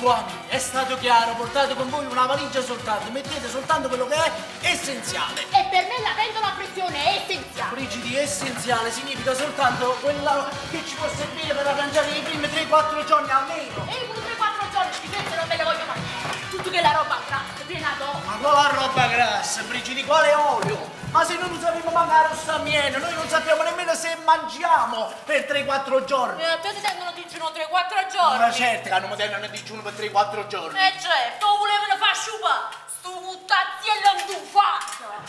Uomini, è stato chiaro, portate con voi una valigia soltanto, mettete soltanto quello che è essenziale. E per me la pentola a pressione è essenziale. Brigidi, essenziale significa soltanto quella che ci può servire per arrangiare i primi 3-4 giorni almeno. E i 3-4 giorni schifezze non me le voglio mangiare. Tutto che la roba grassa, piena d'olio. Ma quale roba grassa, Brigidi, quale olio? Ma se noi non sappiamo mangiare un stamieno, noi non sappiamo nemmeno se mangiamo per 3-4 giorni. E a te ti tengono digiuno 3-4 giorni. Ma certo che non mi tengono digiuno per 3-4 giorni. E certo, lo volevano far sciupare. Sto buttazziello intufato.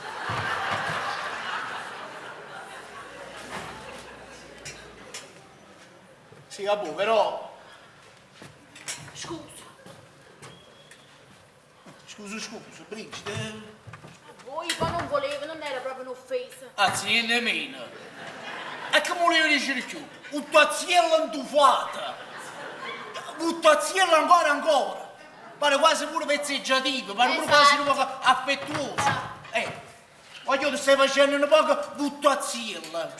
Sì, vabbè, però... Scusa. Scusa, scusa, Brigida. A voi poi non volevo, non era proprio un'offesa. Anzi, niente meno. E che volevo dire di più? Buttazziella intufata. Buttazziella ancora ancora. Pare quasi pure vezzeggiativo, pare pure quasi un poco affettuoso. Eh, voglio ti stai facendo un poco buttazziella.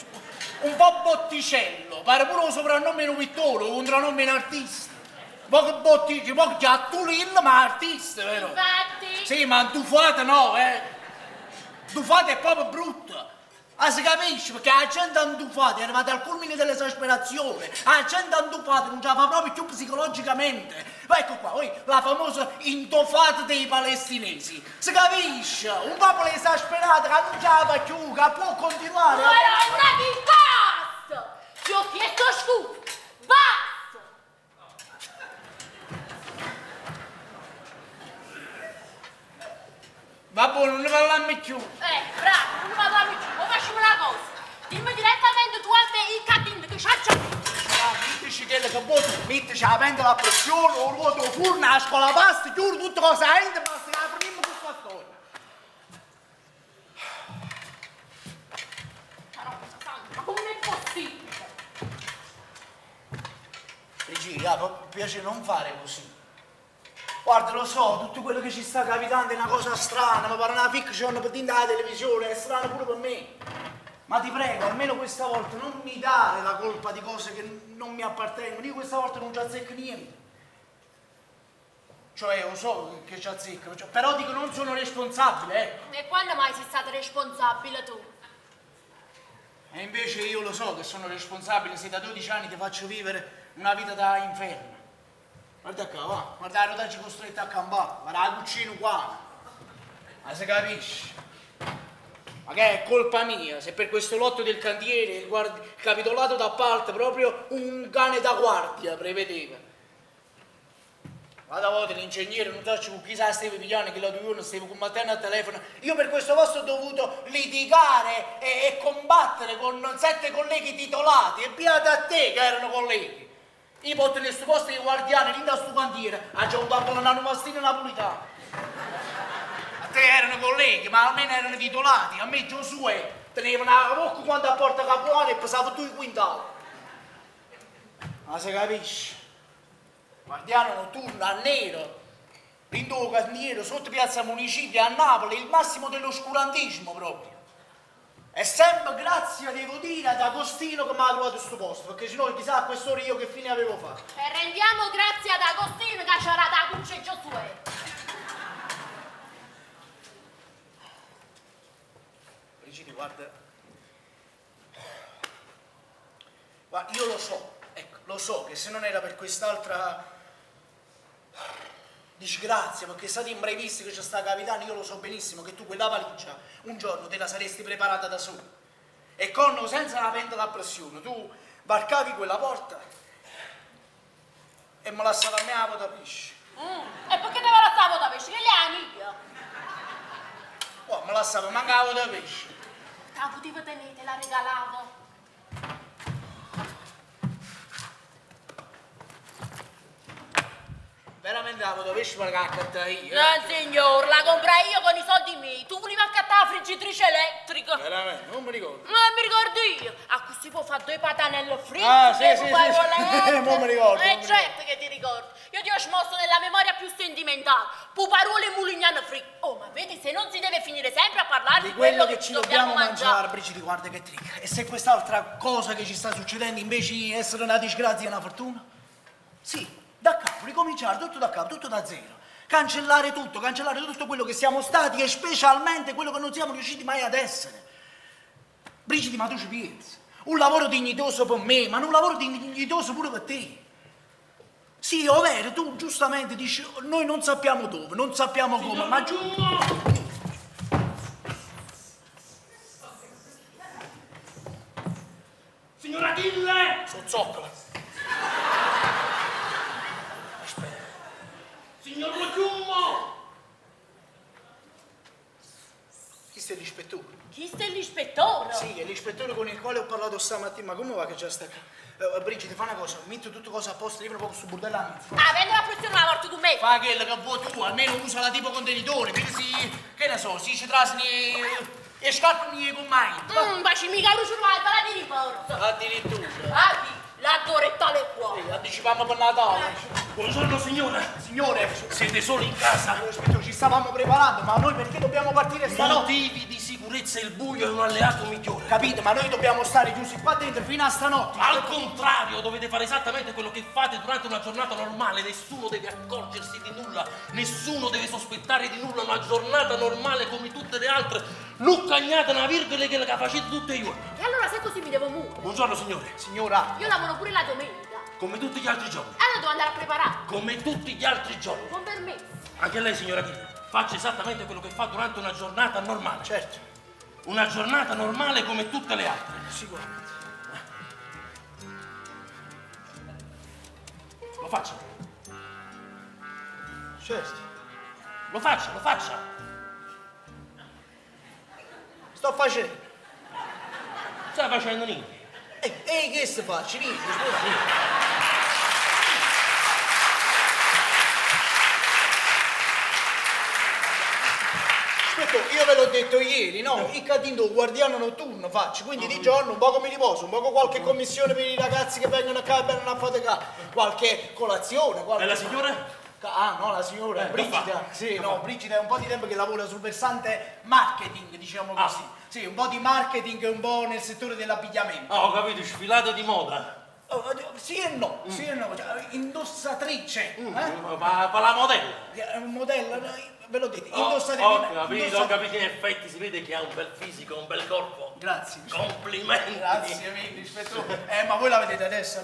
Un po' botticello, pare pure un soprannome di un pittore, un contrannome di un artista. Poco botticello, poco giattulillo, ma artista, vero? Infatti. Sì, ma intufata no, eh. Intufata è proprio brutta. Ah, si capisce, perché la gente intufata è arrivata al culmine dell'esasperazione. La gente intufata non ce la fa proprio più psicologicamente. Ma ecco qua, poi, la famosa intufata dei palestinesi. Si capisce? Un popolo esasperato che non ce la fa più, che può continuare. Madonna, che basta! Ti ho chiesto scusa! Basta! Va buono, non ne parliamo più. Bravo, non ne parliamo più. Ma facciamo una cosa. Dimmi direttamente tu a me il catino che c'ha già. Ah, mettici quello che vuoi tu, mettici la pentola a pressione, o ruoto, o forno, la scuola pasta, chiudo tutte cose, la gente basta che la finimmo questa storia. Madonna santa, ma com'è possibile? Regina, mi piace non fare così. Guarda, lo so, tutto quello che ci sta capitando è una cosa strana, mi pare una fiction per dentro la televisione, è strano pure per me. Ma ti prego, almeno questa volta non mi dare la colpa di cose che non mi appartengono. Io questa volta non ci azzecco niente. Cioè, lo so che ci azzecco, cioè, però dico non sono responsabile, ecco. E quando mai sei stato responsabile tu? E invece io lo so che sono responsabile se da 12 anni ti faccio vivere una vita da inferno. Guarda qua, va, guarda la rotaggio costretta a campare, guarda la cucina qua. Ma si capisce? Ma che è colpa mia se per questo lotto del cantiere il, il capitolato d'appalto proprio un cane da guardia prevedeva. Vada volta l'ingegnere, non so con chissà stava pigliando, che l'altro giorno stavo combattendo al telefono. Io per questo posto ho dovuto litigare e combattere con 7 colleghi titolati e beata a te che erano colleghi. Io porto nel suo posto i guardiani, lì da sto cantiere, ha già avuto a una mastina napolitana. A te erano colleghi, ma almeno erano titolati. A me Giosuè teneva una bocca quando a porta Capuana e pesava 2 quintali. Ma si capisce? Guardiano notturno a nero, dentro cantiere, sotto piazza Municipio a Napoli, il massimo dell'oscurantismo proprio. E sempre grazie, devo dire, ad Agostino che mi ha trovato questo posto, perché sennò chissà a quest'ora io che fine avevo fatto. E rendiamo grazie ad Agostino che ci ha dato la luce Giosuè. Brigidi, guarda. Guarda, io lo so, ecco, lo so che se non era per quest'altra disgrazia, perché è stato imprevisto che ci sta capitando, io lo so benissimo che tu quella valigia un giorno te la saresti preparata da solo. E con o senza la pentola a pressione, tu varcavi quella porta e me lasciava a me la pesce. E perché te la lasciavo da pesce? Che le hai mia? Oh, me lasciava manca la pesce. La potevo tenere, te la regalavo. Veramente la potevo pesce per accattare io. No, signor, la comprai io con i soldi miei. Tu volevi accattare la friggitrice elettrica. Veramente, non mi ricordo. Non mi ricordo io. A cui si può fare 2 patanelle fritte. Ah, sì, sì, puoi sì, sì. Mo mi ricordo, mo mi certo che ti ricordo. Io ti ho smosso nella memoria più sentimentale. Puparuole e mulignane fritte. Oh, ma vedi, se non si deve finire sempre a parlare di quello che ci dobbiamo mangiare. Brigidi, guarda che trick. E se quest'altra cosa che ci sta succedendo invece di essere una disgrazia è una fortuna? Sì. Da capo, ricominciare tutto da capo, tutto da zero. Cancellare tutto, cancellare tutto quello che siamo stati e specialmente quello che non siamo riusciti mai ad essere. Brigida, ma tu ci pensi? Un lavoro dignitoso per me, ma un lavoro dignitoso pure per te. Sì, è vero, tu giustamente dici, noi non sappiamo dove, non sappiamo come, ma giù... Signor Achille! Sono zoccola. Aspetta. Signor Lo Chiummo! Chi sei l'ispettore? Chi sei l'ispettore? Sì, è l'ispettore con il quale ho parlato stamattina, ma come va che già sta qua? Brigida, fa una cosa, metti tutto cosa a posto, io proprio su bordello a mezzo. Ah, vengo la pressione la morte con me! Fa quello che vuoi tu, almeno usa la tipo contenitore, perché si, che ne so, si ci trasni e scarpe con mai. Baci mica luce la di riforza. Addirittura. Ah, l'addore è tale qua. Sì, anticipammo per Natale. Buongiorno signora. Signore. Siete soli in casa? Allora, ispettore, ci stavamo preparando, ma noi perché dobbiamo partire stanotte? Motivi di sicurezza, il buio è un alleato migliore. Capito, ma noi dobbiamo stare chiusi qua dentro fino a stanotte. Al contrario, dovete fare esattamente quello che fate durante una giornata normale. Nessuno deve accorgersi di nulla, nessuno deve sospettare di nulla. Una giornata normale come tutte le altre. Non cagnate una virgola che la facete tutti i giorni. E allora se così mi devo muovere? Buongiorno signore. Signora. Io lavoro pure la domenica. Come tutti gli altri giorni. Allora devo andare a preparare. Come tutti gli altri giorni. Con permesso. Anche lei, signora Achille, faccia esattamente quello che fa durante una giornata normale. Certo. Una giornata normale come tutte le altre. Sicuramente. Lo faccia. Certo. Lo faccia, lo faccia. Sto facendo. Sta facendo niente. Ehi, che si fa? Ci niente, scusa. Aspetta, io ve l'ho detto ieri, no? Il catindo guardiano notturno faccio, quindi di giorno un poco mi riposo, un poco qualche commissione per i ragazzi che vengono a qua e vengono a faticare, qualche colazione, qualche... E la signora? Ah, no, la signora Brigida. Sì, no, Brigida è un po' di tempo che lavora sul versante marketing, diciamo così. Ah. Sì, un po' di marketing e un po' nel settore dell'abbigliamento. Ah, ho capito, sfilata di moda. Oh, sì e no, sì e no, cioè, indossatrice. Eh? Fa, fa la modella. È un modello, ve l'ho detto, indossatrice. Ho capito, ho capito, in effetti si vede che ha un bel fisico, un bel corpo. Grazie. Complimenti. Grazie mille, ispettore. Ma voi la vedete adesso,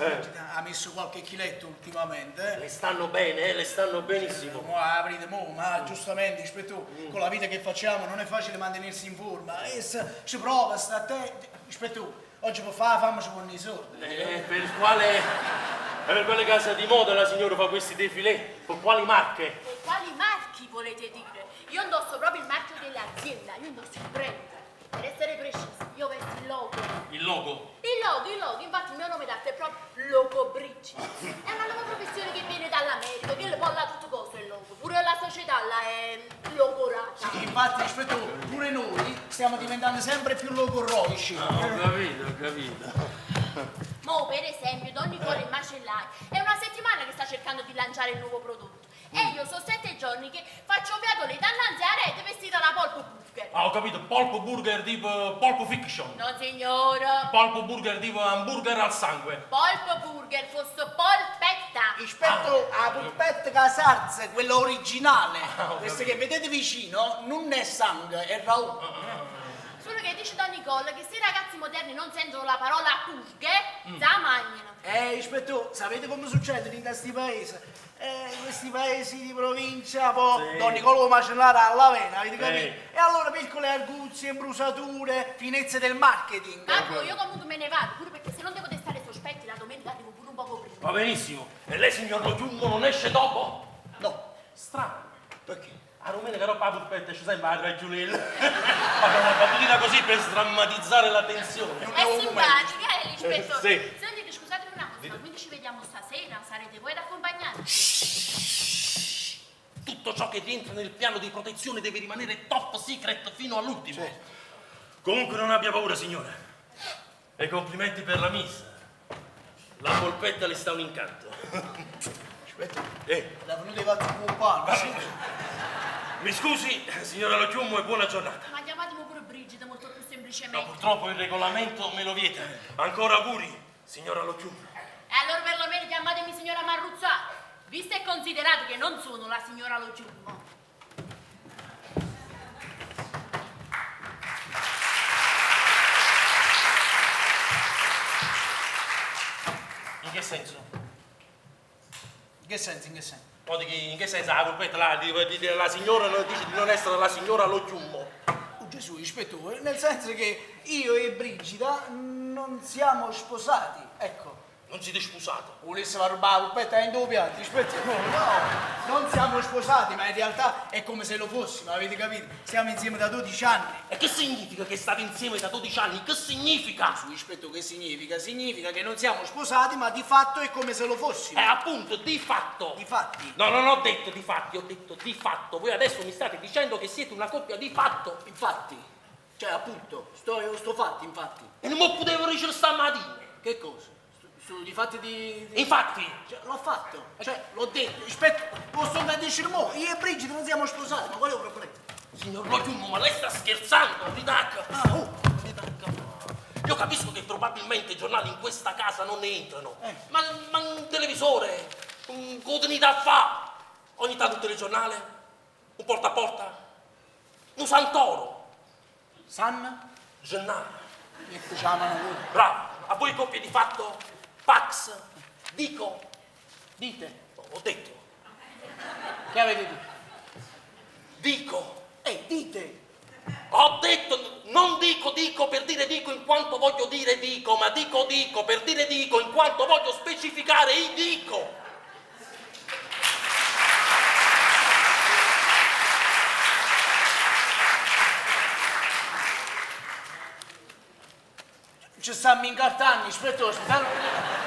ha messo qualche chiletto ultimamente. Le stanno bene, le stanno benissimo. Mo aprite, mo, ma giustamente, ispettore, con la vita che facciamo non è facile mantenersi in forma. E se ci prova, sta attento. Ispettore, oggi può fare la fame, ci vuole i soldi. Per quale, per quale casa di moda la signora fa questi défilé? Per quali marche? Per quali marchi volete dire? Io indosso proprio il marchio dell'azienda, io indosso il brand. Per essere precisi, io vesto il logo. Il logo? Il logo, il logo, infatti il mio nome d'arte è proprio Logo Brigida. È una nuova professione che viene dall'America, che le bolla tutto cosa il logo. Pure la società la è logorata. Sì, infatti, ispettore, pure noi stiamo diventando sempre più logorroici. Ah, ho capito, ho capito. Mo, per esempio, Don Nicola il macellaio è una settimana che sta cercando di lanciare il nuovo prodotto. E io sono 7 giorni che faccio viadole dannanzi a rete vestita da polpo burger. Ah, ho capito, polpo burger tipo polpo fiction. No, signora. Polpo burger tipo hamburger al sangue. Polpo burger fosse polpetta. Ispetto, la polpetta casarza, quella originale. Ah, Questa che vedete vicino non è sangue, è raù. Solo che dice Don Nicola che se i ragazzi moderni non sentono la parola burger, la mangiano. Ispettore, sapete come succede in questi paesi? Questi paesi di provincia, poi sì. Don Nicola macellare alla vena, avete capito? E allora piccole arguzie, imbrusature, finezze del marketing. Ma poi io comunque me ne vado, pure perché se non devo testare sospetti la domenica arrivo pure un poco prima. Va benissimo. E lei, signor Lo Chiummo, non esce dopo? No. Strano. Perché? A domenica roba la polpetta ci sembra la ragiolella. Facciamo una battutina così per sdrammatizzare la tensione. È simpatica, eh, l'ispettore. Sì. Sentite, scusatemi una cosa, ma quindi ci vediamo stasera? Sarete voi ad accompagnarci? Tutto ciò che rientra nel piano di protezione deve rimanere top secret fino all'ultimo. Sì. Comunque non abbia paura, signora. E complimenti per la missa. La polpetta le sta un incanto. Aspetta. La venuta di fatto un panno. Sì. Mi scusi, signora Lo Chiummo, e buona giornata. Ma chiamatemi pure Brigida, molto più semplicemente. No, purtroppo il regolamento me lo vieta. Ancora auguri, signora Lo Chiummo. E allora perlomeno chiamatemi signora Marruzzà. Visto e considerato che non sono la signora Lo Chiummo. In che senso? In che senso, in che senso? No, di che- in che senso la polpetta là, la signora dice di non essere la signora Lo Chiummo. Oh Gesù, ispettore, nel senso che io e Brigida non siamo sposati, ecco. Non siete sposato. Volesse far rubare la polpetta in due piatti, ispettore, no, non siamo sposati, ma in realtà è come se lo fossimo, avete capito? Siamo insieme da 12 anni. E che significa che state insieme da 12 anni? Che significa? Gesù, ispettore, che significa? Significa che non siamo sposati, ma di fatto è come se lo fossimo. Appunto, di fatto. Di fatti. No, non ho detto di fatti, ho detto di fatto. Voi adesso mi state dicendo che siete una coppia di fatto. Infatti, cioè appunto, sto fatti, infatti. E non mi potevo dicere stamattina. Che cosa? Su di fatti di... Infatti. Cioè, l'ho fatto, cioè, l'ho detto, aspetta, posso andare a dire mo, io e Brigida non siamo sposati, ma qual è il problema? Signor Lo Chiummo, ma lei sta scherzando, ridacca. Ah, oh. Ridacca. Io capisco che probabilmente i giornali in questa casa non ne entrano, Eh. ma un televisore, un cotenità fa, ogni tanto un telegiornale, un porta a porta, un Santoro. San? Gennaro. Ecco, c'ha la mano pure. Bravo, a voi coppie di fatto? Pax, dico, Dite. Ho detto. Che avete detto? Dico. Dite. Ho detto, non dico, dico per dire dico in quanto voglio dire dico, ma dico, dico per dire dico in quanto voglio specificare i dico. Ci stanno incartando, aspetta, aspetta.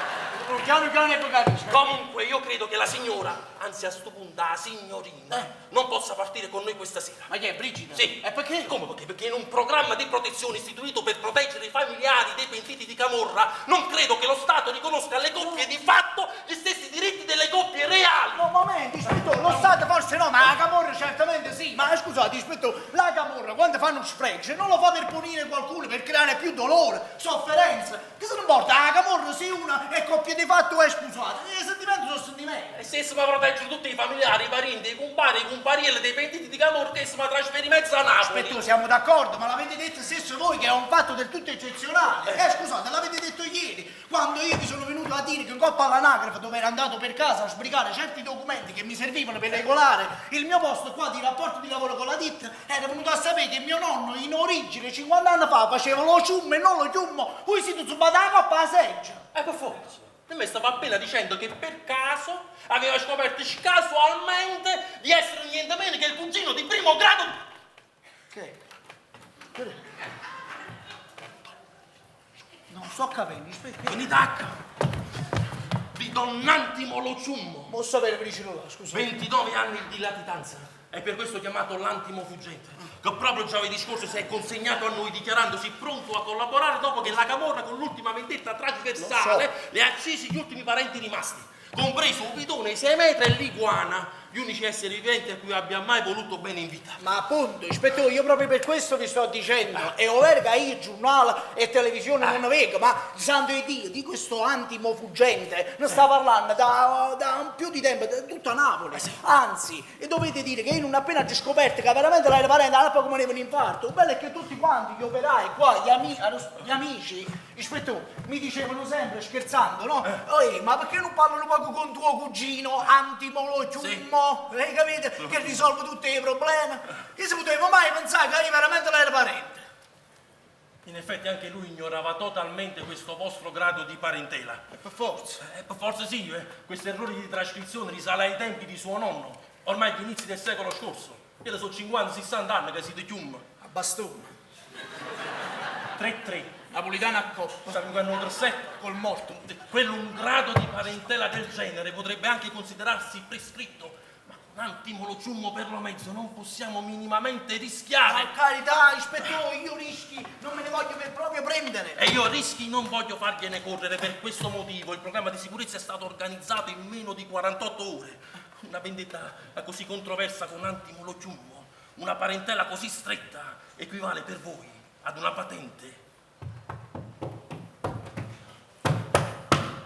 Piano piano e poi capisci. Comunque io credo che la signora, anzi a sto punto la signorina, non possa partire con noi questa sera. Ma chi è, Brigida? Sì. E perché? Come perché? Perché in un programma di protezione istituito per proteggere i familiari dei pentiti di Camorra, non credo che lo Stato riconosca alle coppie di fatto gli stessi diritti delle coppie reali. No, momento, ispettore, lo Stato forse no, ma la Camorra certamente sì. Ma scusate, ispettore, la Camorra quando fanno un sfregio non lo fa per punire qualcuno, per creare più dolore, sofferenza. Che se ne importa? La Camorra se una è coppia di fatto è sposata. I sentimenti sono sentimenti. E se si va a proteggere tutti i familiari, i parenti, i compari, i comparielli dei pentiti di Camorra che si va a trasferire mezzo a Napoli. Aspetta, siamo d'accordo, ma l'avete detto stesso voi che è un fatto del tutto eccezionale. Scusate, l'avete detto ieri, quando io vi sono venuto a dire che in coppa all'anagrafe dove ero andato per casa a sbrigare certi documenti che mi servivano per regolare il mio posto qua di rapporto di lavoro con la ditta, era venuto a sapere che mio nonno in origine 50 anni fa faceva lo ciummo e non lo chiummo, voi siete zumbati la coppa alla seggia. Per forza. E me stava appena dicendo che per caso aveva scoperto casualmente di essere niente meno che il cugino di primo grado. Che? Che? Non sto capendo, aspetta. Vieni tacca. Di Don Antimo Lo Ciummo. Posso avere per il cellulare, scusa. 29 anni di latitanza. È per questo chiamato l'antimo fuggente, che proprio giovedì scorso si è consegnato a noi dichiarandosi pronto a collaborare dopo che la Camorra con l'ultima vendetta trasversale Lo so. le ha uccisi gli ultimi parenti rimasti, compreso un bidone, 6 metri e l'iguana, gli unici esseri viventi a cui abbia mai voluto bene in vita. Ma appunto, ispettore, io proprio per questo vi sto dicendo, è ovvero che io giornale e televisione non ne vedo, ma santo Dio, di questo antimo fuggente ne sta parlando da più di tempo, da tutta Napoli. Anzi, e dovete dire che io non appena ho scoperto che veramente l'era parente, alla poco mi un infarto. Il bello è che tutti quanti gli operai qua, gli amici, ispettore, mi dicevano sempre, scherzando, no? Ehi, ma perché non parlano poco con tuo cugino, Antimo Lo Ciummo? Hai capito? Che risolve tutti i problemi. Che si poteva mai pensare che io veramente l'era parente? In effetti anche lui ignorava totalmente questo vostro grado di parentela. E per forza. Per forza sì, Questo errore di trascrizione risale ai tempi di suo nonno, ormai agli inizi del secolo scorso. Io sono 50-60 anni che siete chiumme. A bastone. 3-3. Napolitano a coppa. Stiamo giocando 3-7. Col morto. Quello un grado di parentela del genere potrebbe anche considerarsi prescritto. Ma con Antimo Lo Ciummo per lo mezzo non possiamo minimamente rischiare. Ma carità, ispettore, io rischi non me ne voglio per proprio prendere. E io rischi non voglio fargliene correre. Per questo motivo il programma di sicurezza è stato organizzato in meno di 48 ore. Una vendetta così controversa con Antimo Lo Ciummo, una parentela così stretta, equivale per voi ad una patente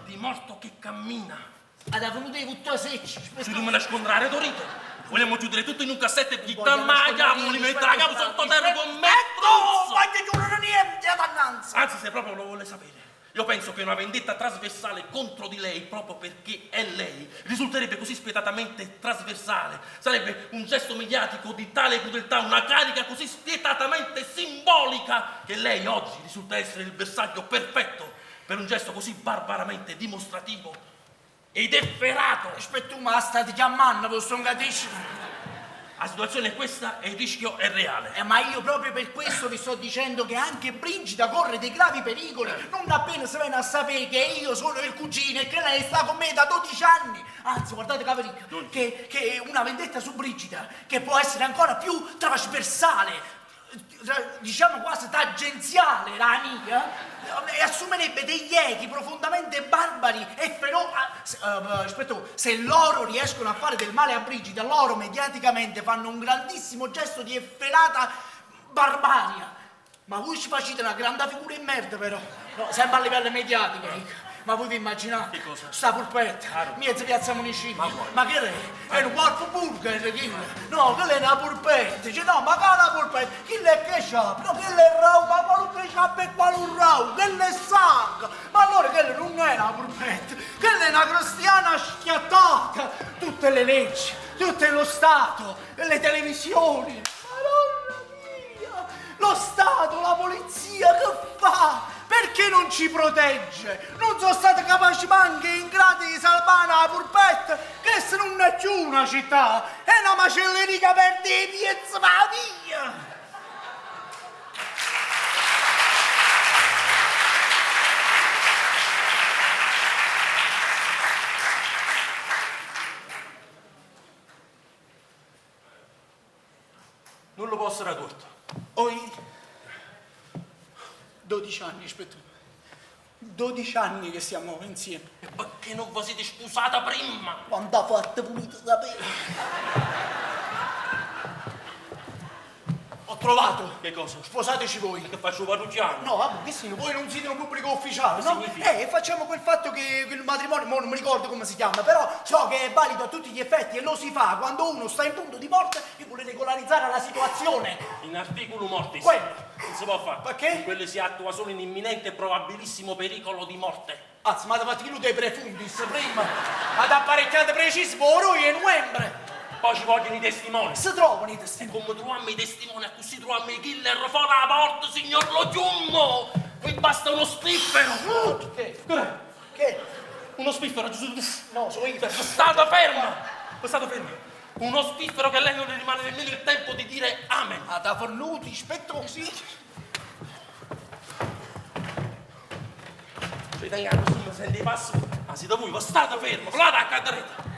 di morto che cammina. Ad venuto 'e vuttà secci. Ci dobbiamo nascondere Dorito. Vogliamo chiudere tutto in un cassetto e ghittare la chiave, li mettere la capo sottoterra con me. No, voglio chiudere niente, dannanza. Anzi, se proprio lo vuole sapere, io penso che una vendetta trasversale contro di lei, proprio perché è lei, risulterebbe così spietatamente trasversale. Sarebbe un gesto mediatico di tale crudeltà, una carica così spietatamente simbolica, che lei oggi risulta essere il bersaglio perfetto per un gesto così barbaramente dimostrativo ed efferato. Aspetta, ma state chiamando, posso non capisci? La situazione è questa e il rischio è reale. Ma io proprio per questo vi sto dicendo che anche Brigida corre dei gravi pericoli. Non appena si viene a sapere che io sono il cugino e che lei sta con me da 12 anni. Anzi, guardate, Caveric, che una vendetta su Brigida, che può essere ancora più trasversale, diciamo quasi tangenziale, la mia, e assumerebbe degli echi profondamente barbari e feroci. Aspetta, se loro riescono a fare del male a Brigida, loro mediaticamente fanno un grandissimo gesto di efferata barbaria. Ma voi ci facete una grande figura in merda, però. No, sempre a livello mediatico, dico. Ma voi vi immaginate? Che cosa? Sta pulpetta, mezza piazza municipio. Ma che è? È un corpo burger, chi? No, quella è una pulpetta. Dice, no, ma che è una pulpetta? Chi è che c'ha? No, quella è rau, ma qualunque c'ha per qualun rau, quella è sangue. Ma allora quella non è una pulpetta, quella è una cristiana schiattata. Tutte le leggi, tutto lo Stato, le televisioni. Madonna mia! Lo Stato, la polizia, che fa? Perché non ci protegge? Non sono stati capaci manche in grado di salvare una pulpetta, che se non è più una città, è una macelleria che perde i piezzi ma via! Non lo posso radurto. Oi, 12 anni, aspetta. 12 anni che stiamo insieme. E perché non vi siete sposata prima? Quando ha fatto pulito sapere. Ho trovato. Che cosa? Sposateci voi. Che faccio parrucchiano? No, vabbè, che sì, voi non siete un pubblico ufficiale, Che no? significa? Facciamo quel fatto che il matrimonio, mo non mi ricordo come si chiama, però so che è valido a tutti gli effetti e lo si fa quando uno sta in punto di morte e vuole regolarizzare la situazione. In articolo mortis. Quello. Non si può fare. Perché? Quello si attua solo in imminente e probabilissimo pericolo di morte. Anzi, ma ti fatto dei prefundis prima. Ad apparecchiate preciso, oro e novembre. Poi ci vogliono i testimoni. Si trovano i testimoni. Come troviamo i testimoni, così troviamo i killer fuori la porta, signor Lo Giummo. Qui basta uno spiffero. Che? Che? Che? Uno spiffero, giusto? No, sono io. State ferma! State ferma! Uno spiffero che a lei non le rimane nemmeno il tempo di dire amen. Ah, da fornuti, aspetta così. Ci tengo su, mi senti passo. Ah, siete voi, ma state ferma, volate a cadere.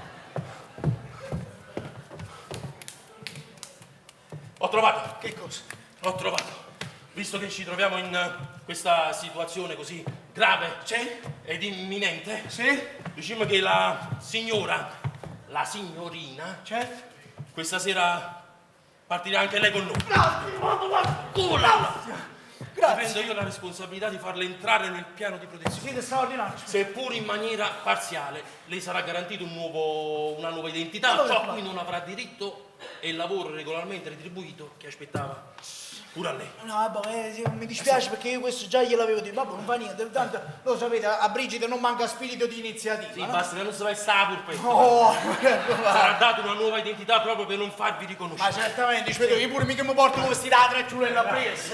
Ho trovato. Che cosa? Ho trovato. Visto che ci troviamo in questa situazione così grave Sì? ed imminente, Sì? diciamo che la signora, la signorina, Certo. questa sera partirà anche lei con noi. Grazie! Culo! Grazie. Prendo io la responsabilità di farle entrare nel piano di protezione. Siete straordinari. Seppur in maniera parziale, le sarà garantito una nuova identità, Allora, ciò a claro. cui non avrà diritto e il lavoro regolarmente retribuito che aspettava pure a lei. No, vabbè, sì, mi dispiace perché io questo già gliel'avevo detto, vabbè, non fa niente, tanto lo sapete, a Brigida non manca spirito di iniziativa. Sì, no? basta che non si va a stare purpetta. Oh, Sarà data una nuova identità proprio per non farvi ma riconoscere. certamente, aspetta, io pure mica mi porto come sti la tracciulella appresso.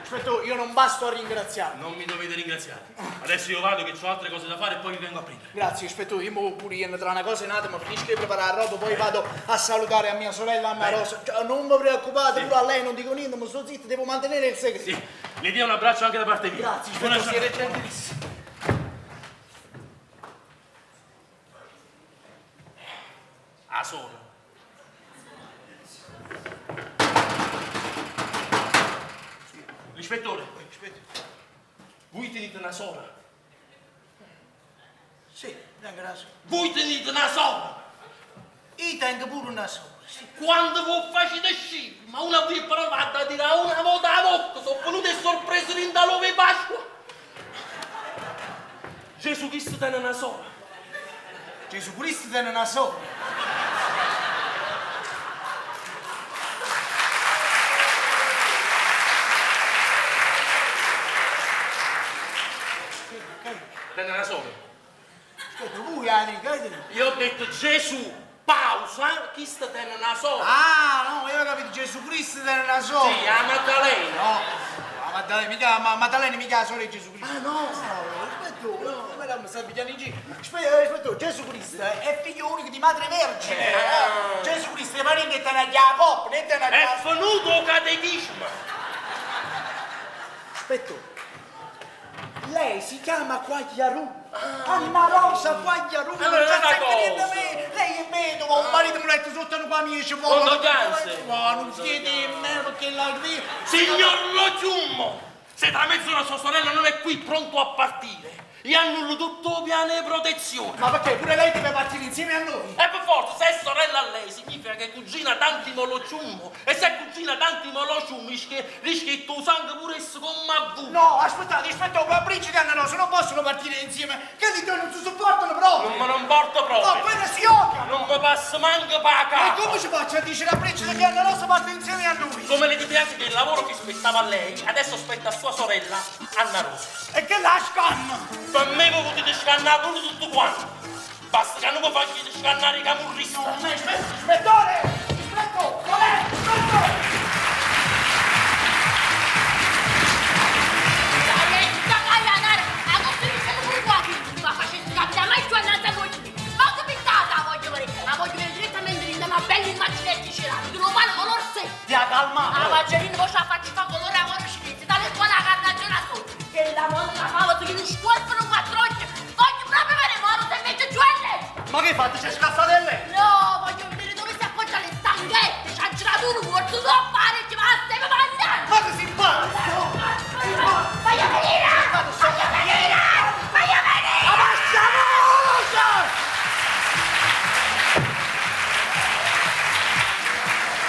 Aspetta, io non basto a ringraziarvi. Non mi dovete ringraziare. Adesso io vado che ho altre cose da fare e poi vi vengo a prendere. Grazie, aspetta, io mo pure io tra una cosa e un'altra, ma finisco di preparare la roba, poi vado a salutare a mia sorella Anna Rosa. Cioè, non mi preoccupate, pure a lei non dico niente, ma sto zitto, devo mantenere il segreto. Sì, le dia un abbraccio anche da parte mia. Grazie, Buona aspetta, giornata. siete gentilissimi. A sola. L'ispettore, voi tenete una sola. Sì, tengo una sola. Voi tenete una sola. Io tengo pure una sola, sì. Quando voi facete sci, ma una vi provate a dire una volta a bocca, sono venute sorprese in da di Pasqua. Gesù Cristo tiene una sola. Gesù Cristo tene na sora. Tene na sora. Aspetta, voi 'a dite, che Io ho detto Gesù, pausa, chisto tene na sora. Ah, no, io ho capito, Gesù Cristo tene na sora. Sì, 'a Maddalena. No, la Maddalena, mica, ma, Maddalena mica la sorella di Gesù Cristo. Ah, no? No, aspetta, no, ma mi sta pigliando in giro. Aspetta, aspetta, Gesù Cristo è figlio unico di Madre Vergine. Eh. Gesù Cristo è parente te ne Jacopo, né te ne È venuto il catechismo. Aspetta, lei si chiama Quagliarù. Anna Rosa Quagliarù, Allora, non c'è una sempre niente cosa. a me. Lei è vedova, un marito mi letto sotto un amici, Condoglianze. Ma non chiedi a me perché la Signor Lo Chiummo, se tra mezz'ora sua sorella non è qui pronto a partire, gli annullo tutto il piano di protezione. Ma perché pure lei deve partire insieme a noi? E per forza, se è sorella a lei, significa che è cugina d'Antimo Lo Ciummo. E se è cugina d'Antimo Lo Ciummo, rischia il tuo sangue pure esso come a voi. No, aspettate, aspettate, ma Brigida e Anna Rosa non possono partire insieme, che li due non si sopportano proprio. Non me ne importa No, proprio. quello si odiano. Non mi passa manco per la E capo. come ci faccio a dire a Brigida che Anna Rosa parte insieme a noi? Come le dite anche che il lavoro che spettava a lei, adesso spetta a sua sorella, Anna Rosa. E che la scanna? Per me voi potete scannare pure tutto quanto. Basta che non vi facciate scannare i camurristi. No, ma aspetta, ispettore! Ispetto! Qual è? Ispetto! Ma bella immaginetta di ceramica, lo vale color secco. Ti ha calmato! La Vagelina poi ce la faccio fare colore a oro cinese, tale e quale la carnagione sotto. Che la monna fava che mi scorfano quattro occhi. Voglio proprio vedere moro se invece giù e letto. Ma che fate? C'è scassate lei? No, voglio vedere dove si appoggia le stanghette. C'ha girato un morto so fare, ci va sempre mangiando. Ma che si impazza? Voglio venire! Voglio venire! Voglio venire! Abbassa voce!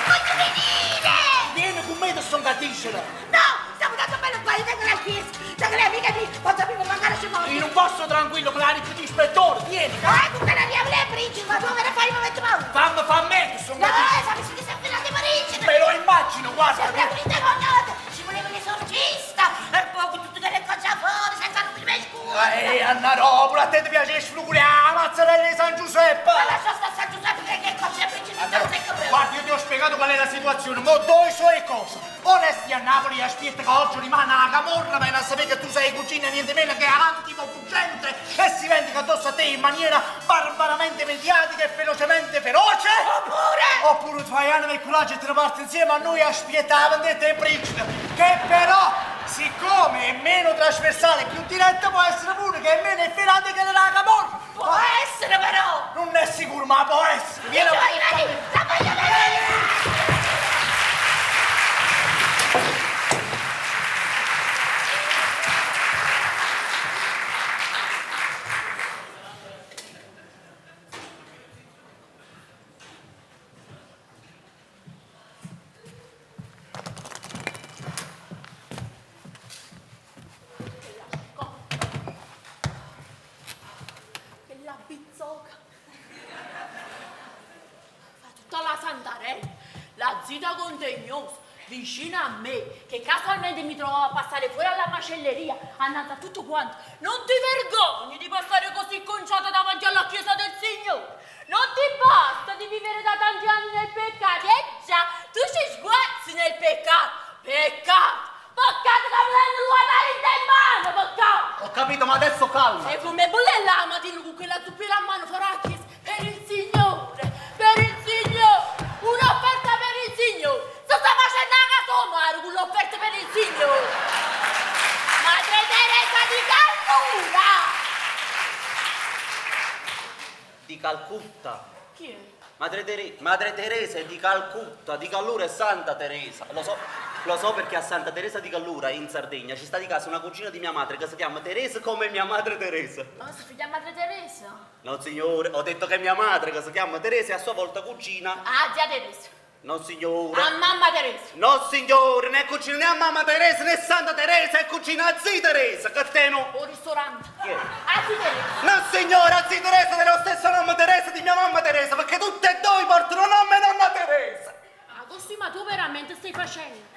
Voglio venire! Vieni con me, ti sono catticela! No, stiamo andando bello qua, io vengo alla chiesa, vengo le amiche mie, posso aprire magari ci muoio. In un posto tranquillo, me la ripeti, ispettore, vieni! Ah, con la mia le Brigida, ma tu me ne fai un momento paura. Fammi, fa me, ti sono No, catticela! sapessi che si è affilata Brigida. Me lo immagino, guarda! Sembra un'inta cognata, ci voleva l'esorcista, e poi con tutte quelle cose fuori, senza non mi scusa. Ehi, Anna Rosa, pure a te ti piace sfruculare la mazzarella di San Giuseppe! Ma lascia stare San Giuseppe che che cosa Brigida, non secco più. Guarda, io ti ho spiegato qual è la situazione, mo due sono cose. O resti a Napoli e aspetta che oggi rimane la camorra, viene a sapere che tu sei cugina niente meno che antimo fuggente e si vendica addosso a te in maniera barbaramente mediatica e ferocemente feroce. Oppure? Oppure ti fai anima e coraggio e te ne parti insieme a noi a aspettare la vendetta e Brigida, che però, siccome è meno trasversale e più diretta, può essere pure che è meno efferata che la camorra. Può essere però. Non è sicuro, ma può essere. Vieni Io a voglio venire, la voglio venire. Quella bizzoca. Fa tutta la santarella, la zita contegnosa, vicino a me, che casualmente mi trovavo a passare fuori alla macelleria, andando a tutto quanto. Non ti vergogni di passare così conciata davanti alla chiesa del Signore? Non ti basta di vivere da tanti anni nel peccato? E già, tu ci sguazzi nel peccato. Peccato! Peccato che me l'hanno ruotare in te mano, peccato! Ho capito, ma adesso calma. E come bollella la mattina con quella zuppiera a mano farà la chiesa per il Signore, per il Signore, un'offerta per il Signore. Se sta facendo la casomare con l'offerta per il Signore. Madre Teresa di Calcutta! Di Calcutta. Chi è? Madre Teresa è di Calcutta, di Gallura è Santa Teresa. Lo so perché a Santa Teresa di Gallura, in Sardegna, ci sta di casa una cugina di mia madre che si chiama Teresa come mia madre Teresa. Ma si chiama Madre Teresa? No signore, ho detto che mia madre che si chiama Teresa è a sua volta cugina. Ah, zia Teresa. No signore. A mamma Teresa. No signore, né cucina né a mamma Teresa né Santa Teresa, è cucina a zia Teresa che tene 'o 'O ristorante. Chi è? A zia Teresa. No signora, a zia Teresa tene 'o stesso nome Teresa di mia mamma Teresa, perché tutte e due portano 'o nome 'e nonna Teresa. Agostì, ma tu veramente stai facendo?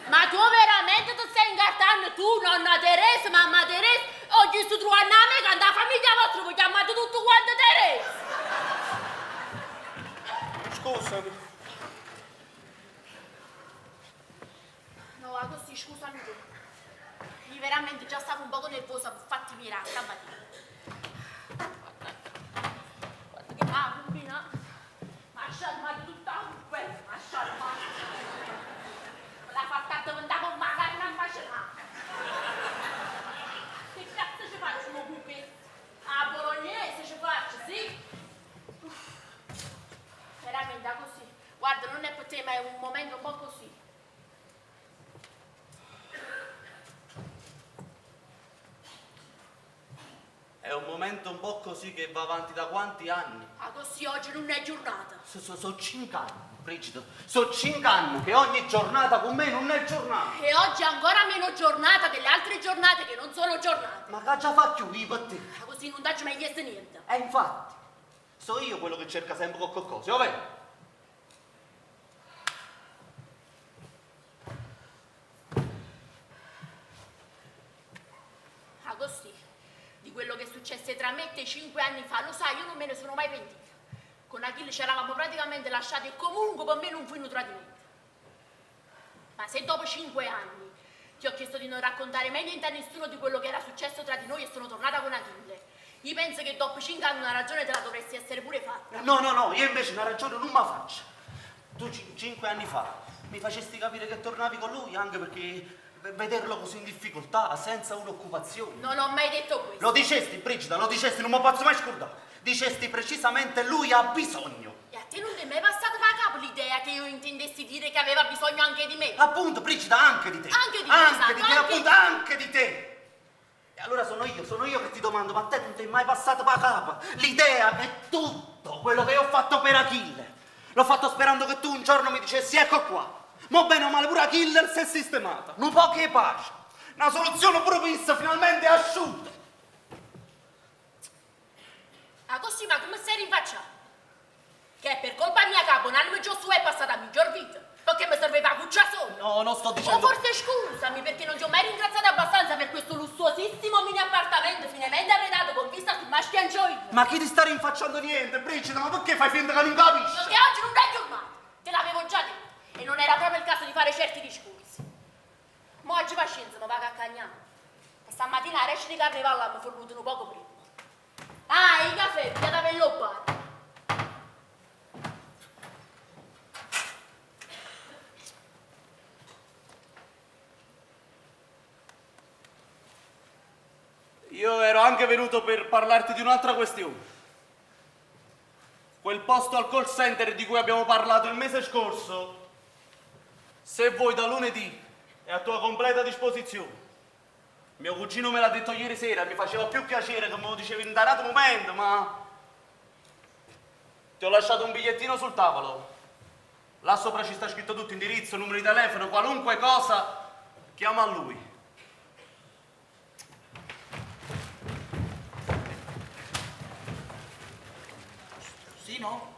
Ma tu veramente ti stai incartando? Tu, nonna Teresa, mamma Teresa, oggi sto trovando a me che 'a famiglia vostra vi chiamate tutto quanto Teresa. Scusami. No, Agostì, scusami tu. Io veramente già stavo un poco nervosa per fatti mirare stamattina. Guarda che m'ha combinato. M'ha scialmato tutta la quella, m'ha scialmato. Me l'ha fatta diventare come una carne a macinare. Che cazzo ci faccio mo con questo? A bolognese ci faccio, sì? Uff. Veramente così. Guarda, non è per te, ma è un momento un po' così. È un momento un po' così che va avanti da quanti anni? Ah, così oggi non è giornata. So 5 anni, Brigida. So 5 anni che ogni giornata con me non è giornata. E oggi è ancora meno giornata delle altre giornate che non sono giornate. Ma che già fa più io per te? Ah, così non dacci mai chiesto niente. E infatti, so io quello che cerca sempre qualche cosa, ovvero? Agostì, di quello che successe tra me e te 5 anni fa, lo sai, io non me ne sono mai pentita. Con Achille ci eravamo praticamente lasciati e comunque per me non fu un tradimento. Ma se dopo 5 anni ti ho chiesto di non raccontare mai niente a nessuno di quello che era successo tra di noi e sono tornata con Achille, io penso che dopo 5 anni una ragione te la dovresti essere pure fatta. No, no, no, io invece una ragione non me la faccio. Tu 5 anni fa mi facesti capire che tornavi con lui anche perché vederlo così in difficoltà, senza un'occupazione. Non ho mai detto questo. Lo dicesti, Brigida, lo dicesti, non mi posso mai scordare. Dicesti precisamente lui ha bisogno. E a te non ti è mai passata per la capo l'idea che io intendessi dire che aveva bisogno anche di me? Appunto, Brigida, anche di te. Anche di me, Anche esatto, di te, anche appunto, anche di te. E allora sono io che ti domando, ma a te non ti è mai passata per la capo l'idea che tutto quello che io ho fatto per Achille, l'ho fatto sperando che tu un giorno mi dicessi, ecco qua, mo bene o male pure Achille si è sistemata, un po' che pace, una soluzione provvista finalmente è asciutta. Ah, così, ma come sei rinfacciato? Che è per colpa mia capo, un anno Giosuè è passata a miglior vita. Perché mi serveva la cuccia sola. No, non sto O dicendo... forse scusami perché non ti ho mai ringraziato abbastanza per questo lussuosissimo mini appartamento finemente arredato con vista sul Maschiangioino. Ma chi ti sta rinfacciando niente, Brigida? Ma perché fai finta che non capisci? Perché oggi non è giornata, te l'avevo già detto. E non era proprio il caso di fare certi discorsi. Ma oggi pazienza, mi va a cagnare. Stamattina la recita di carnevale l'hanno fornuto un poco prima. Ah, i caffè, via da bar. Io ero anche venuto per parlarti di un'altra questione. Quel posto al call center di cui abbiamo parlato il mese scorso, se vuoi da lunedì, è a tua completa disposizione. Mio cugino me l'ha detto ieri sera, mi faceva più piacere che me lo dicevi in dato momento, ma... Ti ho lasciato un bigliettino sul tavolo. Là sopra ci sta scritto tutto, indirizzo, numero di telefono, qualunque cosa, chiama lui. Sì, no?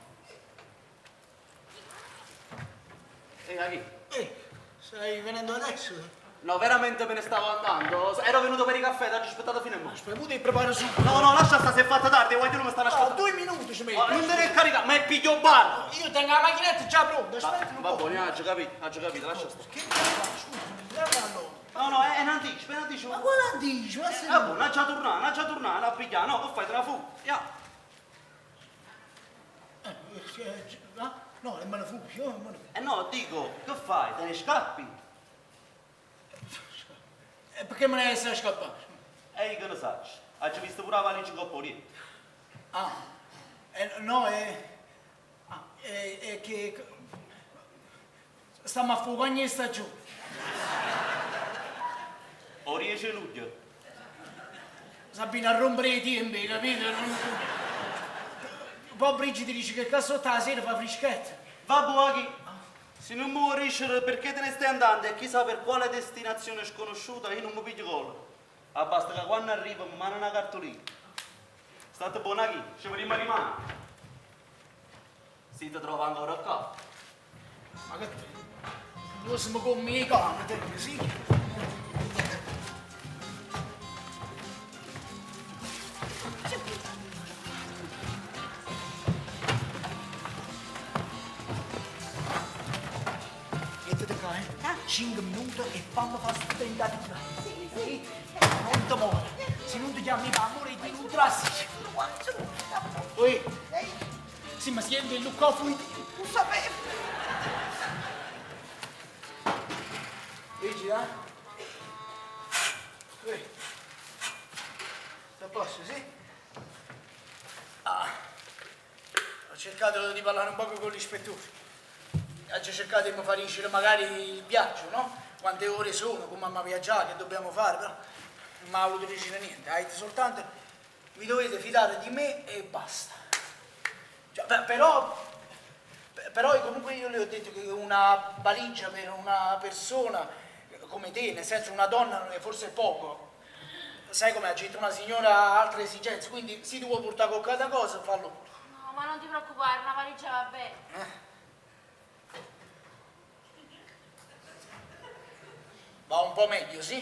E a chi? Stai venendo adesso? No, veramente me ne stavo andando. Ero venuto per i caffè, ti ho aspettato fino a mo'. Aspetta, e preparo su. No, no, lascia stare, si è fatta tardi, guarda, non mi stanno No, aspettando. 2 minuti ci metto. Oh, non te ne carica, ma è piglio bar. Io tengo la macchinetta già pronta, aspetta un Va po'. buono, ha già capito, ha già capito, lascia stare. Che fai? Scusami, guarda allora. No, no, è un anticipo, è un anticipo. Ma quale anticipo? Ma se- Ah, buono, ha già tornato, ha già tornato, a pigliare, no, che fai, te la fu. Ya. Ah, no, me ne fuggo, io me ne fuggo. Eh no, dico, che fai, te ne scappi? E perché me ne essere scappato? E io che ne saccio, ha già visto pure la valigia con Polietto. Ah, no, è... Ah, è che... Stiamo a fuoco ogni stagione. O 10 luglio. Sabina a rompere i tempi, capito? Non... Poi Brigida dice che qua sotto la sera fa freschetto. Va buoni. Se non mi vuoi dicere perché te ne stai andando e chissà per quale destinazione sconosciuta, io non mi piglio colla. Ah, basta che quando arrivo mi manda una cartolina. State buona qui, ci vediamo rimane. Si ti trova ancora qua. Ma che te? Noi siamo come i cani, te, sì? Mettete qua, eh? 5 minuti e fammi fare sto tentativo. Sì, sì. Non ti muore. Se non ti chiami per amore ti non trassi. Oi. Sì, ma senti il lucco Non sapevo. Vedi, eh? Ui. Sta a posto, sì? Ah. Ho cercato di parlare un poco con l'ispettore. Ho cercato di mi far riuscire magari il viaggio, no? Quante ore sono, come abbiamo viaggiato, che dobbiamo fare, però non mi ha voluto dire niente. Ha detto soltanto vi dovete fidare di me e basta. Cioè, però, però comunque io le ho detto che una valigia per una persona come te, nel senso una donna è forse poco. Sai com'è, gente, una signora ha altre esigenze, quindi se tu vuoi portare con cada cosa, fallo pure. No, ma non ti preoccupare, una valigia va bene. Va un po' meglio, sì?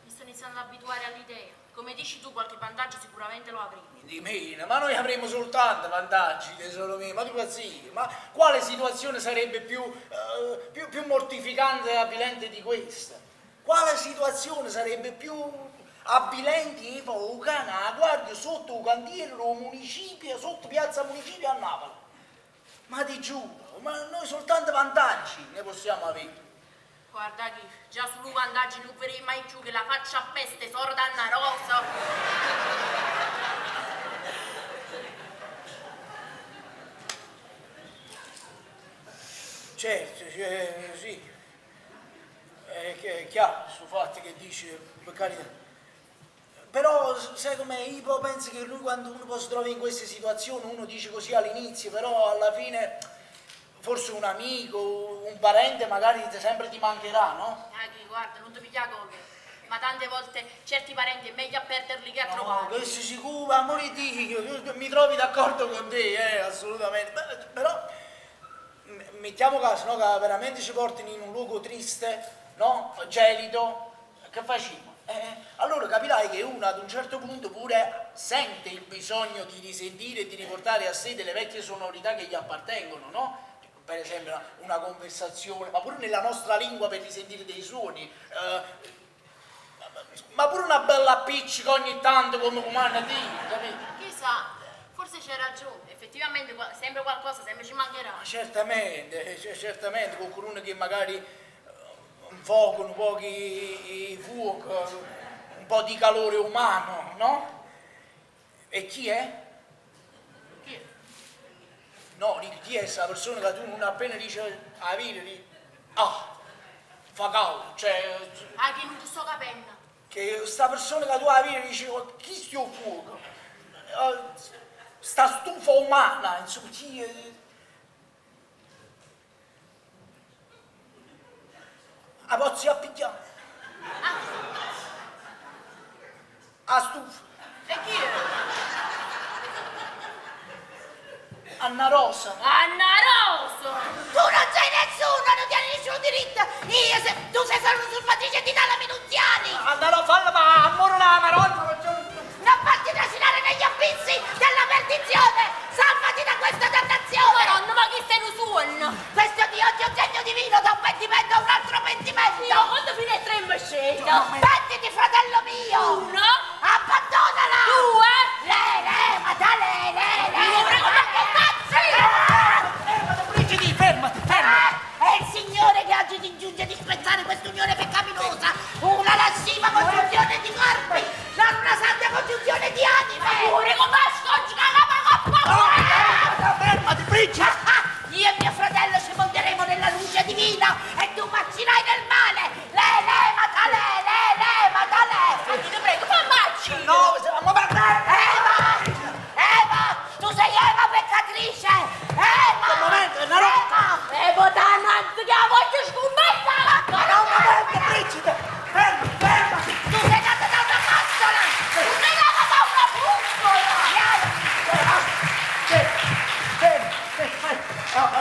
Mi sto iniziando ad abituare all'idea. Come dici tu, qualche vantaggio sicuramente lo avremo. Di meno, ma noi avremo soltanto vantaggi, tesoro mio, ma tu pazzia, ma quale situazione sarebbe più mortificante e avvilente di questa? Quale situazione sarebbe più avvilente di fare un cane a guardia sotto un cantiere, o municipio, sotto piazza municipio a Napoli? Ma ti giuro, ma noi soltanto vantaggi ne possiamo avere. Guarda che già solo vantaggi non vedrei mai più che la faccia a peste, sorda Anna Rosa. Certo, cioè, sì. È chiaro sul fatto che dice, per carità. Però sai com'è? Io poi penso che lui quando uno poi si trova in queste situazioni, uno dice così all'inizio, però alla fine forse un amico, un parente magari sempre ti mancherà, no? Ah, che guarda, non ti piglia collera, ma tante volte certi parenti è meglio a perderli che a No, trovarli. questo sicuro, amore di Dio, io mi trovi d'accordo con te, assolutamente. Beh, però mettiamo caso, no, che veramente ci portino in un luogo triste, no? Gelido, che facciamo? Allora capirai che uno ad un certo punto pure sente il bisogno di risentire e di riportare a sé delle vecchie sonorità che gli appartengono, no? Per esempio una conversazione, ma pure nella nostra lingua per risentire dei suoni, ma pure una bella appiccica ogni tanto come comanda Dio, capito? Chissà, forse c'è ragione, effettivamente sempre qualcosa sempre ci mancherà. Ma certamente, certamente, qualcuno che magari un fuoco, un po' di fuoco, un po' di calore umano, no? E chi è? Chi è? No, dico, chi è questa persona che tu non appena dici a vita, dici, ah, fa caldo, cioè... Ah, che non ti sto capendo. Che sta persona che tu alla vita dici, oh, chi sto fuoco? Sta stufa umana, insomma, chi è? La posso appigliare? Ah. A stufa. E chi è? Anna Rosa. Anna Rosa! Tu non sei nessuno, non tieni nessun diritto! Io se, tu sei solo un'usurpatrice di tale Minuzziani! Anna Rosa, falla, ma amore la Maronna! Non farti trascinare negli abissi della perdizione! Salvati da questa dannazione! Maronna, ma chi sei un suono? Questo di oggi è un segno divino, da un pentimento a un altro pentimento! Io quando fine tre mi scelto! Pentiti, fratello mio! Uno! Abbandonala! Due! Le, le, ma da le, le, le! Io prego, ma che facci? Fermati, fermati, fermati! Ah, è il Signore che oggi ti ingiunge di spezzare quest'unione peccaminosa! Una lasciva congiunzione di corpi, non una santa congiunzione di anime! Pure come scoccia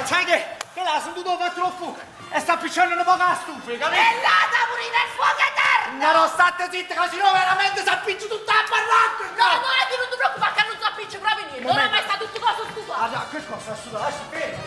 sai che? Che l'ha sentito 'o fatto d' 'o fuoco e sta appicciando nu poco 'a stufa, hai capito? E là tavolina il fuoco eterno! No, no, statte zitta, che sennò veramente si appiccia tutta la baracca! No, no, Edi, non ti preoccupare che non si appiccia proprio niente. Ora mai sta tutto cosa stufato. Ah, che cosa? Scusa, ferma,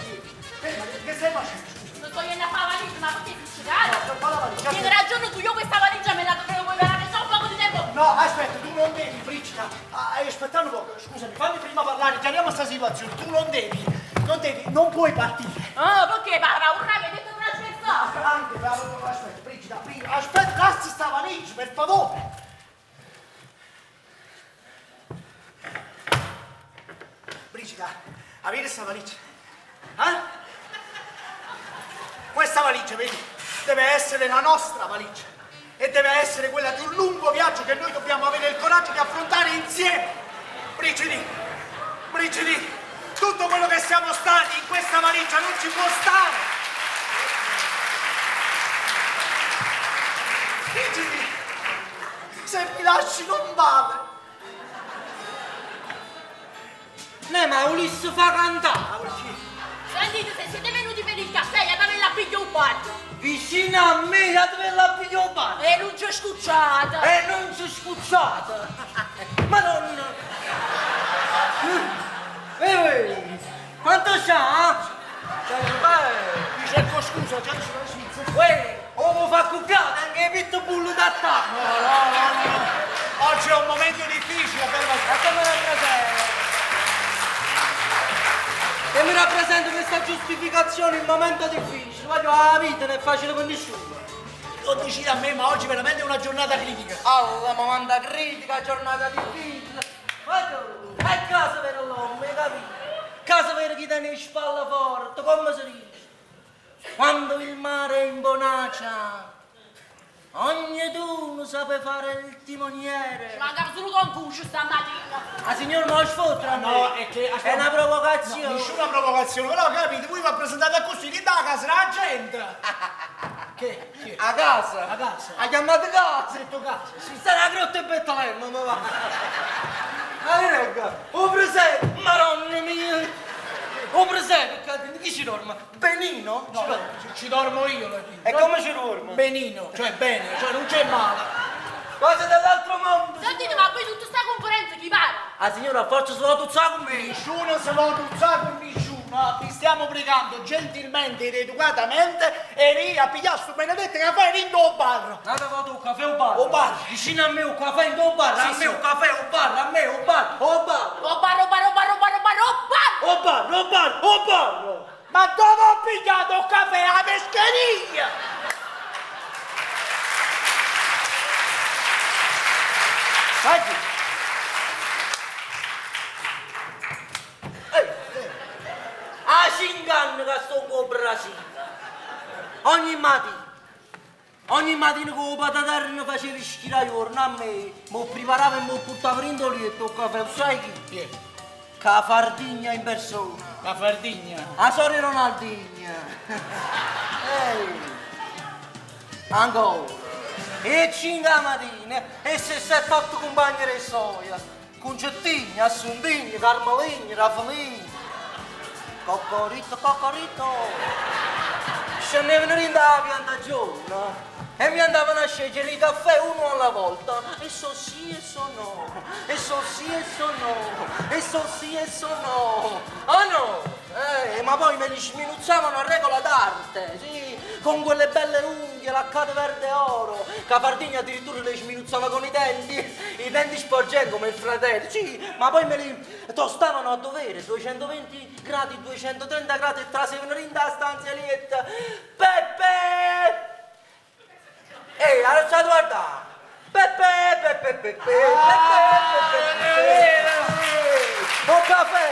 ferma, che stai facendo? Scusa. Non sto yendo a fare valigia, ma perché appiccicare? No, fa la valigia. Tieni ragione tu, io questa valigia me la dovevo preparare solo un poco di tempo. No, aspetta, tu non devi, Brigida. Ah, aspetta un poco, scusami, fammi prima parlare, chiariamo questa situazione. Tu non devi, non devi, non puoi partire. Ah, perché? Ma una che hai detto trasversale. Anche, aspetta, Brigida, prima, aspetta, lascia sta valigia, per favore. Brigida, avete sta valigia? Eh? Questa valigia, vedi, deve essere la nostra valigia e deve essere quella di un lungo viaggio che noi dobbiamo avere il coraggio di affrontare insieme. Brigidi, Brigidi, tutto quello che siamo stati in questa valigia non ci può stare. Brigidi, se mi lasci non vale. Ne, ma Ulisse fa cantare. Sentite, se siete venuti per il caffè, andate là a pigliare un bar. Vicino a me, dove la piglio bar. E non c'è scucciata. E non ci scucciate. Madonna. Ehi, quanto c'ha? Mi cerco scusa, già ci sono Uè, o mi fa accoppiare anche il pitbull d'attacco. No, no, no, no. Oggi è un momento difficile per la... E come rappresenta? E mi rappresenta questa giustificazione in momento difficile. Voglio la vita non è facile con nessuno. Non dici a me, ma oggi veramente è una giornata critica. Alla momento critica, giornata difficile. Voglio, è casa per l'uomo, hai capito? Casa per chi tiene spalla forte, come si dice? Quando il mare è in bonaccia, ognuno sa fare il timoniere. Ci mancava solo Confucio stamattina. La signora non sfotta, No, è che... È una provocazione. No, nessuna provocazione, però capite, voi vi presentate così, lì da casa la gente. Che? Che? A casa? A casa. Ha chiamato casa? Detto casa, sì. Sarà la grotta e Betlemme, ma va. Ma regga, o presepe, maronna mia. O presepe, chi ci dorme? Benino? No, ci, ci dormo io, lo dico. E come ci dorme? Benino, cioè bene, cioè non c'è male. Cose dell'altro mondo. Sentite, ma poi tutta sta conferenza chi parla? La signora forse se lo tuzza con me. Nessuno se lo tuzza con nessuno. Vi stiamo pregando gentilmente ed educatamente e lì a pigliare sto benedetto caffè in do bar. Nata volta un caffè o bar? O bar. Vicino a me un caffè in do bar, Sì, a me sì. un caffè o bar, a me un bar, o bar. O bar, o bar, o bar, o bar, o bar, o bar! O bar, o bar, o bar. Ma dove ho pigliato il caffè? A pescheria! Sai chi? Ehi, a 5 anni che sto con Brasile. Ogni mattina, ogni mattina con il pataterno faceva schirare giorno a me, mi preparava e mi portava in letto il caffè, sai chi? Chi è? Cafardigna in persona. La Fardigna. La sorella Ronaldinho. Ehi. Ancora. E 5 la mattina e se 7 8 compagni di soia. Concettini, Assuntini, Carmelini, Raffaellini. Coccorito, coccorito. Scendevano in da piantagione e mi andavano a scegliere i caffè uno alla volta. E so sì e so no, e so sì e so no, e so sì e so no. Ah no! Ma poi me li sminuzzavano a regola d'arte, sì, con quelle belle unghie laccate verde oro. Capardini addirittura le sminuzzava con i denti, i denti sporgenti come il fratello, sì, ma poi me li tostavano a dovere, 220 gradi, 230 gradi e trasevano in da stanza lietta. Peppe! Ehi, adesso guarda! Peppe, Peppe, Peppe, Peppe, Peppe, Peppe, Un caffè!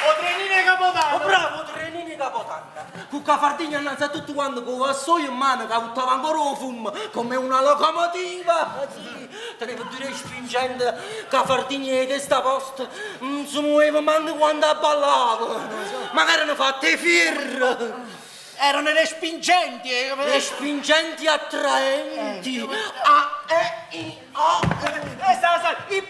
O trenino Capodanno! Oh bravo, trenini Capodanno! Con Cafardini innanzi a tutto quanto, con il vassoio in mano che buttava ancora il fumo, come una locomotiva! Sì, teneva due spingente, Cafardini di testa posta, non si muoveva manco quando ballava! Magari erano fatte firre! Erano respingenti. Respingenti attraenti. A, E, I, O. Sta, sta, Y.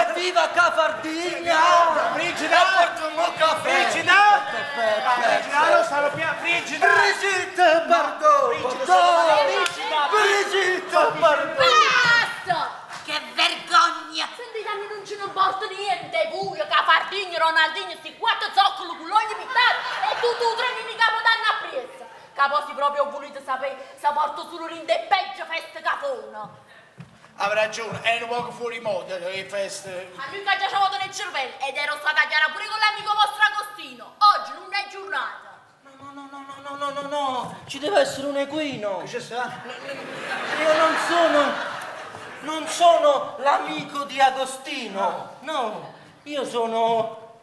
Evviva Cafardigna! Brigida! Porta un caffè! Brigida! Peppe, Brigida, lo stanno piano. Brigida! Brigitte Bardot! Brigida, Brigitte Bardot! Basta! Che vergogna! Sentite, a me non ce ne importa niente, voi, Cafardigno, Ronaldinho, sti quattro zoccoli con l'ogni pittato e tutti i trenini capodanno appresso. Che poi se proprio volete sapere, se porto solo rinde peggio feste cafona. Ha ragione, è un poco fuori moda le feste. A noi che già c'avevo nel cervello ed ero stata chiara pure con l'amico vostro Agostino. Oggi non è giornata. No, no, no, no, no, no, no, no, ci deve essere un equino. Che c'è sta? Io non sono, non sono l'amico di Agostino. No, io sono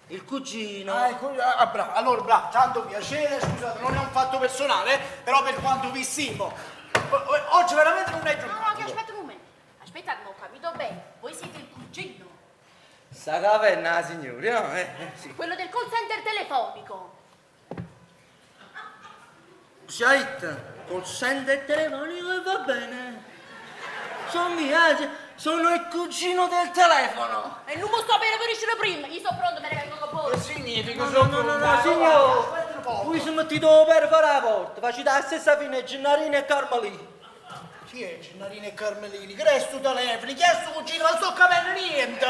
il cugino. Ah, ecco, ah, bravo. Allora, bravo, tanto piacere, scusate, non è un fatto personale, però per quanto vi stimo. Oggi veramente non è No, giornata. no, che aspetta un momento. Aspetta, non ho capito bene. Voi siete il cugino, Sta caverna, signore, no? Sì. quello del call center telefonico. Sait, col sente telefonico e va bene. Sono mia, sono il cugino del telefono. E non posso sapere per uscire prima. Io sono pronto, me ne vengo con voi. Che significa? No, no, no, no, signore. Voi si mettete per fare la porta, facete la stessa fine Gennarino e Carmelino. Chi è Gennarino e Carmelini? Che è sto telefono? Chi è sto cugino? Ma non sto capendo niente!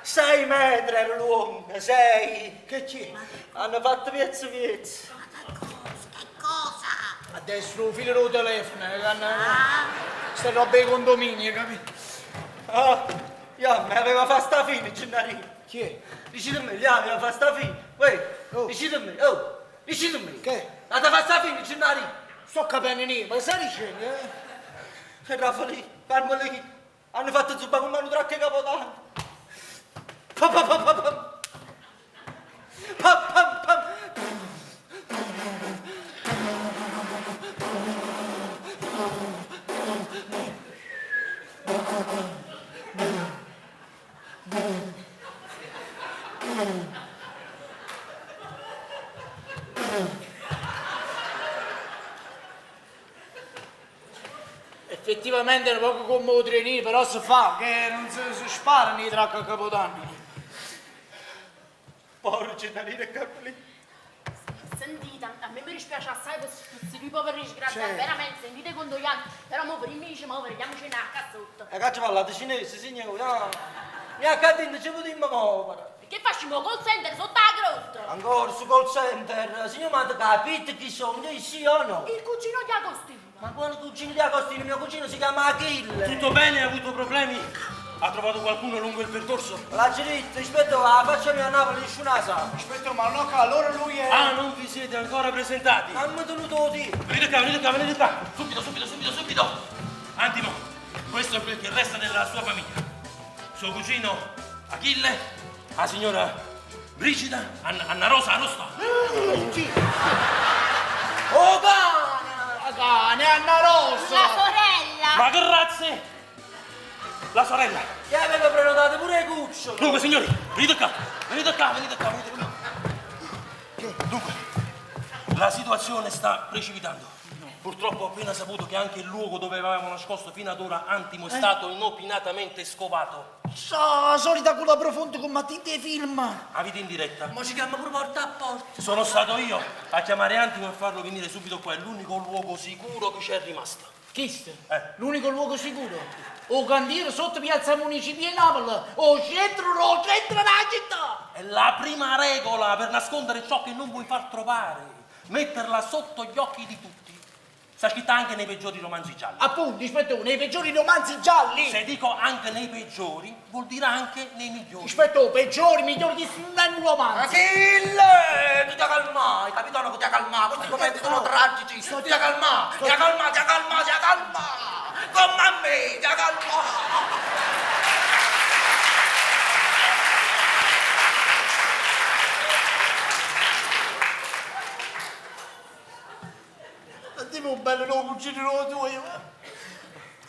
6 metri era l'uomo, 6. Che c'è? Hanno fatto piezzo piezzo. Ma che cosa? Che cosa? Adesso il filo del telefono, Queste robe dei condomini, capito? Ah, io mi aveva fatto sta fine Gennarino. Chi è? Dicetemi, gli aveva fatto sta fine. Uè, Oh. dicetemi, oh, dicetemi. Che? Andate a fare sta fine Gennarino. Sto capendo niente, ma stai dicendo, eh? E Raffaele, Carmelì, hanno fatto zuppa con mano tracca capodanno. Pam pam pam pam pam. Pam pam pam. Effettivamente è un poco come i trenini, però si fa, che non si sparano i tracca a Capodanno. Povero Gennarino e Carmelì. Sentite, a me mi dispiace assai per questi due poveri disgraziati, Sì. veramente, sentite condoglianze. Però mo prima dice, mo vediamoci una qua sotto. E caccia parlate cinese, signore, no. Mi accadente ci potremmo muovere. Perché facciamo call center sotto la grotta? Ancora su call center, signor, ma capite chi sono io, sì o no? Il cugino di Agostino. Ma quale cugino di Agostino? Mio cugino si chiama Achille. Tutto bene? Ha avuto problemi? Ha trovato qualcuno lungo il percorso? La dritta, rispetto alla faccia mia a Napoli, nessuno la sa. Aspetta, ma no, allora lui è... Ah, non vi siete ancora presentati? Hanno tenuto tiro. Venite qua, venite qua, venite qua! Subito, subito, subito, subito! Antimo, questo è quel che resta della sua famiglia. Suo cugino Achille, la signora Brigida, Anna Rosa Arosta. Oh, cane! La cane, Anna Rosa! La sorella! Ma grazie! La sorella. Che aveva prenotato pure i cuccioli. Dunque, signori, venite qua, venite qua, venite qua, venite qua. Dunque, la situazione sta precipitando. Purtroppo ho appena saputo che anche il luogo dove avevamo nascosto fino ad ora Antimo è stato inopinatamente scovato. Sa, solita culla profonda come a dei film. Avete in diretta? Ma si chiama pure porta a porta. Sono stato io a chiamare Antimo e farlo venire subito qua. È l'unico luogo sicuro che c'è rimasto. Chi? Eh. L'unico luogo sicuro? O cantiere sotto piazza Municipio di Napoli, o centro, o centro della città. È la prima regola per nascondere ciò che non vuoi far trovare. Metterla sotto gli occhi di tutti. Sta scritta anche nei peggiori romanzi gialli. Appunto, ispettore, nei peggiori romanzi gialli. Se dico anche nei peggiori, vuol dire anche nei migliori. Ispettore, peggiori, migliori di un romanzo. Achille! Ti calmare, capitano, ti calmare, questi momenti sono tragici. Ti calmare, ti calmare, ti calmare, ti calmare. Come a me, ti calmare. Tipo un bello nuovo cugino tuo, io.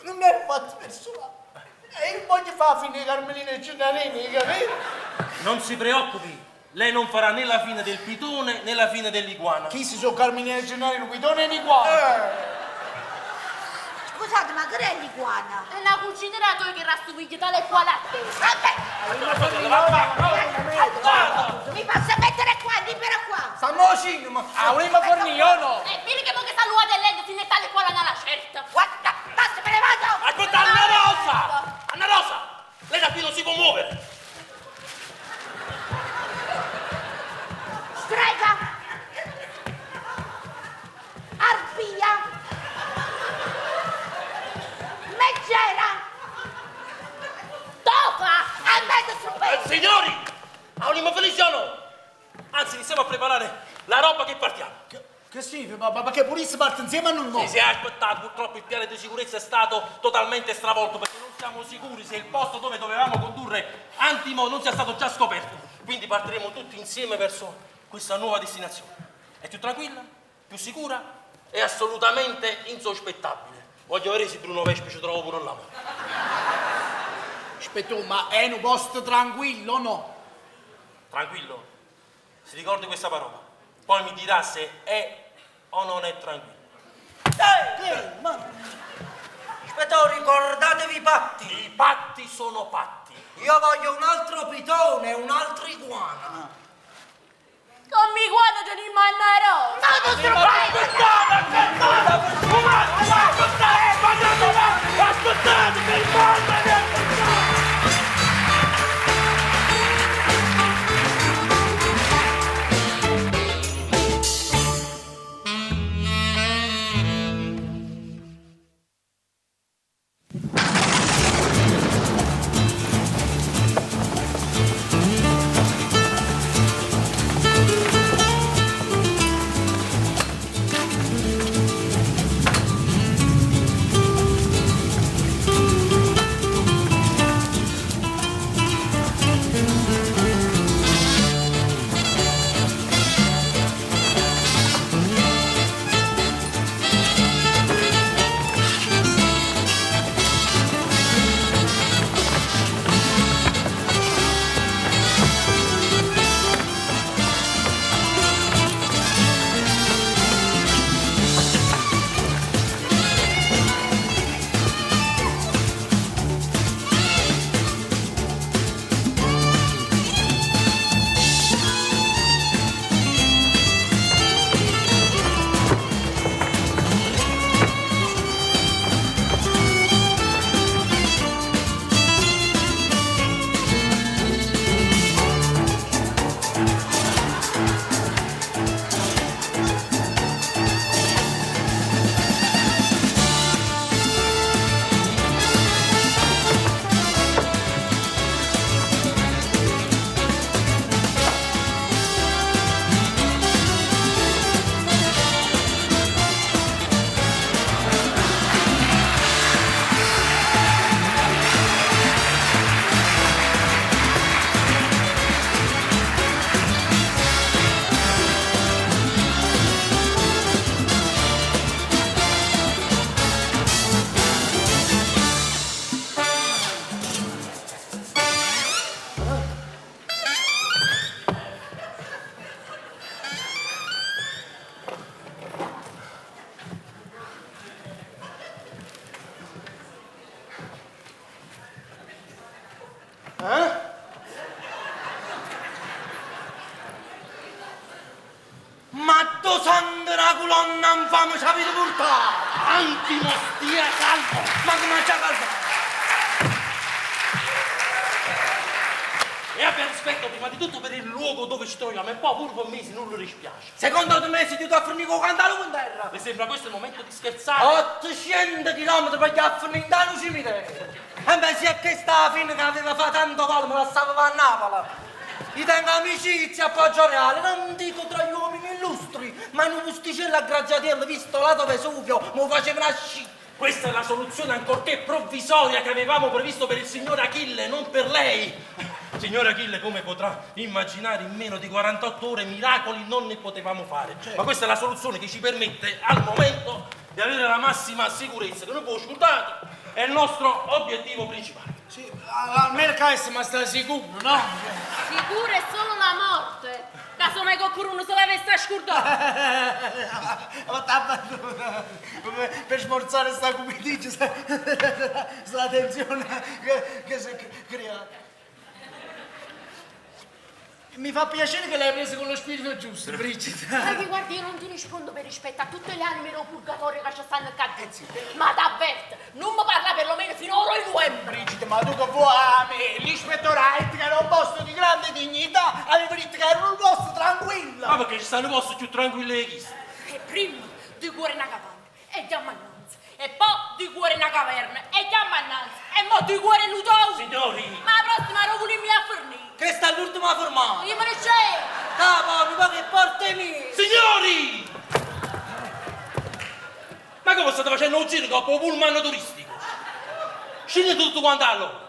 Non è un fatto personale. E io voglio fare finire Carmelina e Gennarini, capito? Non si preoccupi, Lei non farà né la fine del pitone né la fine dell'iguana. Chisti sono Carmine e Gennaro, Guidone e l'iguana. Scusate, ma che è l'iguana? È la cugina della tua che rassomiglia tale e quale a te. Vabbè, mi posso mettere qua, libero qua. Stiamo al cinema. Ah, volevo fornire o no? E vedi che mo che salutate lei si ne tale e quale una certa. Guarda, basta, me ne vado. Aspetta, Anna Rosa! Anna Rosa! Lei da qui non si può muovere! Strega. Arpia. Megera. Tofa! A me Eh, signori! Avremo felici o no? Anzi, iniziamo a preparare la roba che partiamo. Che significa? Ma, ma perché pure si parte insieme a noi? Sì, si è aspettato, purtroppo il piano di sicurezza è stato totalmente stravolto perché non siamo sicuri se il posto dove dovevamo condurre Antimo non sia stato già scoperto. Quindi partiremo tutti insieme verso questa nuova destinazione. È più tranquilla, più sicura e assolutamente insospettabile. Voglio vedere se Bruno Vespi ci trovo pure là. Aspetta, ma è un posto tranquillo o no? Tranquillo? Si ricordi questa parola. Poi mi dirà se è o non è tranquillo. Che? Ma... Aspetta, ricordatevi i patti. I patti sono patti. Io voglio un altro pitone e un'altra iguana. Con mi guarda te ne manderò. Ma non Aspettate che il mondo è Ma tu santo una colonna infame ci avete portato? Antimo, stia calmo! Ma come c'è calmato? E abbia rispetto prima di tutto per il luogo dove ci troviamo e poi pure per me se non lo dispiace. Secondo me si ti a fornire con cantare in terra. Mi sembra questo il momento di scherzare. 800 km per gli affermi in un cimitero. E beh, se è che sta fine che aveva fatto tanto male, me la stava a Napoli. Io tengo amicizia a Poggio Reale, non dico tra gli uomini illustri, ma in un posticello a Graziatiello, visto lato Vesuvio, mi faceva nascere. Questa è la soluzione ancorché provvisoria che avevamo previsto per il signor Achille, non per lei. Signor Achille, come potrà immaginare, in meno di 48 ore miracoli non ne potevamo fare. Ma questa è la soluzione che ci permette al momento di avere la massima sicurezza, che noi poi scordate, è il nostro obiettivo principale. Sì, almeno che ma sta sicuro, no? Sì, cura è solo la morte. Casomai qualcuno se l'avesse a scordare. Per smorzare sta cupidigia, sta tensione che si è creata. Mi fa piacere che l'hai preso con lo spirito giusto, Brigida. Ma che guardi, io non ti rispondo per rispetto a tutte le anime del purgatorio che ci stanno qua dentro. Ma t'avverto, non mi parla perlomeno fino a ora in novembre. Brigida, ma tu che vuoi a me? L'ispettore ha detto che era un posto di grande dignità, aveva detto che era un posto tranquillo. Ma perché ci stanno posti più tranquilli di chi? E prima di cuore una capanna e diamo annanzi. E poi di cuore una caverna e diamo annanzi. E mo di cuore l'utò. Signori! Ma la prossima roba mi a fornire. Che sta all'ultima fermata. Io me ne c'è. Capo, mi pa che porte mie. Signori! Ma come state facendo un giro dopo un pullman turistico? Scendete tutto quanto allora!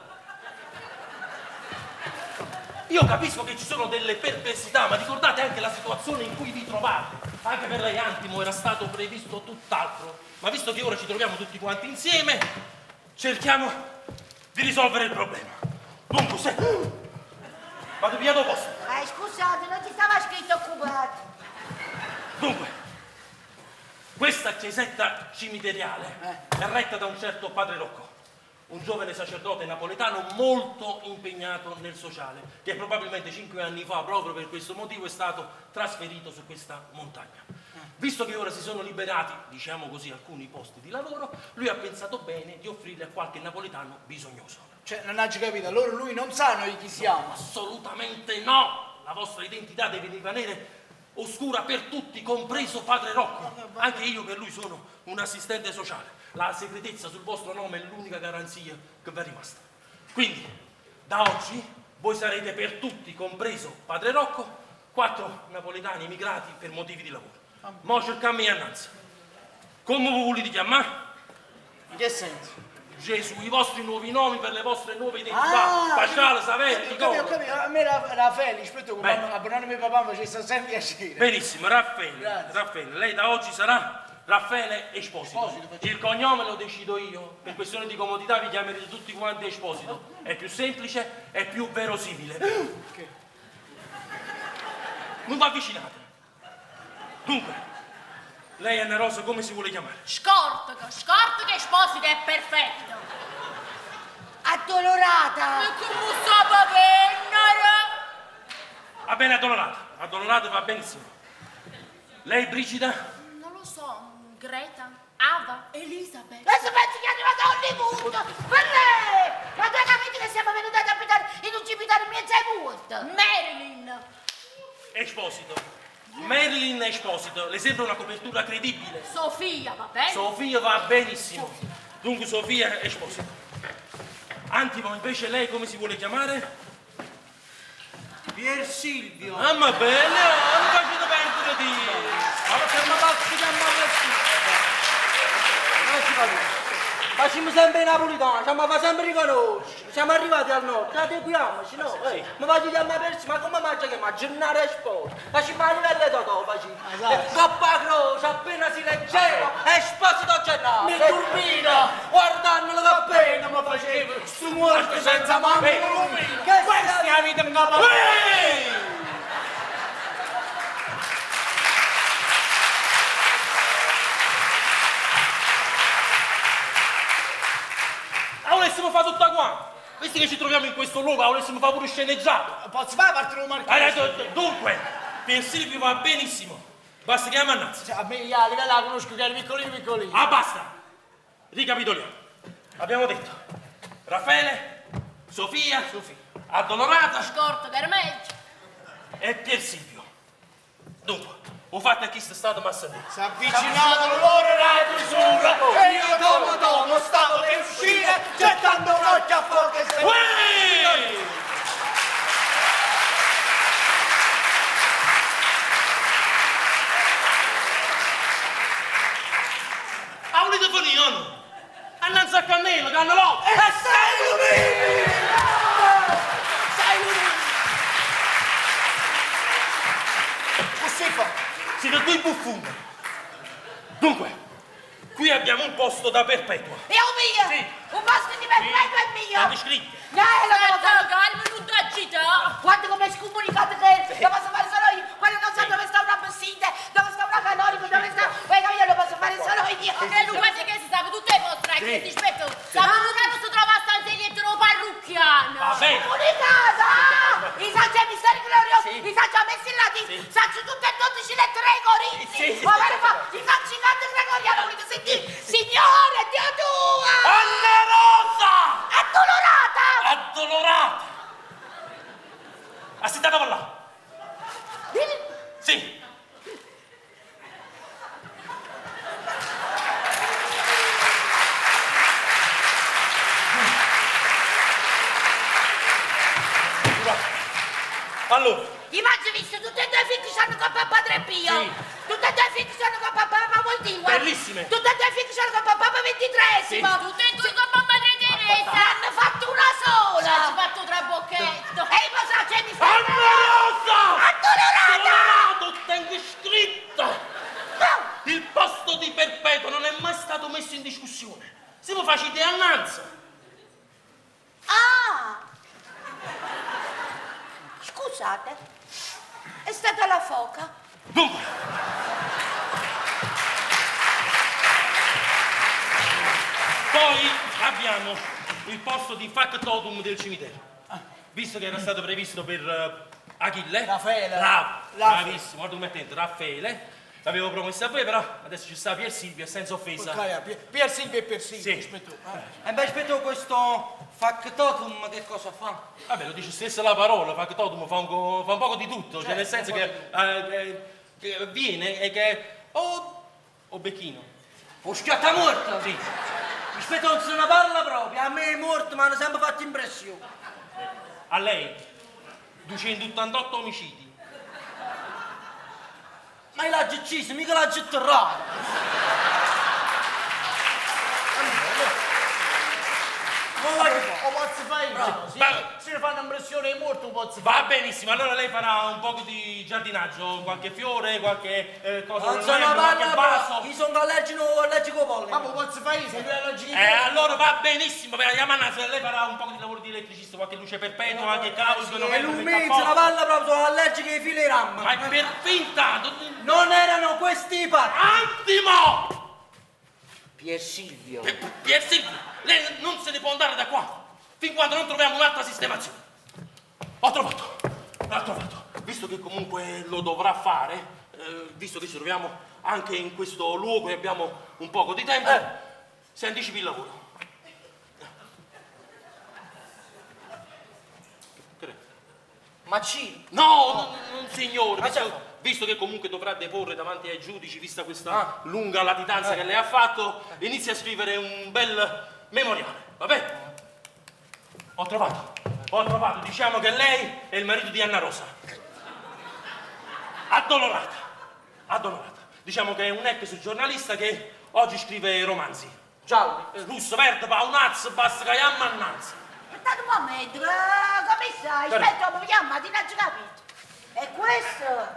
Io capisco che ci sono delle perplessità, ma ricordate anche la situazione in cui vi trovate. Anche per lei, Antimo, era stato previsto tutt'altro. Ma visto che ora ci troviamo tutti quanti insieme, cerchiamo di risolvere il problema. Dunque, se... Vado pigliato posto. Scusate, non ci stava scritto occupato. Dunque, questa chiesetta cimiteriale è retta da un certo padre Rocco, un giovane sacerdote napoletano molto impegnato nel sociale, che probabilmente 5 anni fa, proprio per questo motivo, è stato trasferito su questa montagna. Visto che ora si sono liberati, diciamo così, alcuni posti di lavoro, lui ha pensato bene di offrirli a qualche napoletano bisognoso. Cioè, non hai capito, allora lui non sa noi chi siamo. No, assolutamente no! La vostra identità deve rimanere oscura per tutti, compreso padre Rocco. Anche io per lui sono un assistente sociale. La segretezza sul vostro nome è l'unica garanzia che vi è rimasta. Quindi, da oggi, voi sarete per tutti, compreso padre Rocco, 4 napoletani emigrati per motivi di lavoro. Mo cercammi innanzi. Come vi volete chiamare? In che senso? Gesù, i vostri nuovi nomi per le vostre nuove identità. Ah, Pasquale, Saverio, Ho capito, ho Nicola. capito. A me Raffaele, aspetta, Bene. a buon mio papà mi faceva sempre piacere. Benissimo, Raffaele. Grazie. Raffaele, lei da oggi sarà Raffaele Esposito. Esposito, faccio. Il cognome lo decido io. Per questione di comodità vi chiamerete tutti quanti Esposito. È più semplice, è più verosimile. Che? Non vi avvicinate. Dunque, lei Anna Rosa come si vuole chiamare? Scortica, scortica Esposito è perfetto. Addolorata. Ma come sa venere? Va bene, Addolorata. Addolorata va benissimo. Lei Brigida? Non lo so, Greta, Ava, Elisabeth. Adesso pensi che è arrivata a Hollywood? Perché? Ma tu hai capito che siamo venuti ad abitare in un cimitero in mezzo ai morti? Marilyn. Esposito. Marilyn Esposito, le sembra una copertura credibile? Sofia, va bene? Sofia va benissimo. Dunque Sofia Esposito. Antimo, invece lei come si vuole chiamare? Pier Silvio. Mamma bella, non faccio perdere di... Ma perché mi faccio chiamare Pier Silvio? Non ci capisco. Facciamo sempre i napoletani, siamo fa sempre riconoscere. Siamo arrivati al nord, adeguiamoci, no? Sì. Mi faccio chiamare per ma come mangia che mangia? Gennaro Esposito. Facciamo a livello Totò, facciamo. Esatto. E Coppa Croce, appena si leggeva, Esposito Gennaro. Mi turbina! Guardandolo che Appena mi facevo sto morto senza manco Beh. un lumino. Che Questa è la vita in capo. Ehi! Ah, volessimo fare tutta qua. Visto che ci troviamo in questo luogo, ah, volessimo fare pure sceneggiato. Posso fare parte del marchese? Allora, dunque, per Silvio va benissimo. Basta che ammannazzi. Cioè, a me io a livello la conosco che era piccolino piccolino. Ah, basta! Ricapitoliamo. Abbiamo detto Raffaele, Sofia, Addolorata Scortica era meglio. e Pier Silvio. Dunque, ho fatto a chi sta stato massadino. Si è avvicinato l'ora della chiusura e io tomo tomo stavo per uscire gettando un occhio a poche se... Uè! Ah, volete finire o no? Annanzi a cannella, cannellò! E sei lumini! Sei lumini! Così fa. Siete due buffoni. Dunque, qui abbiamo un posto da perpetua. È un mio! Sì. Un posto di perpetuo è mio! Hanno scritto. No, lo devo fare. Calma, non t'agitare. Guarda come scupo latino, saccio tutte e 12 lettere dei corinzi. Sì, sì. Ma vero fa, i canti gregoriani, volete sentire? Signore, Dio tua! Anna Rosa! Addolorata! Addolorata! Assettata là. Sì. Allora, I mangi visto tutte e due figli sono con papà Tre Pio. Sì. Tutte e due figli sono con papà Papa Voitiva. Bellissime. Tutte e due figli sono con papà Papa XXIII. Tutte e due con mamma Teresa. Ne hanno fatto una sola. Ci ha fatto trabocchetto. E io so che mi Anna Rosa! Addolorata! Addolorato, tengo scritto! No! Il posto di Perpetua non è mai stato messo in discussione. Se voi facete annanza. Ah! Scusate, è stata la foca. Dunque. Poi abbiamo il posto di factotum del cimitero. Visto che era stato previsto per Achille. Raffaele. Bravo, Raffaele. bravissimo, guarda come è attento, Raffaele. L'avevo promesso a voi, però adesso ci sta Pier Silvio, senza offesa. Porca, Pier Silvio e Pier Silvio, Sì. aspetta. E beh, aspetta, questo factotum che cosa fa? Vabbè, lo dice stessa la parola, factotum fa un poco di tutto, cioè nel senso che viene e che o becchino. O schiattamorto? Sì. Aspetta, non se ne parla proprio, a me è morto, mi hanno sempre fatto impressione. A lei 288 omicidi. Ma io l'ho ucciso, mica l'ho getterrato. Ma voglio fare? O posso fare io? Sì, Va- se ne fanno impressione è morto, posso fare. Va benissimo, allora lei farà un poco di giardinaggio, qualche fiore, qualche cosa, Non se ne qualche parla vaso. proprio, io sono allergico al polline. Ma posso fare io, se lui è allergico. Allora va benissimo, beh, andiamo a se lei farà un poco di lavoro di elettricista, qualche luce perpetua, qualche cavo, E il lui se ne parla proprio, sono allergico ai fili RAM. Ma è per finta! Non erano questi i patti. Attimo! Pier Silvio. Pier Silvio, lei non se ne può andare da qua fin quando non troviamo un'altra sistemazione. Ho trovato, l'ho trovato. Visto che comunque lo dovrà fare, visto che ci troviamo anche in questo luogo e abbiamo un poco di tempo, si anticipi il lavoro. Che è? Ma ci? No, non signore, Ma certo. visto che comunque dovrà deporre davanti ai giudici, vista questa lunga latitanza che lei ha fatto, inizia a scrivere un bel memoriale, va bene? Ho trovato, diciamo che lei è il marito di Anna Rosa. Addolorata, addolorata. Diciamo che è un ex giornalista che oggi scrive romanzi. Gialli. Russo, verde, paunazzo, basta che ammannanza. Aspettate un momento, come stai? Aspetta, mi chiama, ti non ho capito. E questo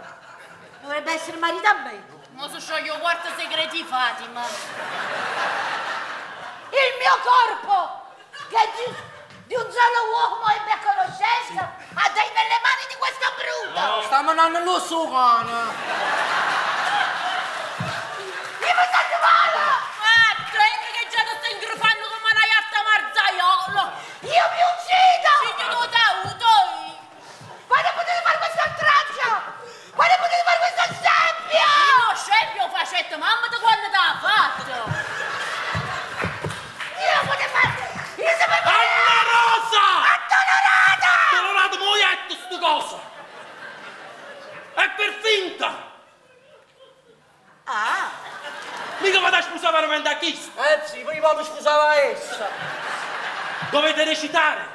dovrebbe essere marito a me. Mo so scioglio quarto segreti Fatima. Il mio corpo, che di un solo uomo ebbe a conoscenza, ha dei nelle mani di questo bruto. No. Sta manando l'osso cane. Io mi sento male. Ah, treno che già ti stai ingrufando come una iatta marzaiolo. Io mi uccido. Figlio tu t'aiuto. Quando potete fare questo oltraggio? Quando potete fare questo scempio? Io lo scempio facetto, mamma te quando t'ha fatto? Io non potevo fare. Io sapevo. Anna Rosa! Addolorata! Addolorata, muoietto sto cosa! È per finta! Ah! Mica vado a sposare veramente a chi? Eh sì, prima mi scusava essa. Dovete recitare,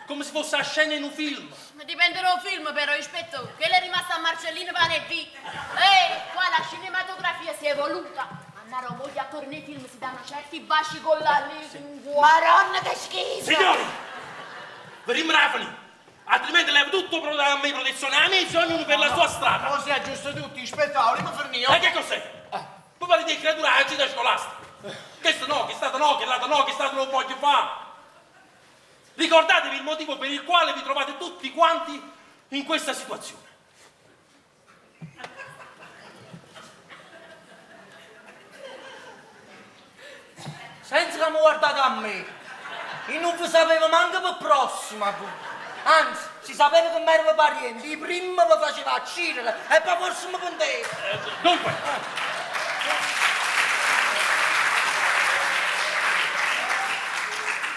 come se fosse la scena in un film. Ma dipende dal film però, rispetto, che è rimasta a Marcellino Pane e Vita. Ehi, qua la cinematografia si è evoluta. Andare a moglie attori nei film si danno certi baci con la lingua. Maronna che schifo! Signori, rimrafani, altrimenti levo tutto la mia protezione amici, ognuno per la sua strada. Non si aggiusta tutti, aspetta, ma fornio. E che cos'è? Voi parli di creatura alla gita scolastica. Questo no, che è stato no, che è stato no, che è stato non voglio fare. Ricordatevi il motivo per il quale vi trovate tutti quanti in questa situazione. Senza che mi guardate a me. Io non vi sapevo manco per prossima. Anzi, si sapevo che m'erano parienti, io prima vi facevo accirere e poi forse mi pentevo. Dunque.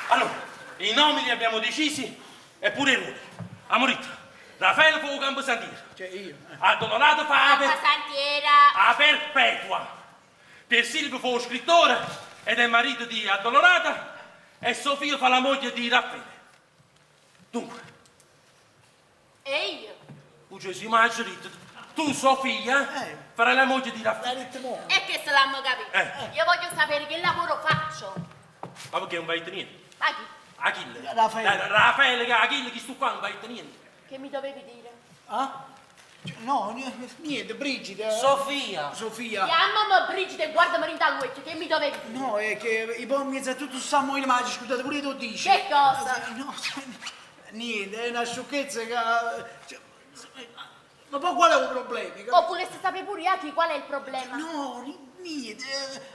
Allora, i nomi li abbiamo decisi e pure i ruoli. Amorito, Raffaele fa il camposantiere. Cioè io. Addolorato fa la per- Santiera. a perpetua. Pier Silvio fa lo scrittore ed è marito di Addolorata e Sofia fa la moglie di Raffaele. Dunque, E io? Uccello, ma tu Sofia farai la moglie di Raffaele. E che se l'hanno capito? Eh. Io voglio sapere che lavoro faccio. Ma perché non vai a niente? Ma chi? Achille. Raffaele. Raffaele, che Achille, chi sto qua non vai a niente. Che mi dovevi dire? Ah? Cioè, No, niente, Brigida. Sofia. Sofia. Chiamami Brigida e guardami in all'occhio, che mi dovevi dire? No, è che i poi in mezzo a tutto sta in ma scusate pure tu dici. Che cosa? No, cioè, niente, è una sciocchezza che... cioè, ma poi qual è il problema? O volessi sapere pure io chi qual è il problema? No, niente.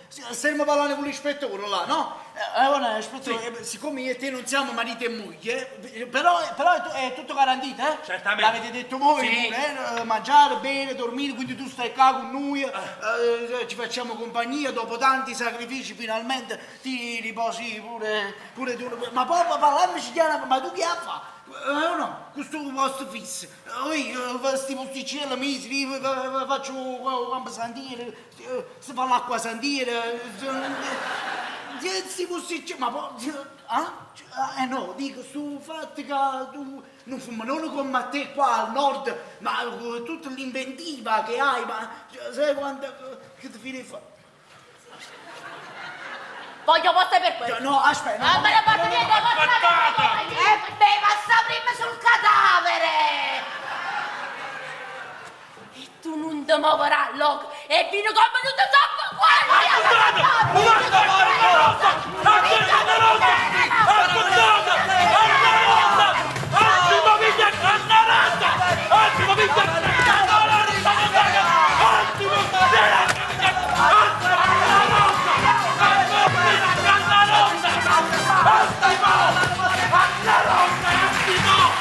Stiamo parlando con l'ispettore là, no? Allora, ispettore, siccome io e te non siamo marito e moglie, però, però è, tutto garantito, eh? Certamente. L'avete detto voi, Sì. pure, eh? Mangiare, bere, dormire, quindi tu stai qua con noi, ci facciamo compagnia, dopo tanti sacrifici finalmente ti riposi pure, pure tu. Ma poi parlandoci chiaro, ma tu che hai fatto? No, questo posto fisso. Io questi posticini miseri, faccio il camposantiere, si fa l'acqua santiera, questi posticini, ma poi, ah? Eh no, dico, sto fatto che tu non fumi non come a te qua al nord, ma con tutta l'inventiva che hai, ma sai quanto che ti fini fa? Voglio posto per quello. No, aspetta, no, Ah, me la porto via, devo Aspettate! E beh, passa prima sul cadavere! E tu non ti muoverai, loco. E fino come non ti so Aspettate! Anna Rosa! Anna Rosa! Aspettate! Anna Rosa! Attimo, figlia! Anna Rosa! Attimo, figlia! Anna Rosa! Attimo! Anna Rosa! Anna Rosa! Attimo! Anna Rosa! Attimo!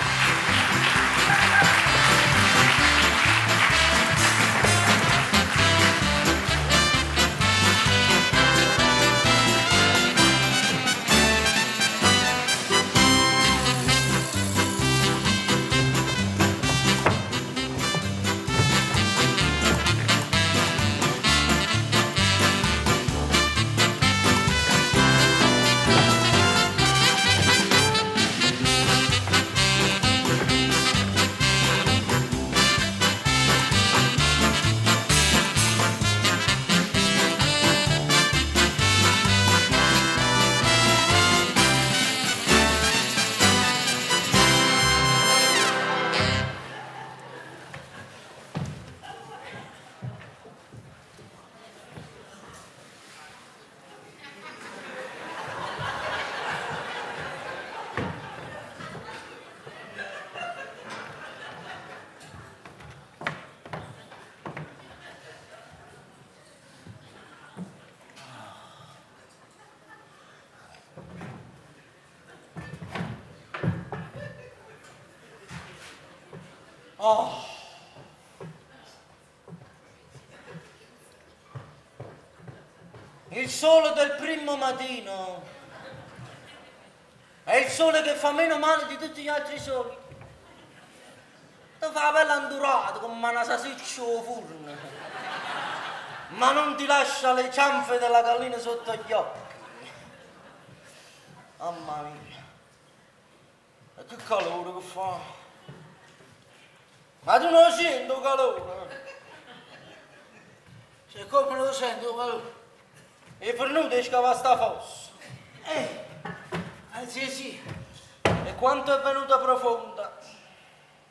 Il sole del primo mattino è il sole che fa meno male di tutti gli altri soli. Ti fa la pelle andurata come una salsiccia al forno, ma non ti lascia le cianfe della gallina sotto gli occhi. Mamma mia, e che calore che fa! Ma tu non lo senti il calore? Se come lo sento, calore? È venuto di scavare sta fossa. Sì, sì. E quanto è venuta profonda?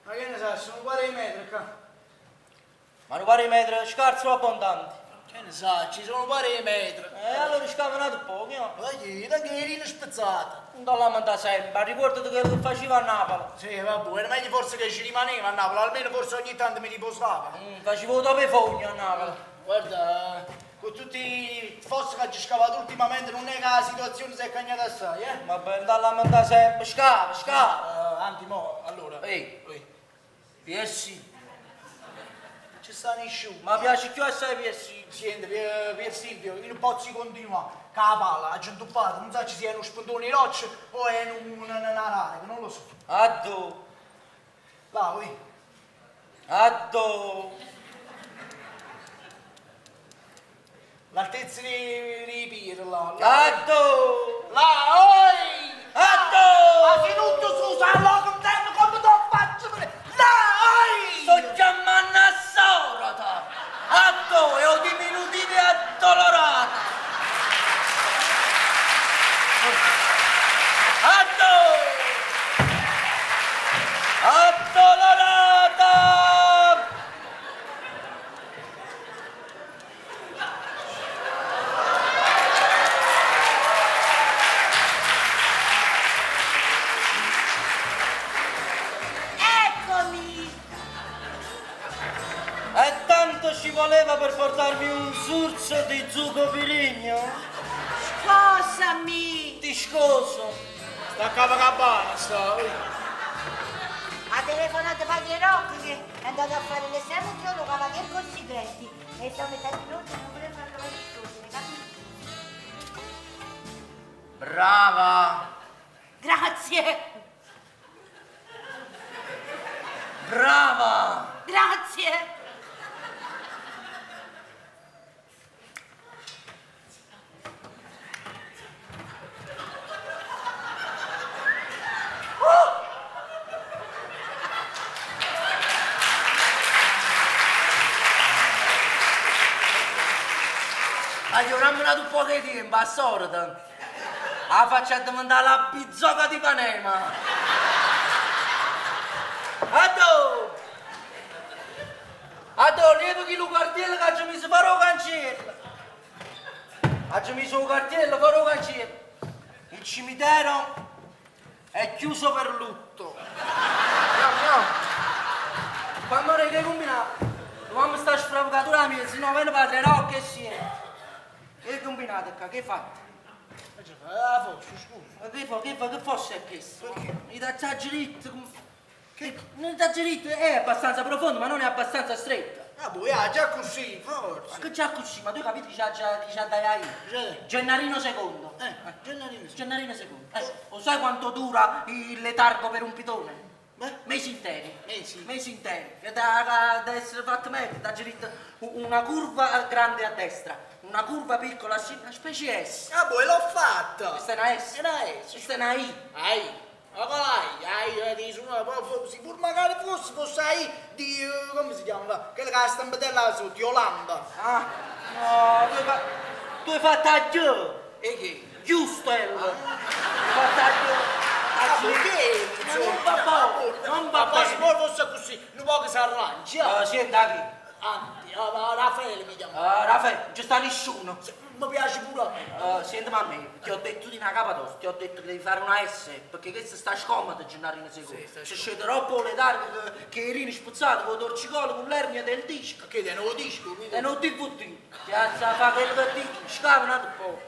Ma che ne sa, sono 40 metri qua. Ma non pare metri scarsi o abbondanti? Che ne sa, ci sono 40 metri. E allora scava un altro po', no? Ma che, da che eri spezzata. Non te la manda sempre, ricordati quello che faceva a Napoli. Sì, vabbè, era meglio forse che ci rimaneva a Napoli, almeno forse ogni tanto mi riposava. Facevo dopo i fogni a Napoli. Guarda, Con tutti i fossi che ho scavato ultimamente non è che la situazione si è cagnata assai, eh? Ma ben da lamentare sempre, scava, scava. Anti, mo, allora. Ehi. Ui, Piersi, non ci sta nessuno. ma piace più assai Piersi. Senti, Pier Silvio, io non posso continuare. Che la palla, ha già intuppato, non so se sia uno spuntone di roccia o è una rareca, non lo so. Addo, Va, ui. addo. L'altezza di Pier, là. Là, Addo! là, oi! Addo! Ma se non tu scusa, allora contento come te lo faccio per... Là, oi! Sto chiamando a sorata! Addo! E ho diminutivi addolorata! Addo! Addolorata! Eccomi! E tanto ci voleva per portarmi un surso di zucco pirigno? Scusami! Ti scuso! Sta a Copacabana, sta. oi. Ha telefonato padre Rocco che è andato a fare l'esame teologo Cavalier Consigretti e sta mettendo in ordine, non voleva farlo rispondere, capito? Brava! Grazie! Brava! Grazie! Aggiorniamo un po' di tempo, a sorta. La faccia diventare la bizzoca di Panema. Addo! Addo, lievo chi lo cartello che ci messo farò cancello. Ha messo un cartello, farò cancello. Il cimitero è chiuso per lutto. Andiamo, andiamo. Fammi che combinato? Dobbiamo stare sfravocatura mia, se no viene padre Rocco e si è. Che combinate qua? Che fate? Ah, forse, scusa. Ma che fa, che fa, che fosse è questo? Perché? Mi dà già dritto. Che? Non dà dritto, è abbastanza profondo, ma non è abbastanza stretto. Ah, boh, ah, già così, forse. Ma che già così, ma tu hai capito chi c'ha già, chi c'ha dai ai? C'è. Gennarino II. Gennarino. Gennarino II. Lo sai quanto dura il letargo per un pitone? Beh. Mesi interi. Mesi? Mesi interi. Che da essere fatto meglio, da dritto una curva grande a destra, una curva piccola a sinistra, una specie S. Ah, boh, l'ho fatta. Questa è una S. È una S. Questa è una I. Ai, ma qual hai? Ai, di su, se pur magari fosse ai di, come si chiama? Quella che ha la stampatella su, di Olanda. Ah, no, tu hai fatto a G. E che? Giusto, El. Hai fatto a G. Ah, perché? Ma non va bene, non va Ma poi se bene. poi fosse così, un po' che si arrangia. Senta qui. Anzi, Raffaele mi chiama. Raffaele, non ci sta nessuno. Mi piace pure a me. Sentimi a me, ti ho detto di una capa tosta, ti ho detto che devi fare una S, perché questa sta scomoda, Gennarino secondo. Sì, sta Se c'è troppo letargo che i rini spezzati con il torcicollo, con l'ernia del disco. Che te non lo disco? E non DVD. Ti alza a fare quello che dico, scava un altro po'.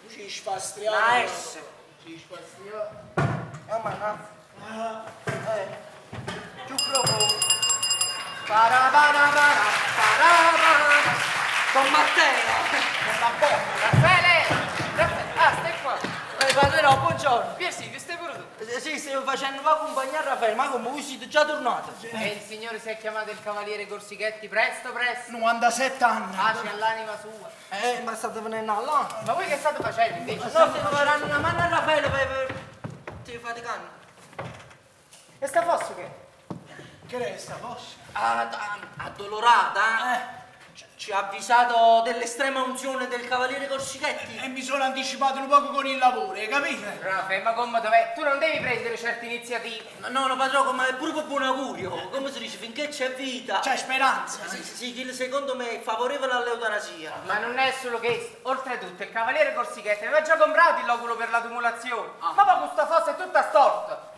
Ci sfastriamo. Una S. Ci sfastriamo. Ah, ma no. Giù profondo. Parabarabara, parabara. Con Matteo. Con la bocca. Raffaele! Raffaele! Ah, stai qua! Padre no, buongiorno. Pier Silvio, stai pure tu. Sì, stavo facendo una compagnia a Raffaele, ma come voi siete già tornati? E il signore si è chiamato il cavaliere Corsichetti, presto, presto. 97 anni. Pace all'anima sua. Ma state venendo là. Ma voi che state facendo invece? No, stiamo dando una mano a Raffaele per... Ti fate canna. E sta fossa che? Che è sta fossa? Addolorata? Ci ha avvisato dell'estrema unzione del cavaliere Corsichetti. E mi sono anticipato un poco con il lavoro, hai capito? Raffaele, ma come dov'è? Tu non devi prendere certe iniziative. No, no, padrone, ma è pure per buon augurio. Come si dice, finché c'è vita. C'è speranza. Sì, sì, sì, secondo me è favorevole all'eutanasia. Ma non è solo questo. Oltretutto, il cavaliere Corsichetti aveva già comprato il loculo per la tumulazione. Ma poi questa fossa è tutta storta.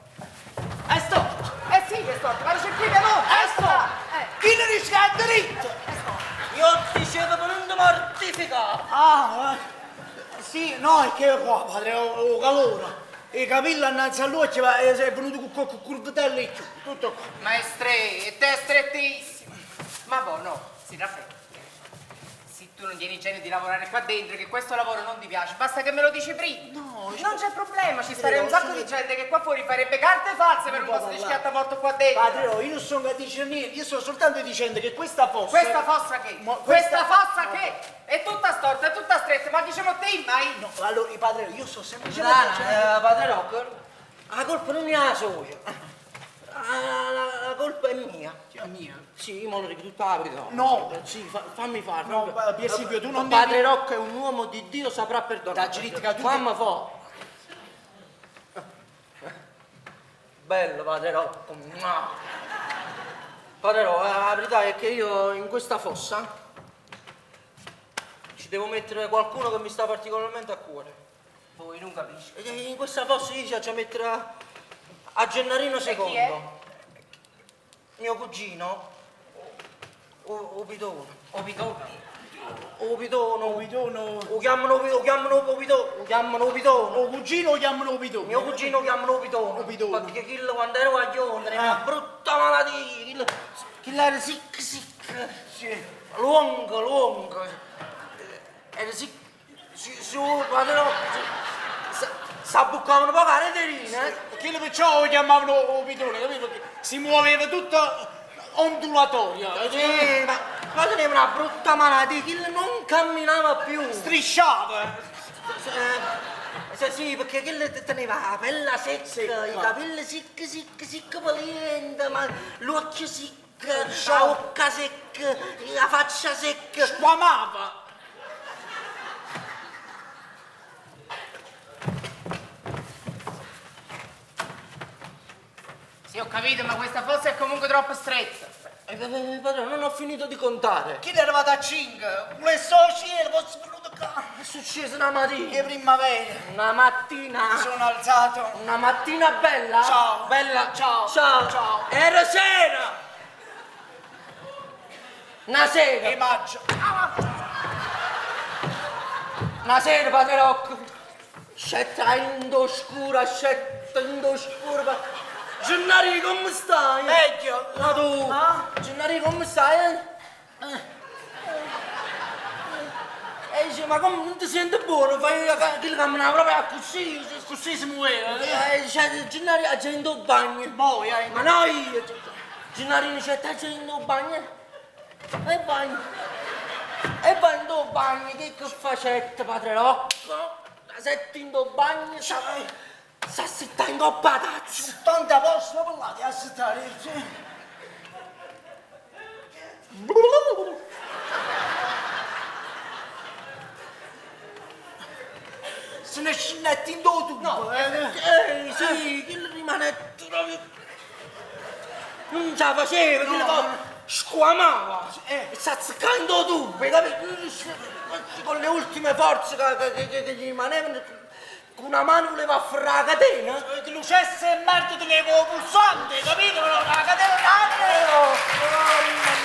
È storta? Eh sì che è storta, ma c'è qui da noi. È storta. Chi ne rischia dritto? Io dicevo per non mortificare. rettificare. Ah, sì, no, è che qua, padre, ho calore. I capelli innanzi all'occhio, ma è venuto con con curvitello e chiù, tutto qua. Ma è stretto, è strettissimo. Ma boh, no, sì, Raffaele. Se tu non tieni genio di lavorare qua dentro, che questo lavoro non ti piace, basta che me lo dici prima. No, non c'è problema, ci starebbe un sacco di gente che qua fuori farebbe carte false per un può posto di parlare. schiattamorto qua dentro. Padre, no, io non sono a dire niente, io sto soltanto dicendo che questa fossa... Questa fossa che? Questa- Questa fossa che? È tutta storta, è tutta stretta, ma diciamo te mai? No, allora, padre, io sto semplicemente... Dai, padre Rocco, la colpa non è la sua. La colpa è mia. È mia? Sì, ma lo dico tutta la verità. No. Sì, fammi fare. No, Pier Silvio, tu non Padre devi- Rocco è un uomo di Dio, saprà perdonare. Dai, Giritica, tu Fammi fa. Bello, padre Rocco. Mua. Padre Rocco, la verità è che io in questa fossa ci devo mettere qualcuno che mi sta particolarmente a cuore. Voi non capisci. E in questa fossa io ci metterò a Gennarino E chi II. è? Mio cugino, o Pitone. O Pitone? O Pitone. O Pitone. O chiamano o chiamano o Pitone. O chiamano Pitone. O cugino o chiamano Pitone? Mio cugino chiamano Pitone. Pitone. Perché quello quando ero guaglione era una brutta malattia. Quello, quello era sic sic. Sì. Lungo, lungo. Era sic. Su, quando ero. S'abbuccavano poco a reterina. eh. Quello perciò lo chiamavano o Pitone, capito? Perché si muoveva tutto ondulatorio. Sì, ma teneva una brutta malattia, quello non camminava più. Strisciava. Sì, sì, perché quello teneva la pelle secca, i capelli secchi, secchi, secchi, polente, ma l'occhio secco, la bocca secca, la faccia secca. Squamava. Sì, ho capito, ma questa fossa è comunque troppo stretta. Padrone, non ho finito di contare. Chi è arrivato a 5? Le socie, posso venuto qua. È successo una mattina. Che primavera. Una mattina. Mi sono alzato. Una mattina bella. Ciao. Bella. Ciao. Ciao. Ciao. Era sera. Una sera. E maggio. Una sera, padre Rocco. Scetta in oscura, scetta in oscura. Gennaro, come stai? Meglio. Ma tu? Ah? Gennaro, come stai? E dice, ma come non ti senti buono? Fai quello camminava proprio così. Così si muoveva. Cioè, Gennaro, a gente in bagno. Muoia. Ma no io. Gennarino dice, te c'è in bagno? E bagno. E va in bagno, che facette, padre Rocco? La sette in bagno, sa sitta in coppa tazza. Tanta posta per là di assettare. Se ne scennetti in tubo. No, Sì, quello rimane proprio... Non ce la faceva, quello No. squamava. E si azzeccava in tubo, capito? Con le ultime forze che gli rimanevano, con una mano voleva afferrare la catena. Lucesse e merda tenevo pulsante, capito? La catena Oh, mamma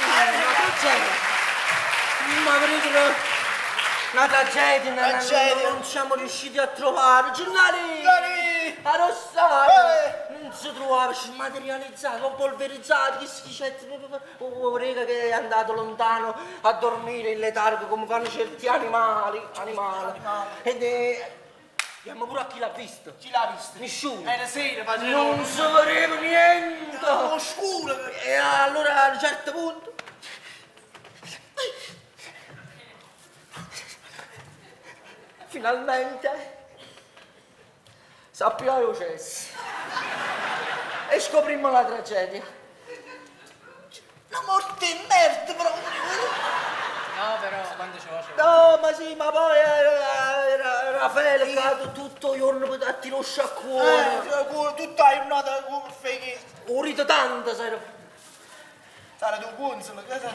mia, una tragedia. Ma vedete, una tragedia, Tragedia. non siamo riusciti a trovare. Gennari! Gennari! La rossa! Non si trovava, si è materializzato, polverizzato, che si dice, oh, prega che è andato lontano a dormire in letargo come fanno certi animali. Animali. Ed è... Abbiamo pure a chi l'ha visto. Chi l'ha visto? Nessuno. Era sera, faceva. Non si vedeva niente. Oscuro. E allora a un certo punto... Finalmente sappiamo cesso e scoprimmo la tragedia. La morte è merda proprio. No, però quando ci voce. No, ma sì, ma poi era Raffaele che ha tutto il giorno a tirare sciacquone. Tutta la giornata come fai che... Ho rito tanto, sai. Sarà tu console, cosa?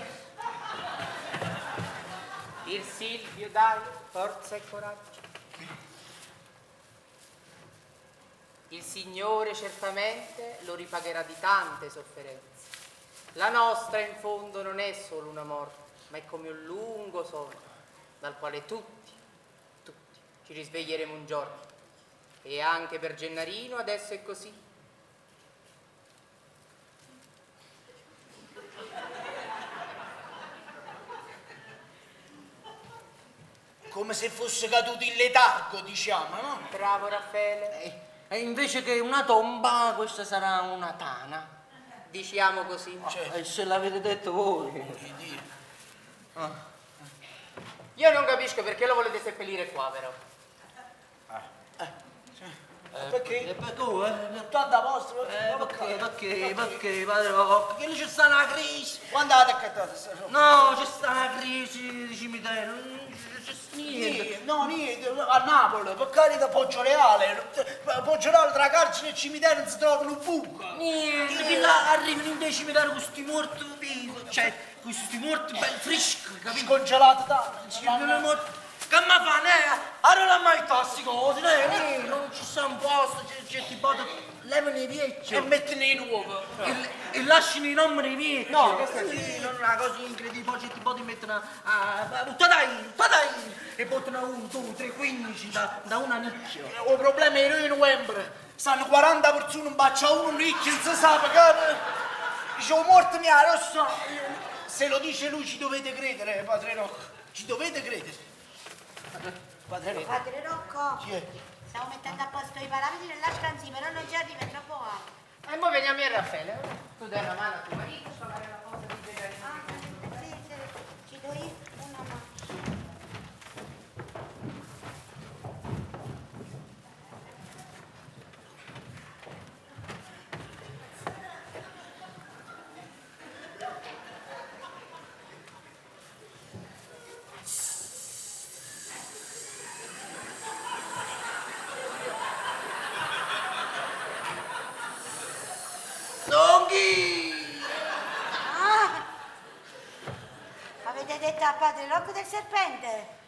Il Silvio, dai, forza e coraggio. Il Signore certamente lo ripagherà di tante sofferenze. La nostra in fondo non è solo una morte, ma è come un lungo sonno. dal quale tutti, tutti ci risveglieremo un giorno. E anche per Gennarino adesso è così. Come se fosse caduto in letargo, diciamo, no? Bravo Raffaele. E invece che una tomba, questa sarà una tana. Diciamo così. E se l'avete detto voi. Io non capisco perché lo volete seppellire qua, però. Perché? E perché? Tanto a posto, Perché, perché, perché, padre Rocco? Che lì c'è sta una crisi. Quando avete accattato sta roba? No, c'è sta una crisi di cimitero, non c'è niente. Niente, no, niente, a Napoli, per carità, Poggio Reale, Poggio Reale tra carcere e cimitero non si trova un buco. Niente, che là arrivano in dei cimiteri con questi morti vivi, cioè, con questi morti ben freschi, capito? Scongelato tanto. Sì, non è morto. Che mi fa, ne? Allora mai tossico, cose, ne? Non ci sta un posto, c'è tipo, levano i vecchi. E mettono i nuovi. E lasciano i nomi dei vecchi. No, che stai sì, non è una cosa incredibile, poi c'è tipo ti mettono a... Butta dai, butta dai! E buttano 1, 2, 3, 15 da una nicchia. Il problema è che in novembre stanno 40 persone in bacio a uno un ricco, non si sa perché. Dice, oh, morto mia, lo so. Se lo dice lui ci dovete credere, padre Rocco. Ci dovete credere. Padre Rocco. Padre Rocco, Chi è? stavo mettendo a posto i parametri della scansia, però non ci arriva, è troppo alto. E mo veniamo a Raffaele. Tu dai una mano a tuo marito a fare la cosa di Gennarino. Ah, sì, sì, ci do io una mano. Songhi! Ah! Avete detto a Padre Rocco del serpente?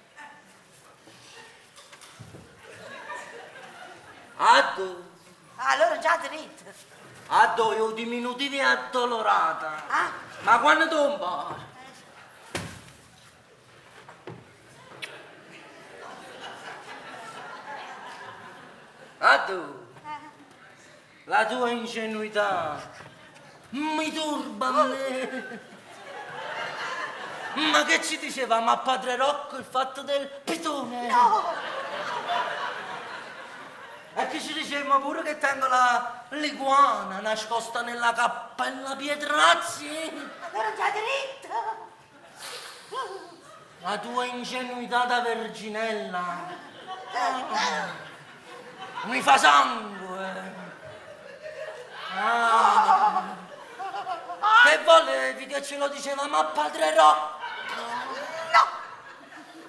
Addo, Ah, allora già dritto. addo, io diminutivi addolorata. Ah, Ma quando tomba? Addo, la tua ingenuità mi turba me. Ma che ci dicevamo a Padre Rocco il fatto del pitone? no! E che ci dicevamo pure che tengo la l'iguana nascosta nella cappella Pietrazzi? Allora già dritto. La tua ingenuità da verginella mi fa sangue. Ah. Che volevi che ce lo dicevamo a Padre Rocco? No!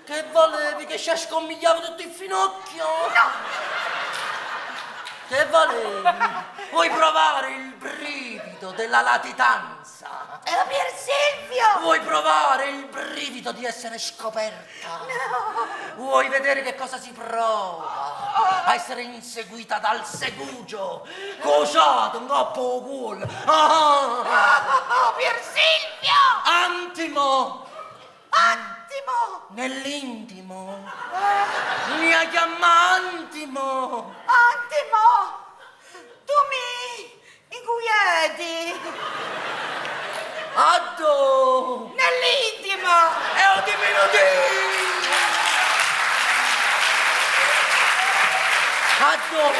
Che volevi che ci ascomigliava tutto il finocchio? No! Che volevi? Vuoi provare il brivido della latitanza? Era Pier Silvio! Vuoi provare il brivido di essere scoperta? No! Vuoi vedere che cosa si prova? A essere inseguita dal segugio, cociato un coppo culo. Ah! Oh, Pier Silvio! Antimo! Attimo! Nell'intimo! Mi ha chiamato Antimo! Attimo! Tu mi inquieti! Addo! Nell'intimo! E ho diminutivo! Addo!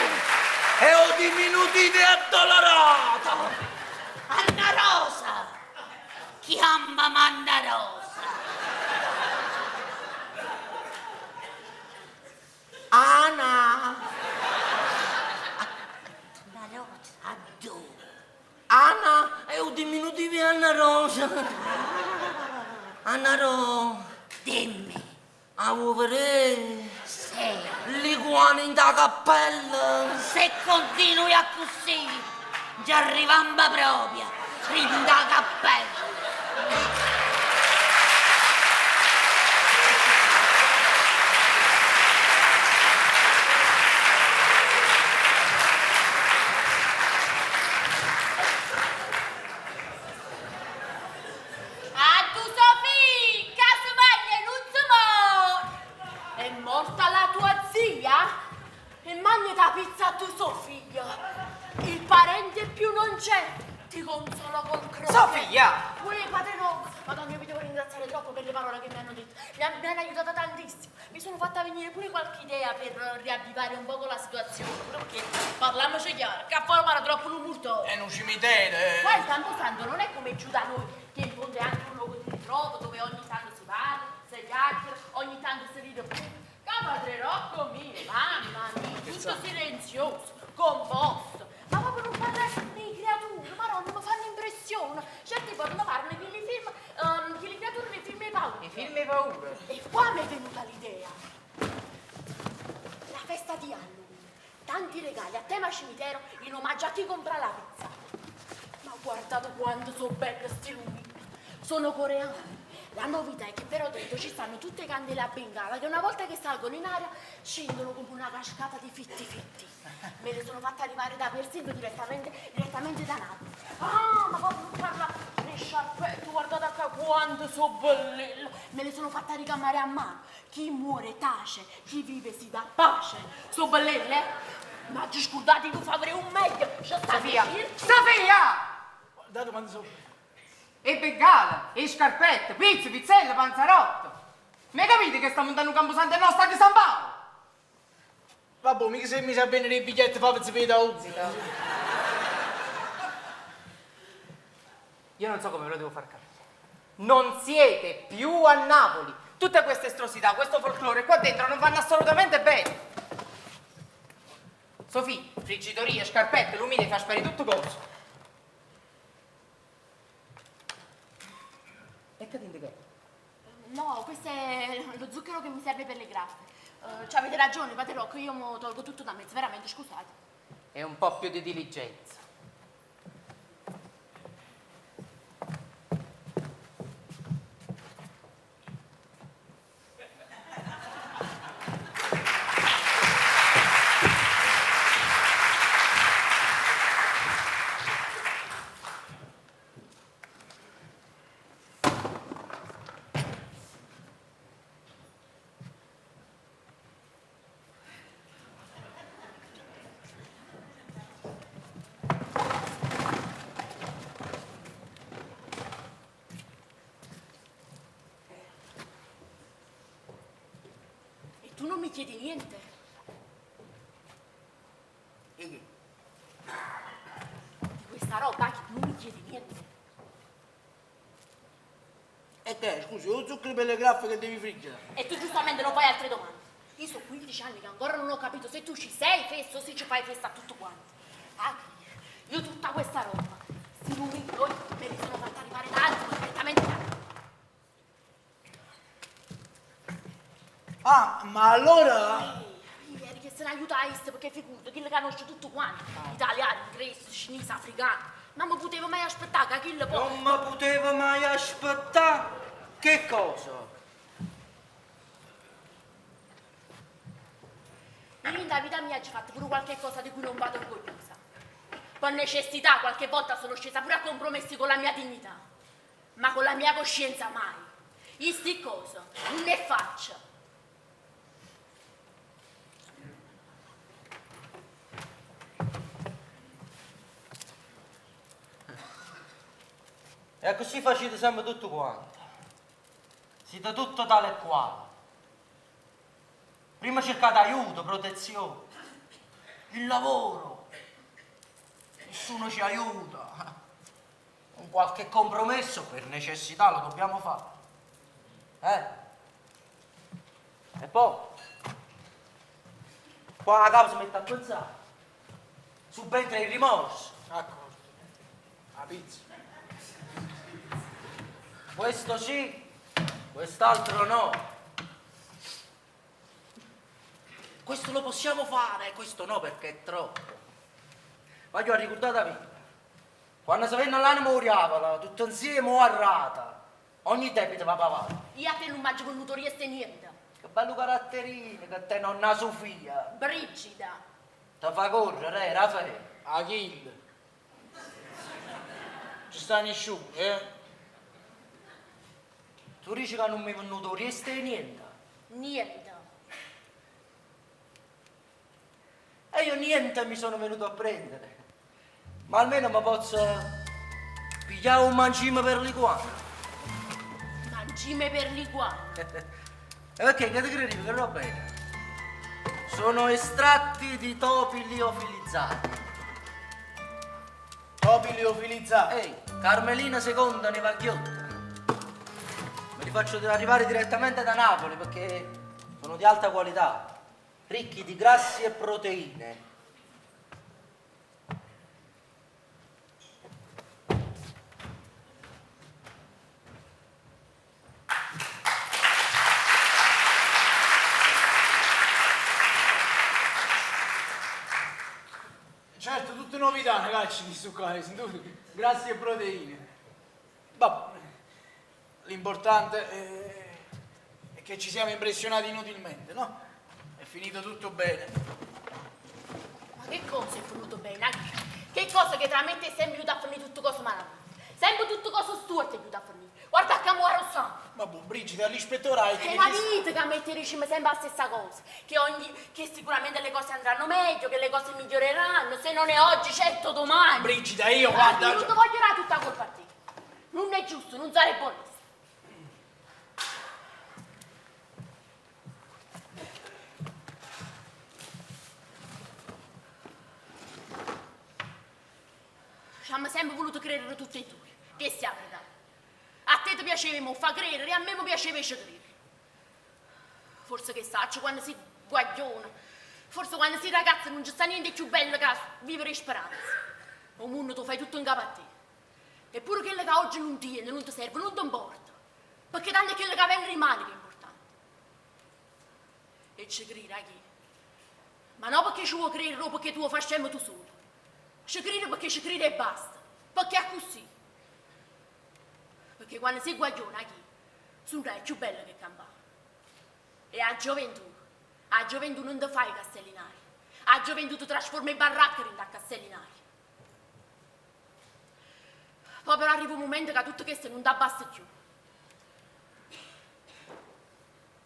E ho diminutivo e addolorata! Anna Rosa! Chiamami Anna Rosa! Ana! Anna Rosa! Addo! Ana è un diminutivo di Anna Rosa! Anna Rosa! Dimmi, A vuoi vedere? se, L'iguana in da cappella! se continui a così, ci arrivammo proprio, in da cappella. A tu Sofì, casomai non si muore! Sofia! Uè, padre no! Madonna, io vi devo ringraziare troppo per le parole che mi hanno detto. Mi, han- mi hanno aiutata tantissimo. Mi sono fatta venire pure qualche idea per eh, riavvivare un poco la situazione. Pure perché parliamoci chiaro, che a fuori pare troppo un murto. È un cimitero, eh. Qua il Camposanto non è come giù da noi, che in fondo è anche un luogo di ritrovo dove ogni tanto si parla, si chiacchiera, ogni tanto si ride pure. Ca padre Rocco mio, mamma mia, tutto silenzioso, composto. Ma proprio non parlare di creature, ma no, non mi fanno impressione. Certi poi non parlano che li film, che le creature nei film di paura. I film di paura? E qua mi è venuta l'idea. La festa di Halloween. Tanti regali a tema cimitero in omaggio a chi compra la pizza. Ma guardate quanto sono belle sti lumini. Sono coreani. La novità è che però dentro ci stanno tutte candele a bengala che una volta che salgono in aria scendono come una cascata di fitti fitti. Me le sono fatte arrivare da Persilvio direttamente, direttamente da Napoli. Ah, ma proprio non parla le sciarpette, guardate qua quanto sono belle. Me le sono fatte ricamare a mano. Chi muore tace, chi vive si dà pace. Sono bellelle? Ma ci scordate di fare un meglio. C'è sta Sofia! il- Sofia! Guardate quanto sono. E bengala, e scarpette, pizze, pizzelle, panzerotto. Ma capite che stiamo andando un camposanto e non sta di San Paolo? Vabbè, mica se mi sa bene dei biglietti fa per sapere da uno. Io non so come ve lo devo far capire. Non siete più a Napoli. Tutte queste estrosità, questo folklore qua dentro non vanno assolutamente bene. Sofì, friggitoria, scarpette, lumine, fa sparire tutto cosa. E che dite che è? No, questo è lo zucchero che mi serve per le graffe. Eh, cioè, avete ragione, padre Rocco, io mo tolgo tutto da mezzo, veramente, scusate. È un po' più di diligenza. E tu non mi chiedi niente. E che? Di questa roba che non mi chiedi niente. E te, scusi, lo zucchero per le graffe che devi friggere. E tu giustamente non fai altre domande. Io sono 15 anni che ancora non ho capito se tu ci sei fesso o se ci fai festa a tutto quanto. Ah, io tutta questa roba, sti lumini, me li sono fatta arrivare tanto, direttamente da... Ah, ma allora... Ehi, ieri che se ne aiuta Aiste perché figurati, chi le conosce tutto quanto. Italiani, inglesi, cinesi, africani. Ma mi potevo mai aspettare che chi le poi... Non mi potevo mai aspettare. Che cosa? Io in vita mia ci ho fatto pure qualche cosa di cui non vado orgogliosa. Per necessità qualche volta sono scesa pure a compromessi con la mia dignità, ma con la mia coscienza mai. Io sti cose non ne faccio. E così facete sempre tutto quanto. Siete tutto tale e quale. Prima cercate aiuto, protezione, il lavoro. Nessuno ci aiuta. Un qualche compromesso per necessità lo dobbiamo fare. Eh? E poi, qua la capa si mette a pensare. Subentra il rimorso. Accorto. La pizza. Questo sì, quest'altro no. Questo lo possiamo fare, questo no perché è troppo. Voglio ricordate vita. Quando si venne l'anima uriavola, tutto insieme o a rata, ogni debito va pagato. Io a te non mangio con notorieste niente. Che bello caratterino che te nonna Sofia. Brigida. Ti fa correre, eh, Raffaele. Achille. Ci sta nessuno, eh? Tu dici che non mi è venuto rieste niente. Niente. E io niente mi sono venuto a prendere. Ma almeno mi posso Pigliavo un mangime per l'iguana. Mangime per l'iguana. E perché che ti credevi che roba era? Sono estratti di topi liofilizzati. Topi liofilizzati. Ehi, Carmelina seconda ne va ghiotta. Me li faccio arrivare direttamente da Napoli perché sono di alta qualità, ricchi di grassi e proteine. Certo, tutte novità, ragazzi, di su qua, hai sentito? Grassi e proteine. Vabbè, l'importante è che ci siamo impressionati inutilmente, no? È finito tutto bene. Ma che cosa è venuto bene? Che cosa che tra me e te è sempre aiuta a finire tutto cosa malamente? Sempre tutto cosa storto aiuta a finire. Guarda che muore sangue. Ma boh, Brigida, all'ispettore hai È una vita che a me te diciamo sempre la stessa cosa, che sicuramente le cose andranno meglio, che le cose miglioreranno, se non è oggi, certo domani. Brigida, io guarda... Io non ti voglio dare tutta colpa a te. Non è giusto, non sarebbe onesto. Ci hanno sempre voluto credere tutti e due, che siamo verità. A te ti piaceva mo fa credere e a me mi piaceva invece credere. Forse che saccio, quando si guagliona, forse quando si ragazza non ci sta niente più bello che vivere in speranza. O mondo tu fai tutto in capo a te. Eppure quello che oggi non tiene, non ti serve, non ti importa. Perché tanto è quello che viene rimane che è importante. E ci credi, chi? Ma non perché ci vuoi credere o perché tu lo fai tu solo. Ci credi perché ci credi e basta. Perché è così. Perché quando si guagliona, chi? Sono è più bello che campare. E a gioventù non ti fai castellinari. A gioventù ti trasforma in baracca in castellinari. Poi però arriva un momento che tutto questo non ti abbassa più.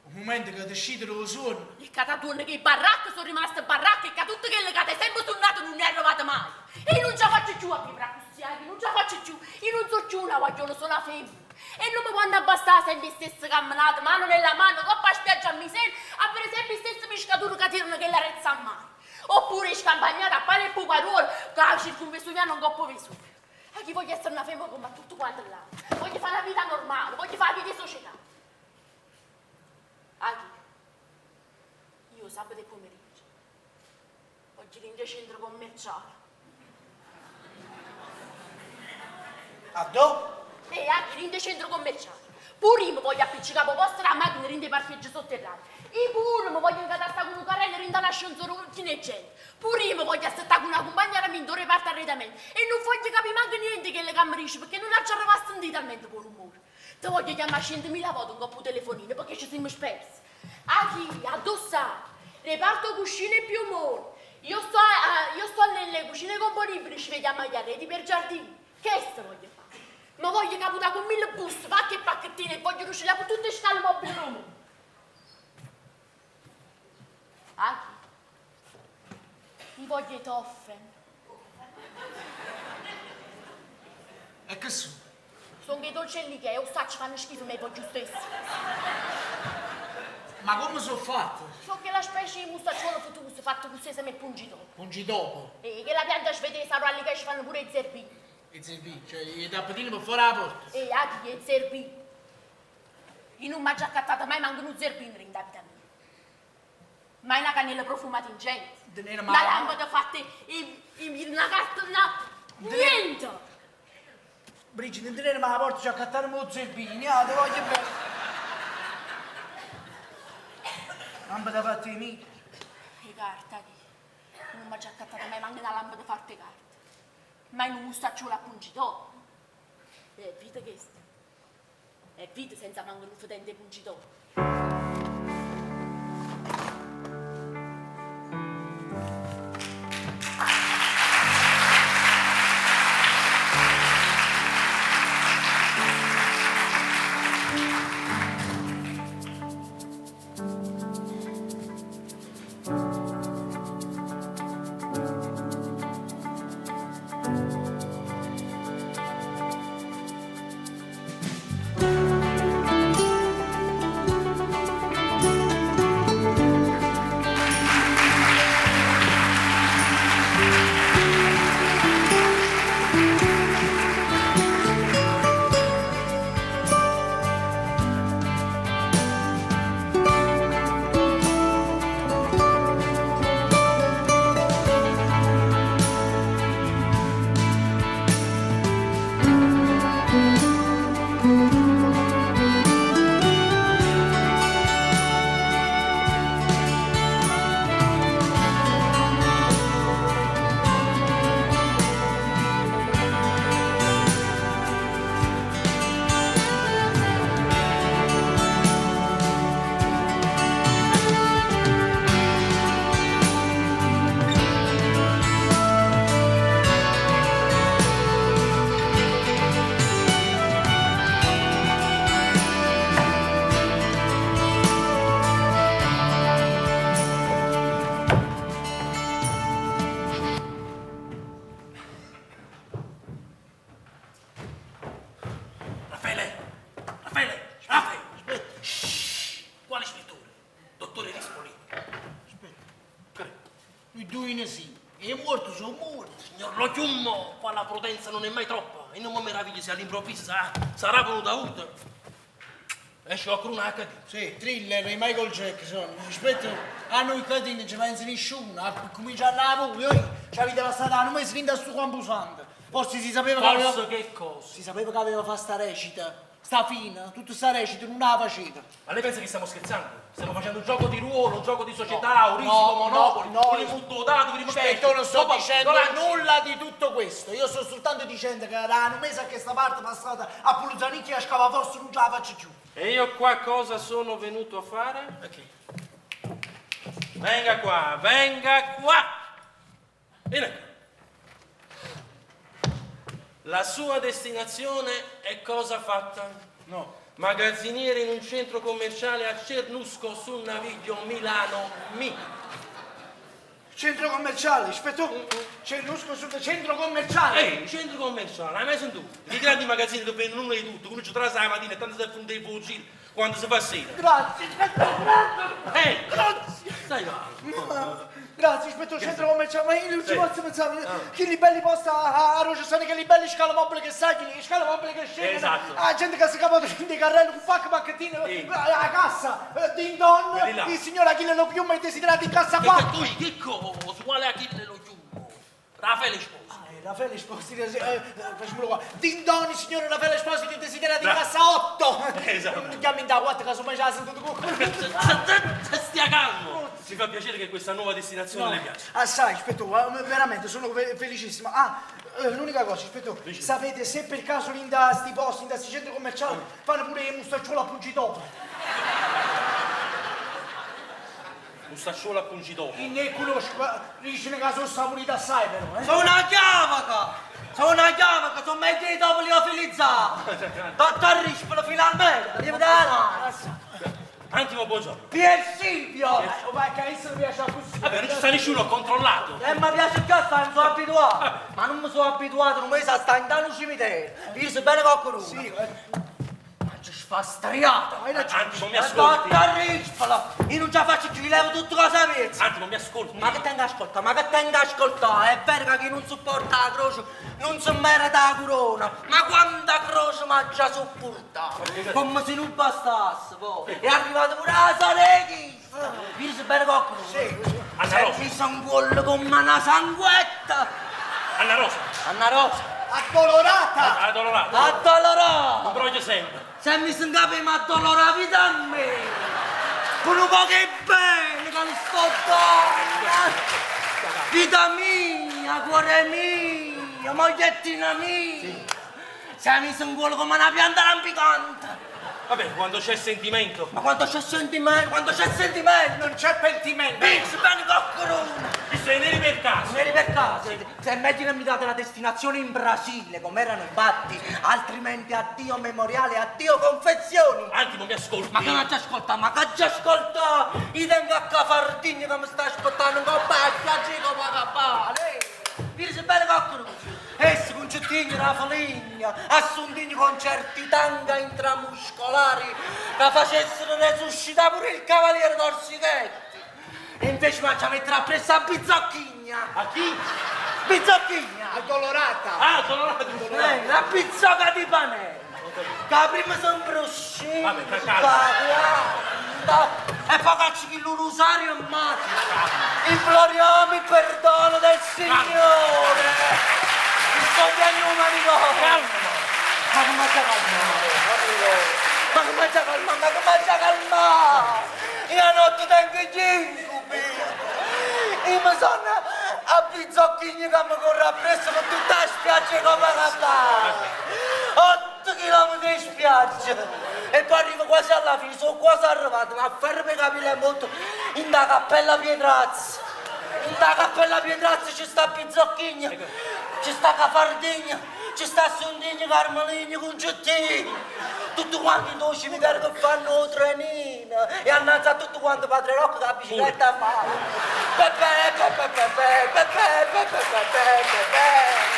Un momento che ti uscite lo suono. E che ti che i baracche sono rimaste baracche e che tutto quello che ti è sempre sognato non è arrivato mai. E io non ce la faccio più a vivere così, io non ce la faccio più. Io non so più una guaglione, sono una femmina. E non mi può abbassare sempre le stesse camminate, mano nella mano, coppa a spiaggia a miseria, a avere sempre le stesse pescature che tirano che la rezza a mare. Oppure scampagnata a pane e puparuolo, che la circumvesuviana un coppo Vesuvio. A chi voglio essere una femmina come tutto quanto là. Voglio fare una vita normale, voglio fare una vita di società. A chi? Io sabato e pomeriggio voglio ir in centro commerciale. A do? E a chi in centro commerciale. Pure io mi voglio appiccicare posto la macchina in dei parcheggi sotterranei. Io pure mi voglio incatastare con un carrello in un pieno gente. Pure io mi voglio aspettare con una compagna da mi reparto arredamento. E non voglio capire manco niente che le camere dice, perché non ci arriva sentita talmente per rumore. Ti voglio chiamare 100.000 volte un coppo telefonino perché ci siamo spersi. A chi? Addossare. Reparto cucine e piumoni. Io sto nelle cucine componibili, ci vediamo agli arredi per giardini. Che sto voglio fare? Ma voglio caputare con 1000 buste, pacche e pacchettine e voglio riuscire con tutte le scale mobili Roma. A chi? Mi voglio i toffen. E che sono? Sono che dolcelli che io so ci fanno schifo, ma voglio stesso. Ma come sono fatto? So che la specie di mustacciolo futuro fatto così se mi pungi dopo. Pungi dopo? E che la pianta svedese sarà lì che ci fanno pure i zerbini. I zerbini? Cioè i tappetini per fuori la porta? E a chi i zerbini? Io non mi ho già accattata mai manco uno zerbino in vita mia. Mai una cannella profumata in gente. Una lampada fatta in una carta, una... Niente! Brigida, non tenere ma la porta, ci accattare uno zerbini, ah, te voglio bene. Lampada fatta di mica. E carta, che non mi ho già accattata mai manco una lampada fatta di carta. Mai un mustacciolo a pungitò. È vita questa. È vita senza manco un fedente pungitò. chiummo, qua la prudenza non è mai troppa e non mi meraviglio se all'improvviso sarà, sarà venuta urto. Esce qualcuno a cadere. Sì, thriller di Michael Jackson. Aspetta, a noi qua non ci pensa nessuno, a cominciare a voi, oi, ci avete lasciato a noi mesi da sto camposanto. Forse si sapeva che aveva... Forse che cosa? Si sapeva che aveva fatto sta recita, sta fine, tutta sta recita non la faceva. Ma lei pensa che stiamo scherzando? Stiamo facendo un gioco di ruolo, un gioco di società, un risico, no, monopoli, no, no. un butto dato, un Aspetta, io non sto Dopo- dicendo Dolanzi. nulla di tutto questo. Io sto soltanto dicendo che da un mese a questa parte passata a Pulzanicchi e a Scavafosso non ce la faccio più. E io qua cosa sono venuto a fare? Perché? Venga qua, venga qua! Vieni qua. La sua destinazione è cosa fatta? No. Magazziniere in un centro commerciale a Cernusco sul naviglio Milano-Mi. Centro commerciale, aspetta, c'è il sul centro commerciale. Ehi, centro commerciale, hai mai sentito? I grandi magazzini che vendono uno di tutto, uno ci trasa la mattina e tanto si fa dei fucili quando si fa sera. Grazie, aspetta, grazie. Ehi, Grazie. stai calmo. Grazie, aspetta, centro commerciale, ma io non ci posso pensare. Che li belli posti a, a Rochessane, che li belli scala mobile che salgono, che scala mobile che scendono. Esatto. La gente che si capota dei carrelli con pacco pacchettino, Sì. la cassa, din don, Quelli là. il signor Achille lo piuma è desiderato in cassa Che, 4. che, che cosa? Quale Achille lo chiumo? Raffaele Esposito. Raffaele Esposito, facciamolo qua. Din don, il signore Raffaele Esposito è desiderato in Bravo. cassa 8. Esatto. Chiami da 4 che sono già sentito qualcuno. Stia calmo! Mi fa piacere che questa nuova destinazione le piace. Assai, aspetta, veramente sono felicissimo. Ah, l'unica cosa, aspetta, sapete se per caso in da sti posti, in da sti centri commerciali, fanno pure il mustacciolo a pungitopo. Mustacciolo a pungitopo. In ne conosco, ma dice che sono saporita assai però, eh. Sono una chiavaca! Sono una chiavaca, sono meglio di dopo liofilizzati! Dottor Rispolo, finalmente! Arrivederci! Antimo, buongiorno. Pier Silvio! Oh, ma che adesso mi piace così. Vabbè, non ci sta nessuno, ho controllato. E mi piace più assai, mi sono abituato! Ma non mi sono abituato, non mi sa stare in un cimitero! Io so bene qualcuno! Sì, eh. Ma ci sfastriato! Hai ragione. Antimo, mi ascolti. Dottor Rispolo! Io non ce la faccio più, mi levo tutto cosa mezzo! Antimo, mi ascolti. Ma che tengo ascolta, ma che tengo ascoltare? È vero che chi non sopporta la croce non si merita la corona, ma quanta croce mi ha già sopportato? Come se non bastasse, poi. È arrivata pure la Sarechista! Vieni se bene qualcuno. Sì, sì. Anna Se Rosa. mi son quello come una sanguetta! Anna Rosa. Anna Rosa, Addolorata! Addolorata. addolorata! Imbroglio sempre. Se mi son capi mi addolora vita a me! Con un po' che bene che mi sto dando! Vita mia, cuore mio, mogliettina mia! Se mi son culo come una pianta rampicante! Vabbè, quando c'è sentimento. Ma quando c'è sentimento, quando c'è sentimento! Non c'è pentimento. Vince bene coccorone! Vi sei neri per caso. Neri per caso, se è meglio che mi date la destinazione in Brasile, come erano i patti, altrimenti addio memoriale, addio confezioni! Antimo, mi ascolti. Ma che non ci ascolta, ma che ci ascolta? Io tengo a Cafardini che mi sta aspettando con la spiaggia di Copacabana. Vieni se bene coccoruccio. Essi concettini la foligna, assuntini concerti tanga intramuscolari che facessero resuscitare pure il cavaliere Torsichetti. E invece mi faccia mettere appresso a bizzocchigna. A chi? Bizzocchigna! Addolorata! Ah, addolorata. La pizzoca di panella! Che prima sono bruscita, Vabbè, calma. e poi cacci il rosario in mano. Imploriamo il perdono del Signore. Mi sto piangendo un amico. Calma. Ma come c'è calmare? Ma come c'è calmare? Ma come c'è calmare? Io notte tengo gli incubi. Io mi sono a bizzocchini che mi corre appresso con tutta la spiaggia di Copacabana. 8 chilometri di spiaggia. E poi arrivo quasi alla fine, sono quasi arrivato, ma a farmi capire molto in da Cappella Pietrazza. In da Cappella Pietrazza ci sta Bizzocchigna, ci sta Cafardigna, ci sta Sondigna, Carmeligna, Concettini. Tutti quanti in due cimiteri che fanno il trenino. E annanzi a tutto quanto Padre Rocco con la bicicletta a mano. Pepe, pepe, pepe, pepe, pepe, pepe, pepe.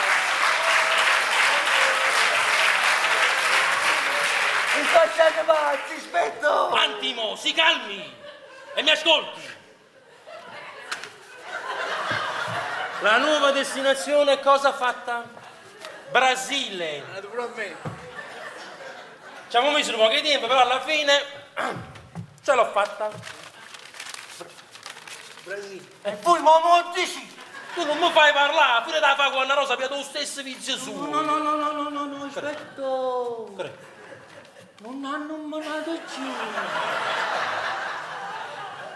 Mi sto scendendo pazzi, aspetta! Antimo, si calmi e mi ascolti. La nuova destinazione è cosa fatta? Brasile. Naturalmente. Ci avevo messo un po' di tempo, però alla fine ce l'ho fatta. Brasile. E voi ma mo dici? Tu non mi fai parlare, pure da fa con Anna Rosa abbiamo lo stesso vizio suo. No, no, no, no, no, no, no, aspetta. Non hanno manato giù.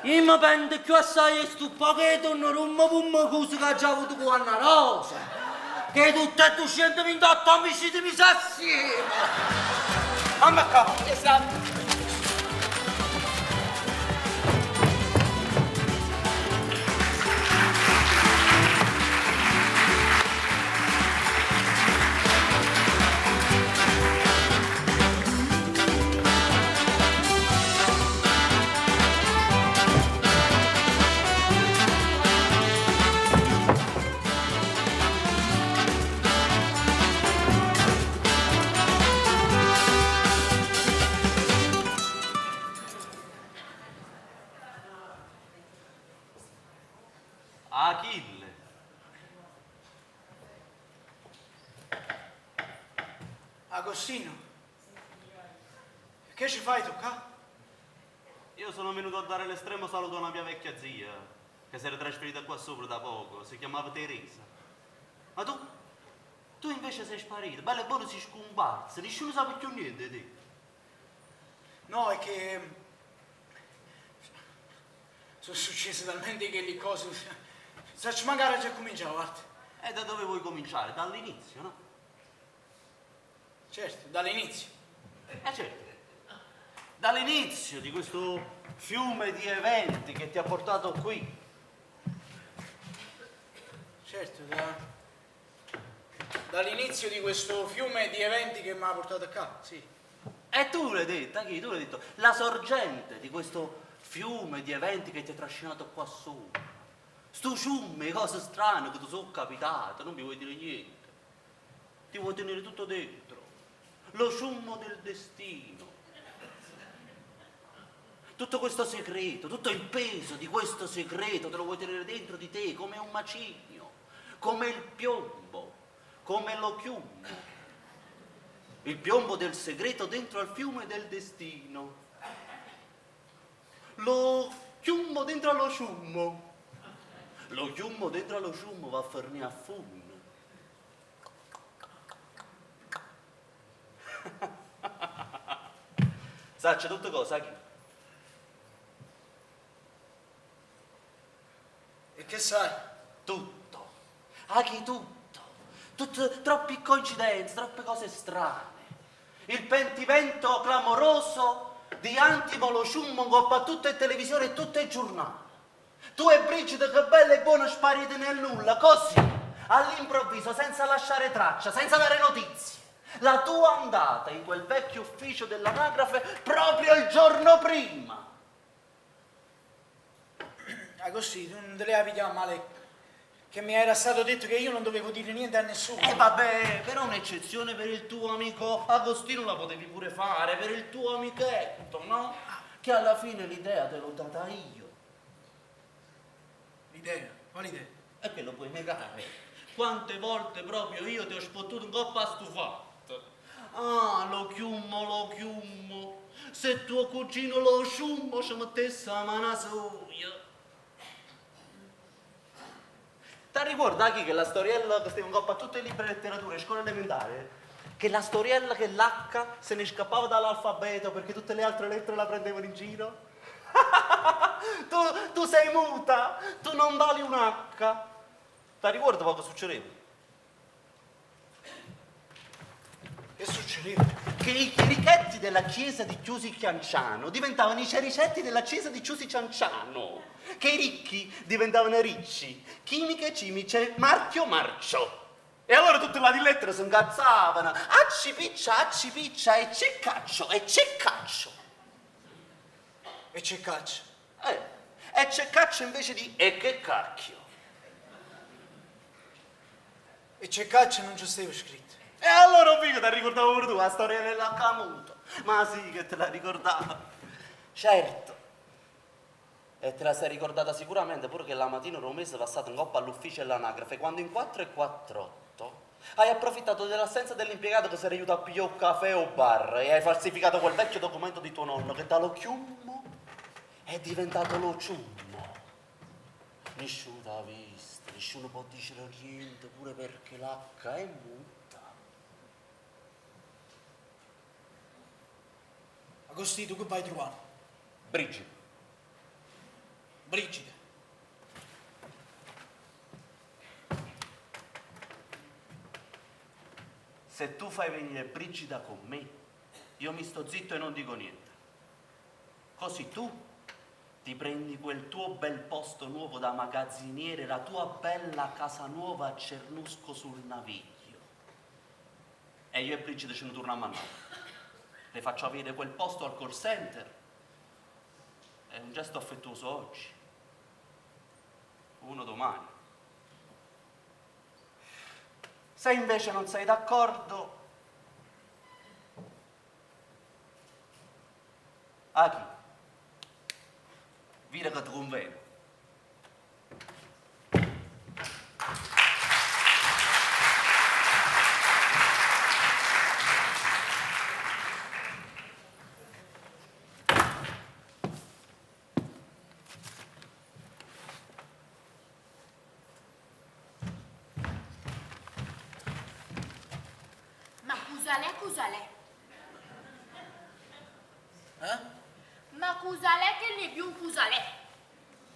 Io mi pento più assai sto pacchetto non rum pum cosa che ha già avuto con Anna Rosa. Che tutte e 228 amici di misa assieme. Amma qua. Esatto. Achille. Agostino, che ci fai tu qua? Io sono venuto a dare l'estremo saluto a una mia vecchia zia, che si era trasferita qua sopra da poco, si chiamava Teresa. Ma tu, tu invece sei sparito, bello e buono sei scomparso, nessuno sa più niente di te. No, è che sono successe talmente che le cose. Se ci magari già cominciamo, guarda. E da dove vuoi cominciare? Dall'inizio, no? Certo, dall'inizio. Eh certo. Dall'inizio di questo fiume di eventi che ti ha portato qui. Certo, dall'inizio di questo fiume di eventi che mi ha portato qua, sì. E tu l'hai detto, anche tu l'hai detto, la sorgente di questo fiume di eventi che ti ha trascinato qua su. Sto fiume, cose strane che ti sono capitate, non mi vuoi dire niente. Ti vuoi tenere tutto dentro. Lo ciummo del destino. Tutto questo segreto, tutto il peso di questo segreto te lo vuoi tenere dentro di te come un macigno, come il piombo, come lo chiummo. Il piombo del segreto dentro al fiume del destino. Lo chiummo dentro allo ciummo. Lo chiummo dentro allo ciummo va a fornire a funno. Sa, c'è tutto cosa, chi? E che sai? Tutto. Anche tutto. Tutte, troppe coincidenze, troppe cose strane. Il pentimento clamoroso di Antimo lo Ciummo coppa tutte le televisioni e tutte i giornali. Tu e Brigida che bella e buona sparite nel nulla, così, all'improvviso, senza lasciare traccia, senza dare notizie. La tua andata in quel vecchio ufficio dell'anagrafe proprio il giorno prima. Agostino, tu non te le avevi a male che mi era stato detto che io non dovevo dire niente a nessuno. E vabbè, però un'eccezione per il tuo amico Agostino la potevi pure fare, per il tuo amichetto, no? Che alla fine l'idea te l'ho data io. L'idea? Quale idea? E che lo puoi negare? Quante volte proprio io ti ho spottuto un coppa a stufato. Ah, lo chiummo, lo chiummo. Se tuo cugino lo sciummo ci mettesse la mano suia. Ti ricorda chi che la storiella che stava in coppa a tutte le libri di letteratura, scuola elementare? Che la storiella che l'H se ne scappava dall'alfabeto perché tutte le altre lettere la prendevano in giro? Tu sei muta, tu non vali un H. Ti ricordo poco succedeva? Che succedeva? Che i chierichetti della chiesa di Chiusi Chianciano diventavano i cericetti della chiesa di Chiusi Cianciano. Che i ricchi diventavano ricci. Chimiche, cimice, marchio, marcio. E allora tutte le lettere si incazzavano. Acci piccia, acci piccia, e c'è caccio, e c'è caccio. E c'è caccio. E c'è caccio invece di e che cacchio. E c'è caccio non c'è stava scritto. E allora figo, ti ricordavo pure tu la storia dell'accamuto. Ma sì che te la ricordavo. Certo. E te la sei ricordata sicuramente pure chella matina d' 'o mese passato 'ncoppa all'ufficio 'e ll'anagrafe, quando in quattro e quattr'otto hai approfittato dell'assenza dell'impiegato che s'era juto a piglià 'o cafè 'o bar e hai falsificato quel vecchio documento di tuo nonno che da lo chiummo è diventato lo ciummo. Nisciuno t'ha visto, nisciuno po' dicere niente, pure perché l'acca è muta. Agostì, tu che vai truvanno? Brigida. Brigida. Se tu fai venire Brigida con me, io mi sto zitto e non dico niente. Così tu ti prendi quel tuo bel posto nuovo da magazziniere, la tua bella casa nuova a Cernusco sul Naviglio. E io e Brigida ce ne tornammo a Napoli. Le faccio avere quel posto al call center. È un gesto affettuoso oggi, uno domani. Se invece non sei d'accordo, a chi? Vire che ti conviene. Ma cusalè, cusalè? Eh? Ma cusalè che ne più un cusalè?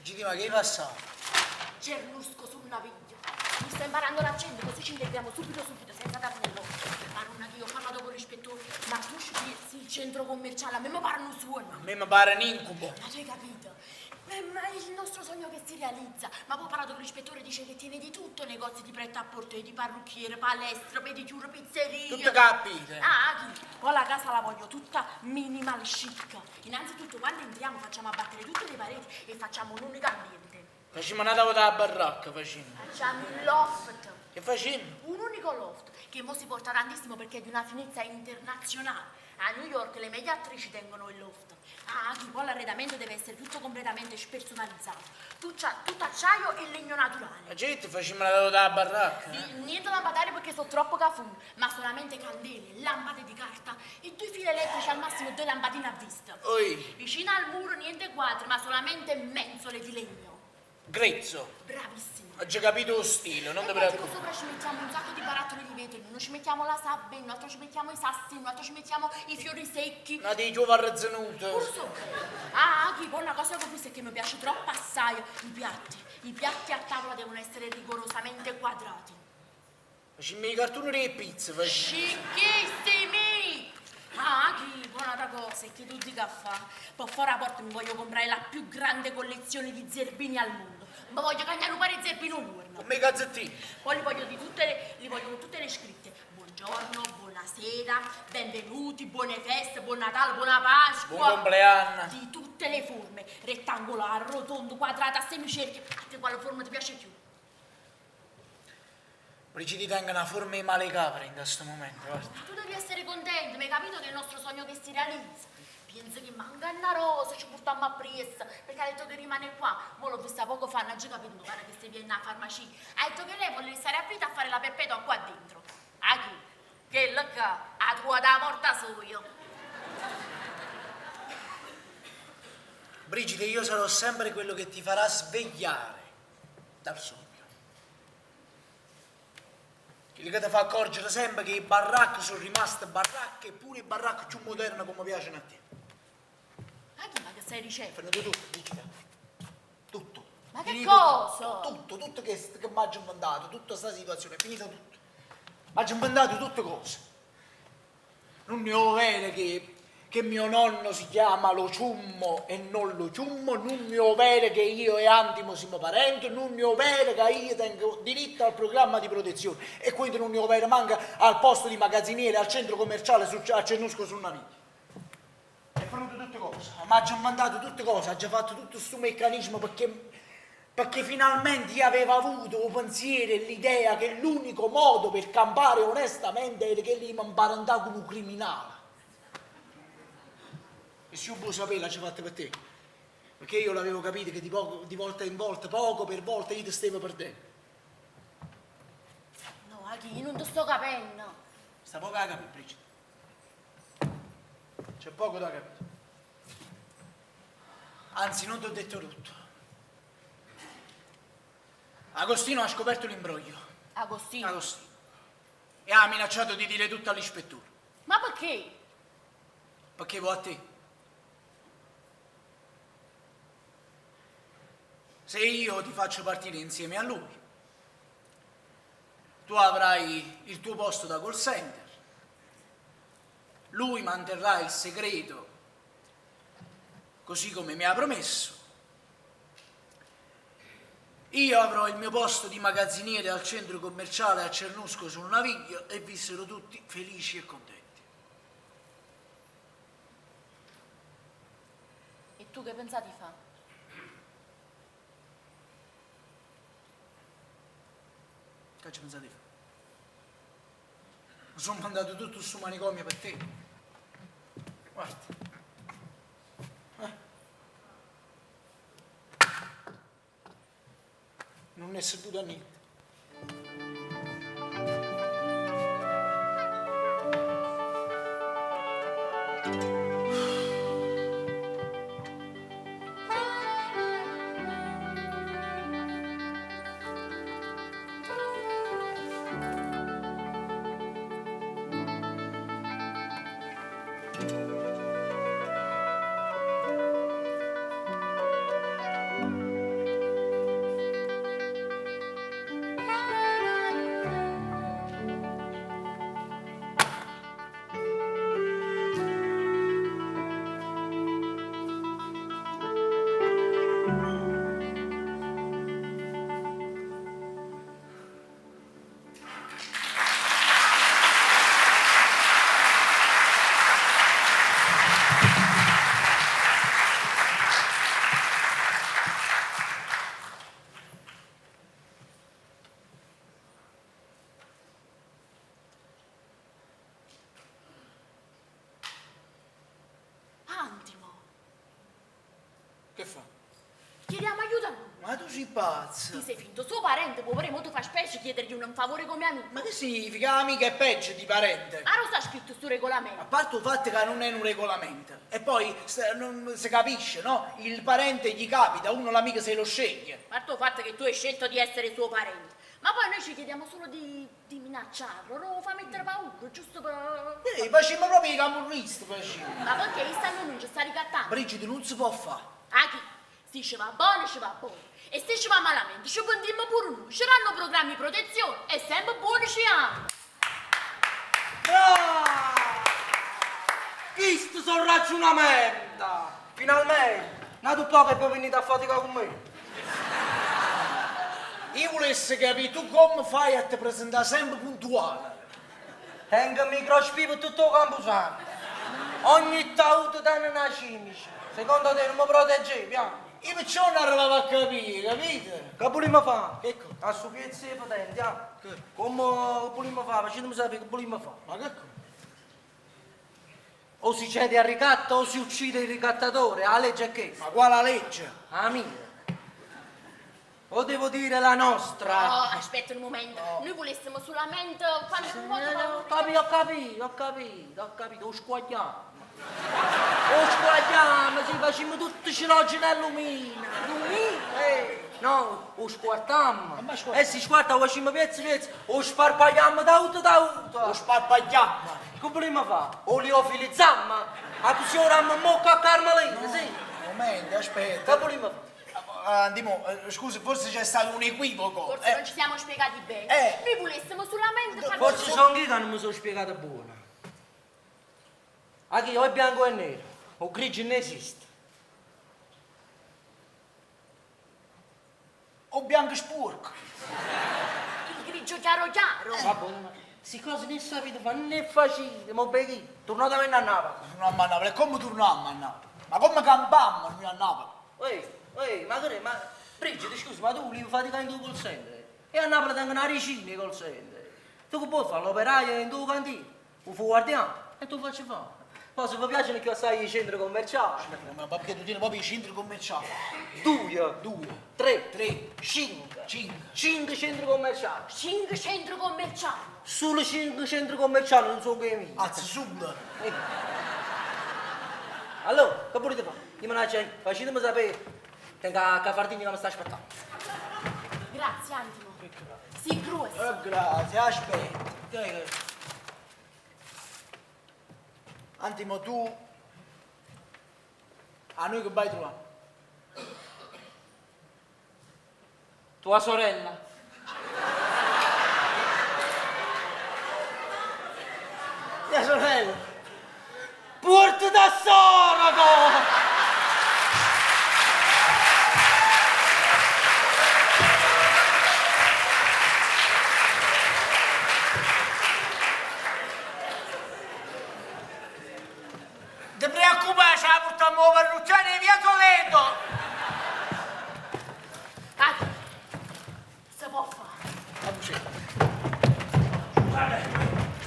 Gigi, ma che hai passato? Cernusco sul naviglio. Mi sto imparando l'accento, così ci integriamo subito subito, senza darne l'occhio. Maronna che io ho parlato con l'ispettore, ma tu scherzi, il centro commerciale, a me mi pare un suono. A me mi pare un incubo. Ma tu hai capito? Ma è il nostro sogno che si realizza. Ma poi ho parlato con l'ispettore, dice che tiene di tutto, negozi di prêt-à-porter, di parrucchiere, palestra, pedicure, pizzeria. Tutto capite. Ah, chi? Poi la casa la voglio tutta minimal chic. Innanzitutto quando entriamo facciamo abbattere tutte le pareti e facciamo un unico ambiente. Facciamo una tavola da baracca, facciamo. Facciamo il loft. Che facciamo? Un unico loft che mo si porta tantissimo perché è di una finezza internazionale. A New York le meglio attrici tengono il loft. Ah, chi poi l'arredamento deve essere tutto completamente spersonalizzato. Tutto acciaio e legno naturale. Ma gente, facciamo una tavola da baracca. Niente lampadario perché sono troppo cafone, ma solamente candele, lampade di carta e due fili elettrici al massimo due lampadine a vista. Oi. Vicino al muro niente quadri, ma solamente mensole di legno. Grezzo. Bravissimo. Ho già capito lo stile, non E ti poi tipo preoccupare. sopra ci mettiamo un sacco di barattoli di vetro, in uno ci mettiamo la sabbia, in un altro ci mettiamo i sassi, in un altro ci mettiamo i fiori secchi. Una di giova arrezzenuta. Pure sopra. Ah, chi poi una cosa che ho visto è che mi piace troppo assai, i piatti. I piatti a tavola devono essere rigorosamente quadrati. Facciamo i cartoni di pizza, facciamo. Scicchissimi! Ah, chi, buona cosa, e che tu dica a fa. Poi fuori la porta mi voglio comprare la più grande collezione di zerbini al mondo. Mi voglio cagnare un pare zerbino un Come i calzettini. Poi li voglio di tutte le, li voglio con tutte le scritte. Buongiorno, buonasera, benvenuti, buone feste, buon Natale, buona Pasqua. Buon compleanno. Di tutte le forme, rettangolare, rotondo, quadrata, semicerchio. A te quale forma ti piace più? Brigidi tenga una forma di male capra in questo momento, guarda. Ma tu devi essere contento, mi hai capito che è il nostro sogno che si realizza. Penso che manca una rosa, ci portiamo a presto, perché ha detto che rimane qua. Mo l'ho vista poco fa, non ho già capito, mi pare che si viene alla farmacia. Ha detto che lei vuole restare a vita a fare la perpetua qua dentro. A chi? Che che ha trovato la morta sua. Brigida, io sarò sempre quello che ti farà svegliare dal sogno. Quello che ti fa accorgere sempre che i baracche sono rimaste baracche, eppure i baracche più moderne come piacciono a te. Ma chi ma che stai dicendo? Fermato tutto, Brigida. Tutto. Ma che Finito cosa? Tutto, tutto, tutto che mi ha inventato, tutta questa situazione, è finito tutto. Mi ha inventato tutte cose. Non ne ho vero che mio nonno si chiama lo ciummo e non lo ciummo, non ne ho vero che io e Antimo siamo parenti, non ne ho vero che io tengo diritto al programma di protezione e quindi non ne ho vero manca al posto di magazziniere, al centro commerciale a Cernusco sul Naviglio. È venuto tutte cose, mi ha già mandato tutte cose, ha già fatto tutto questo meccanismo perché finalmente io avevo avuto il pensiero e l'idea che l'unico modo per campare onestamente era che lì mi imparentavo con un criminale. E se io vuoi sapere, l'ha già fatto per te. Perché io l'avevo capito che di, poco, di volta in volta, poco per volta, io ti stavo perdendo. No, Achille, io non ti sto capendo. Sta poco da capire, Brigida. C'è poco da capire. Anzi, non ti ho detto tutto. Agostino ha scoperto l'imbroglio. Agostino. Agostino. E ha minacciato di dire tutto all'ispettore. Ma perché? Perché vuoi a te. Se io ti faccio partire insieme a lui, tu avrai il tuo posto da call center, lui manterrà il segreto così come mi ha promesso. Io avrò il mio posto di magazziniere al centro commerciale a Cernusco sul Naviglio e vissero tutti felici e contenti. E tu che pensate di fare? Che ci pensate di fare? Mi sono mandato tutto su manicomio per te. Guarda. Eh. Non è servito a niente. Antimo, Che fa? chiediamo aiuto a lui. Ma tu sei pazzo. Ti sei finto suo parente, poveremo, tu fa specie chiedergli un favore come amico. Ma che significa amica è peggio di parente? Ma lo sta scritto sul A regolamento. parte il fatto che non è un regolamento, e poi se, non si capisce, no? Il parente gli capita, uno l'amico se lo sceglie. A parte il fatto che tu hai scelto di essere suo parente. Ma poi noi ci chiediamo solo di, di minacciarlo, lo fa mettere paura, giusto per... Facciamo proprio i camorristi, facciamo. Ma perché il stanno non ci sta ricattando? Brigida non si può fare. Ah, chi? Se ci va bene, ci va bene. E se ci va malamente, ci pendiamo pure noi. Ci saranno programmi di protezione e sempre buoni ci hanno. Bravo! Questo sono ragionamento! Finalmente! Nato poco e poi venite a fatica con me. Io volessi capire tu come fai a ti presentare sempre puntuale. Tengo il microspì per tutto il camposanto. Ogni tauto tiene una cimice. Secondo te non mi proteggevi, ah? Io perciò non arrivavo a capire, capite? Che vogliamo fare? Che cosa? A su piezza di potente, ah? Che? Come vogliamo fare? Facciamo sapere che vogliamo fare. Ma che cosa? O si cede al ricatto o si uccide il ricattatore. La legge è che? Ma quale legge? La mia. O devo dire la nostra? Oh, aspetta un momento. Noi volessimo solamente fare un po' Eh, Ho di capito, ho capito, ho capito, ho capito, lo squagliamo. Lo squagliamo, si facciamo tutti ciloggi nell'umina. Lumina? No, lo squartammo. Ma squarta- E si squarta, lo facciamo pezzi pezzi, lo sparpagliamo da auto da auto. Lo sparpagliamo. Che vogliamo fare? O liofilizzammo? A così ora in bocca a Carmelina, sì. Momento, aspetta. Che vogliamo fare? Ah, Andiamo, scusa, forse c'è stato un equivoco. Forse non ci siamo spiegati bene. Eh. Noi volessimo solamente fare... Forse sono io che non mi sono spiegato buona. A chi o è bianco o è nero, o grigio non esiste. O bianco sporco. Il grigio chiaro chiaro. Va bene, ma queste cose ne sapete fare, né facile, ma becchi, tornate a venire a Napoli. Torniamo a Napoli, e come torniamo a Napoli? Ma come campammo noi a Napoli? Ehi, ehi, ma che ma Brigida, scusa, ma tu volevi faticare in tuo call center? E a Napoli tengono una ricina i call center. Tu che puoi fare l'operaio in tuo cantino? O fu guardiano? E tu facci fare? Poi se vi piacciono cchiù assai i centri commerciali. Ma perché tu tieni proprio i centri commerciali? Due, Due, tre, tre, cinque. cinque. Cinque centri commerciali. Cinque centri commerciali. Solo cinque centri commerciali non sono che miei. Anzi, sul. Allora, che volete fare? Io me la c'è, facetemi sapere. Tengo a Cafardini che mi sta aspettando. Grazie, Antimo. Si gruoso. Grazie, aspetta. Antimo, tu... A noi che vai trovare? Tua sorella. Mia sorella. Porta da Soroco! Ti preoccupare, ce la portiamo a parrucchiere via Toledo! Ah, si può fare.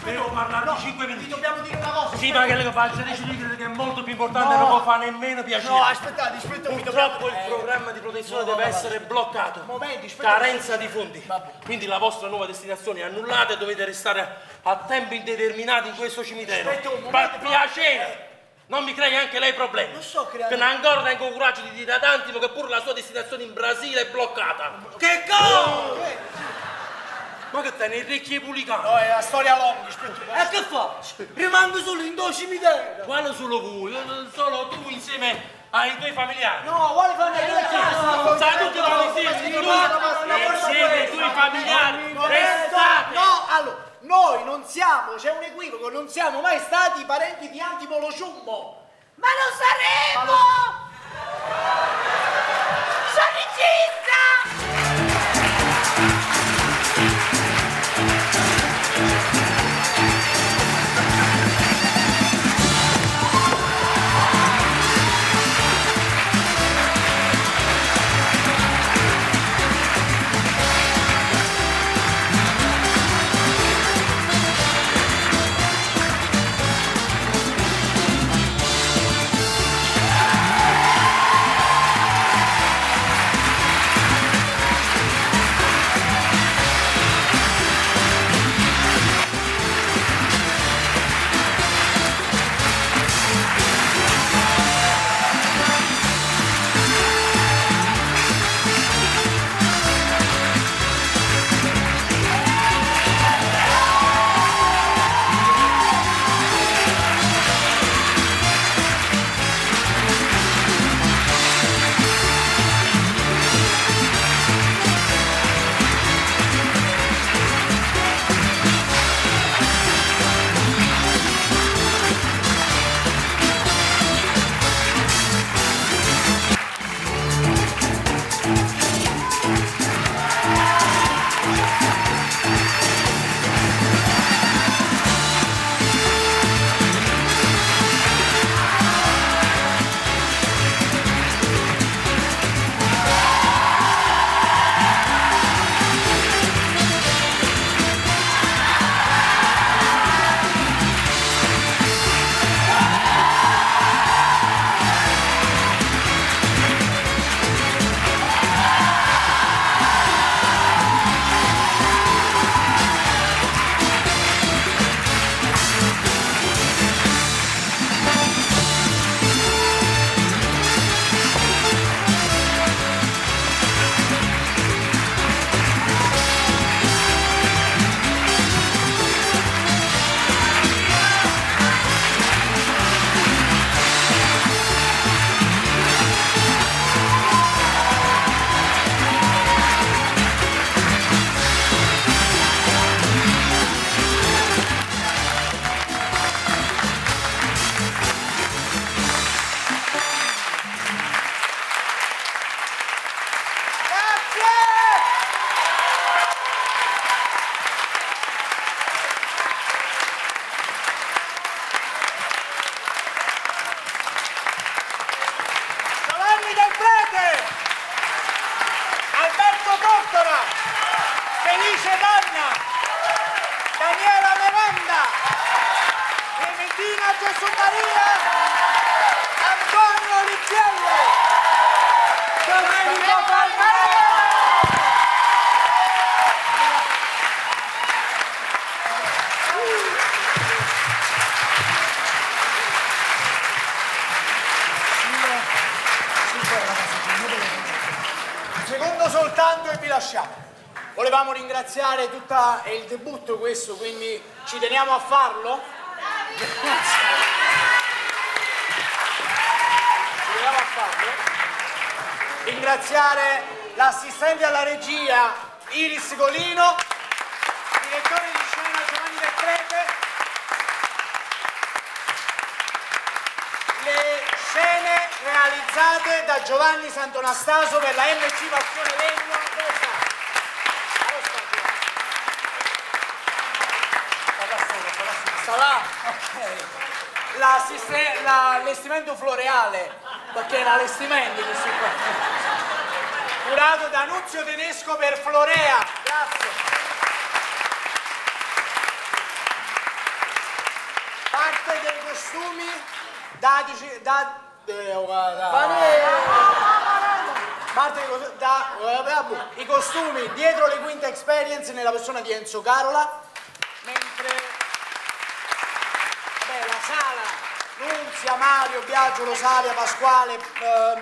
Devo parlare di 5 Ti minuti. dobbiamo dire una cosa. Sì, ma quello che faccio dice che è molto più importante No. non può fare nemmeno piacere. No, aspettate, aspetta, mi Purtroppo il eh, programma di protezione no, deve no, essere bloccato. Momenti, aspetta. Carenza di fondi. Vabbè. Quindi la vostra nuova destinazione è annullata e dovete restare a tempo indeterminato in questo cimitero. Aspetta un momento, Per piacere! Non mi crei anche lei problemi. Non sto creando- Che ancora tengo il coraggio di dire ad Antimo che pure la sua destinazione in Brasile è bloccata. Che cosa? Ma che te ne ricchi e pulicani? No, è una storia lunga, aspetta. E che faccio? Rimango solo in due cimitero. Quale solo voi? Solo tu insieme ai tuoi familiari. No, vuole fare una Sa tutti quanti insieme, tu insieme ai tuoi familiari. Restate! No, allora, noi non siamo, c'è un equivoco, non siamo mai stati parenti di Antimo lo Ciummo. Ma lo saremo! Sono incinta! No, soltanto e vi lasciamo. Volevamo ringraziare tutta, è il debutto questo, quindi ci teniamo a farlo. Grazie. Ci teniamo a farlo. Ringraziare l'assistente alla regia Iris Golino, direttore di scena Giovanni Del Prete, le scene realizzate da Giovanni Santonastaso per la MC Passione Legno. Dove sta? Dove sta Giovanni? Sta là? Ok. L'allestimento floreale, perché è un allestimento questo qua. Curato da Nunzio Tedesco per Florea. Grazie. Parte dei costumi datici da parte dei costumi, da, i costumi dietro le quinte experience nella persona di Enzo Carola, mentre beh, la sala Nunzia, Mario, Biagio, Rosaria, Pasquale,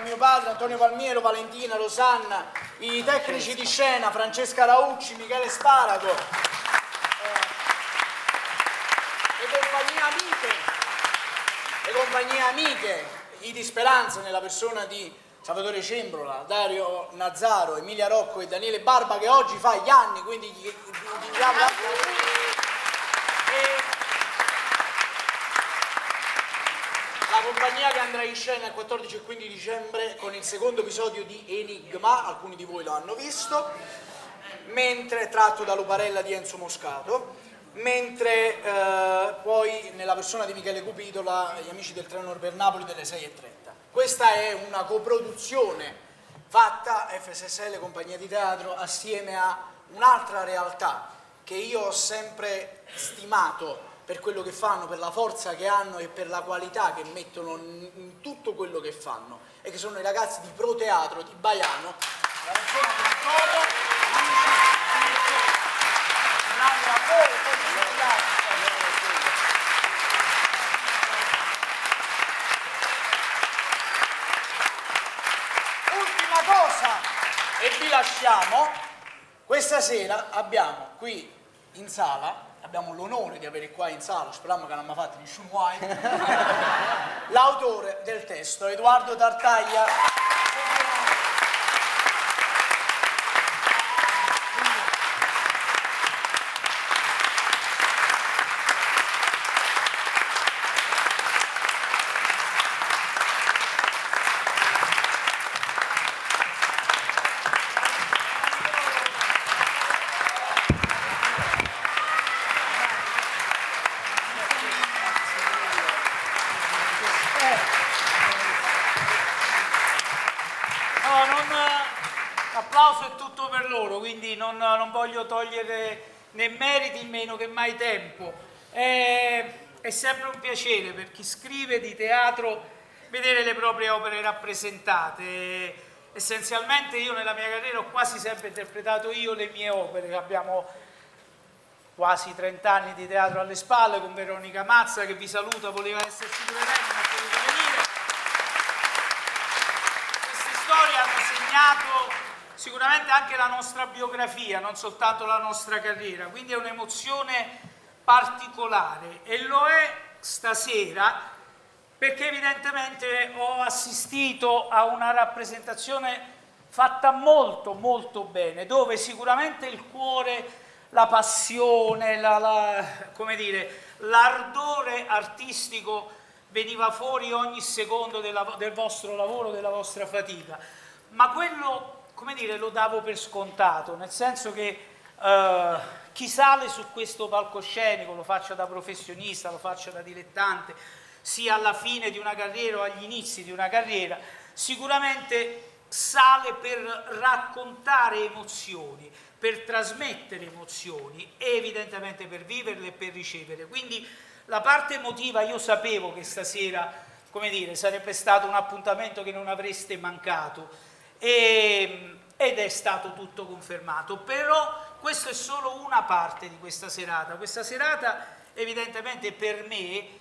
mio padre, Antonio Palmiero, Valentina, Rosanna, i tecnici di scena, Francesca Raucci, Michele Sparago, le compagnie amiche, le compagnie amiche, i di Speranza nella persona di Salvatore Cembrola, Dario Nazzaro, Emilia Rocco e Daniele Barba, che oggi fa gli anni, quindi gli diciamo anche e la compagnia che andrà in scena il 14 e 15 dicembre con il secondo episodio di Enigma, alcuni di voi lo hanno visto, mentre tratto da Luparella di Enzo Moscato, mentre poi nella persona di Michele Cupitola, gli amici del Treno per Napoli delle 6:30. Questa è una coproduzione fatta FSSL Compagnia di Teatro assieme a un'altra realtà che io ho sempre stimato per quello che fanno, per la forza che hanno e per la qualità che mettono in tutto quello che fanno, e che sono i ragazzi di Pro Teatro di Baiano. La persona di Antonio, amici, bravi a voi, poi ci sono gli altri. Ultima cosa e vi lasciamo. Questa sera abbiamo qui in sala, abbiamo l'onore di avere qua in sala, speriamo che non mi ha fatto nessun guai, l'autore del testo, Edoardo Tartaglia. L'applauso è tutto per loro, quindi non voglio togliere né meriti meno che mai tempo. È sempre un piacere per chi scrive di teatro vedere le proprie opere rappresentate. Essenzialmente io nella mia carriera ho quasi sempre interpretato io le mie opere. Abbiamo quasi 30 anni di teatro alle spalle con Veronica Mazza, che vi saluta, voleva esserci presente ma ha potuto venire. Queste storie hanno segnato sicuramente anche la nostra biografia, non soltanto la nostra carriera, quindi è un'emozione particolare, e lo è stasera perché evidentemente ho assistito a una rappresentazione fatta molto molto bene, dove sicuramente il cuore, la passione, l'ardore artistico veniva fuori ogni secondo del vostro lavoro, della vostra fatica, ma quello, lo davo per scontato, nel senso che chi sale su questo palcoscenico, lo faccia da professionista, lo faccia da dilettante, sia alla fine di una carriera o agli inizi di una carriera, sicuramente sale per raccontare emozioni, per trasmettere emozioni e evidentemente per viverle e per riceverle. Quindi la parte emotiva, io sapevo che stasera, sarebbe stato un appuntamento che non avreste mancato, ed è stato tutto confermato. Però questa è solo una parte di questa serata. Questa serata evidentemente per me,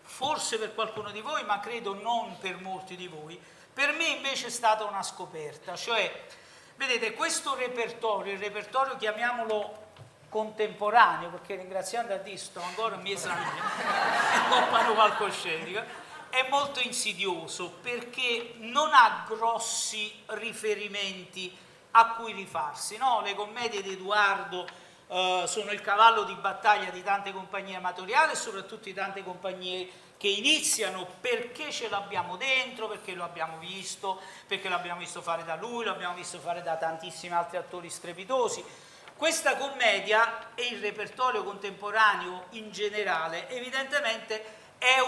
forse per qualcuno di voi, ma credo non per molti di voi, per me invece è stata una scoperta, cioè Vedete, questo repertorio, il repertorio chiamiamolo contemporaneo, perché ringraziando a Dio sto ancora in mezzo a e palcoscenico, è molto insidioso perché non ha grossi riferimenti a cui rifarsi. No? Le commedie di Edoardo sono il cavallo di battaglia di tante compagnie amatoriali e soprattutto di tante compagnie che iniziano perché ce l'abbiamo dentro, perché lo abbiamo visto, perché l'abbiamo visto fare da lui, l'abbiamo visto fare da tantissimi altri attori strepitosi. Questa commedia e il repertorio contemporaneo in generale evidentemente è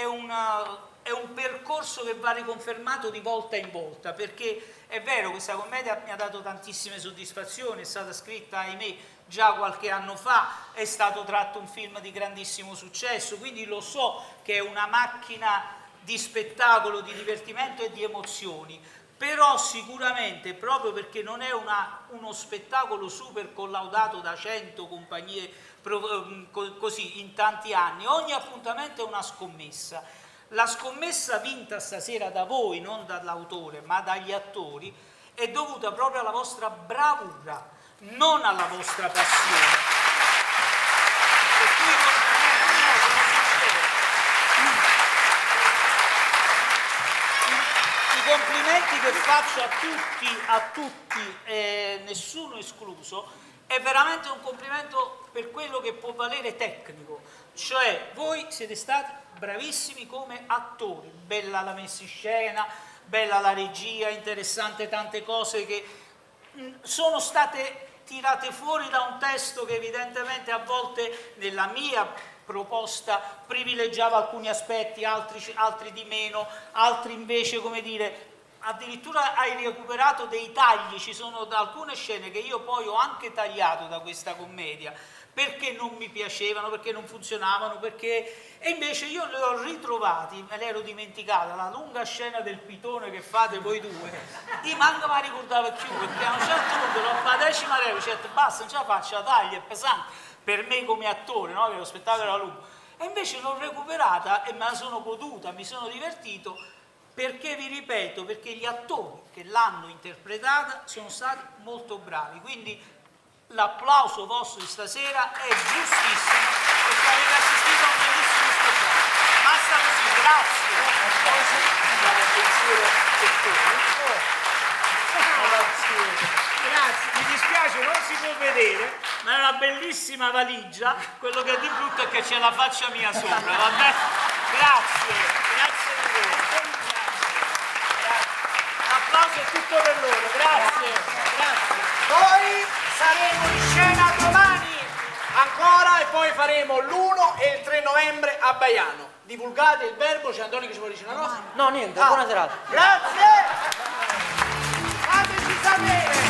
un percorso che va riconfermato di volta in volta, perché è vero, questa commedia mi ha dato tantissime soddisfazioni, è stata scritta, ahimè, già qualche anno fa, è stato tratto un film di grandissimo successo, quindi lo so che è una macchina di spettacolo, di divertimento e di emozioni, però sicuramente, proprio perché non è uno spettacolo super collaudato da 100 compagnie così in tanti anni, ogni appuntamento è una scommessa. La scommessa vinta stasera da voi, non dall'autore, ma dagli attori, è dovuta proprio alla vostra bravura, non alla vostra passione. Per cui i complimenti che faccio a tutti, nessuno escluso, è veramente un complimento per quello che può valere tecnico. Cioè, voi siete stati bravissimi come attori, bella la messa in scena, bella la regia, interessante tante cose che sono state tirate fuori da un testo che evidentemente a volte nella mia proposta privilegiava alcuni aspetti, altri di meno, altri invece, come dire, addirittura hai recuperato dei tagli, ci sono alcune scene che io poi ho anche tagliato da questa commedia, perché non mi piacevano, perché non funzionavano, perché... E invece io le ho ritrovati, me l'ero dimenticata, la lunga scena del pitone che fate voi due, io manco me la ricordavo più, perché a un certo punto, dopo la decima replica, ho detto basta, non ce la faccio, la taglia, è pesante, per me come attore, no? Che lo spettacolo era lungo. E invece l'ho recuperata e me la sono goduta, mi sono divertito, perché vi ripeto, perché gli attori che l'hanno interpretata sono stati molto bravi, quindi l'applauso vostro di stasera è giustissimo, perché avete assistito a un bellissimo spettacolo. Basta così, grazie. Grazie, mi dispiace, non si può vedere, ma è una bellissima valigia, quello che è di brutto è che c'è la faccia mia sopra, va bene? Grazie, grazie di voi. L'applauso è tutto per loro, grazie, grazie. Poi saremo in scena domani ancora e poi faremo l'1 e il 3 novembre a Baiano. Divulgate il verbo, c'è Antonio che ci vuole dire una cosa? No, niente, buona serata. Grazie! Fateci sapere!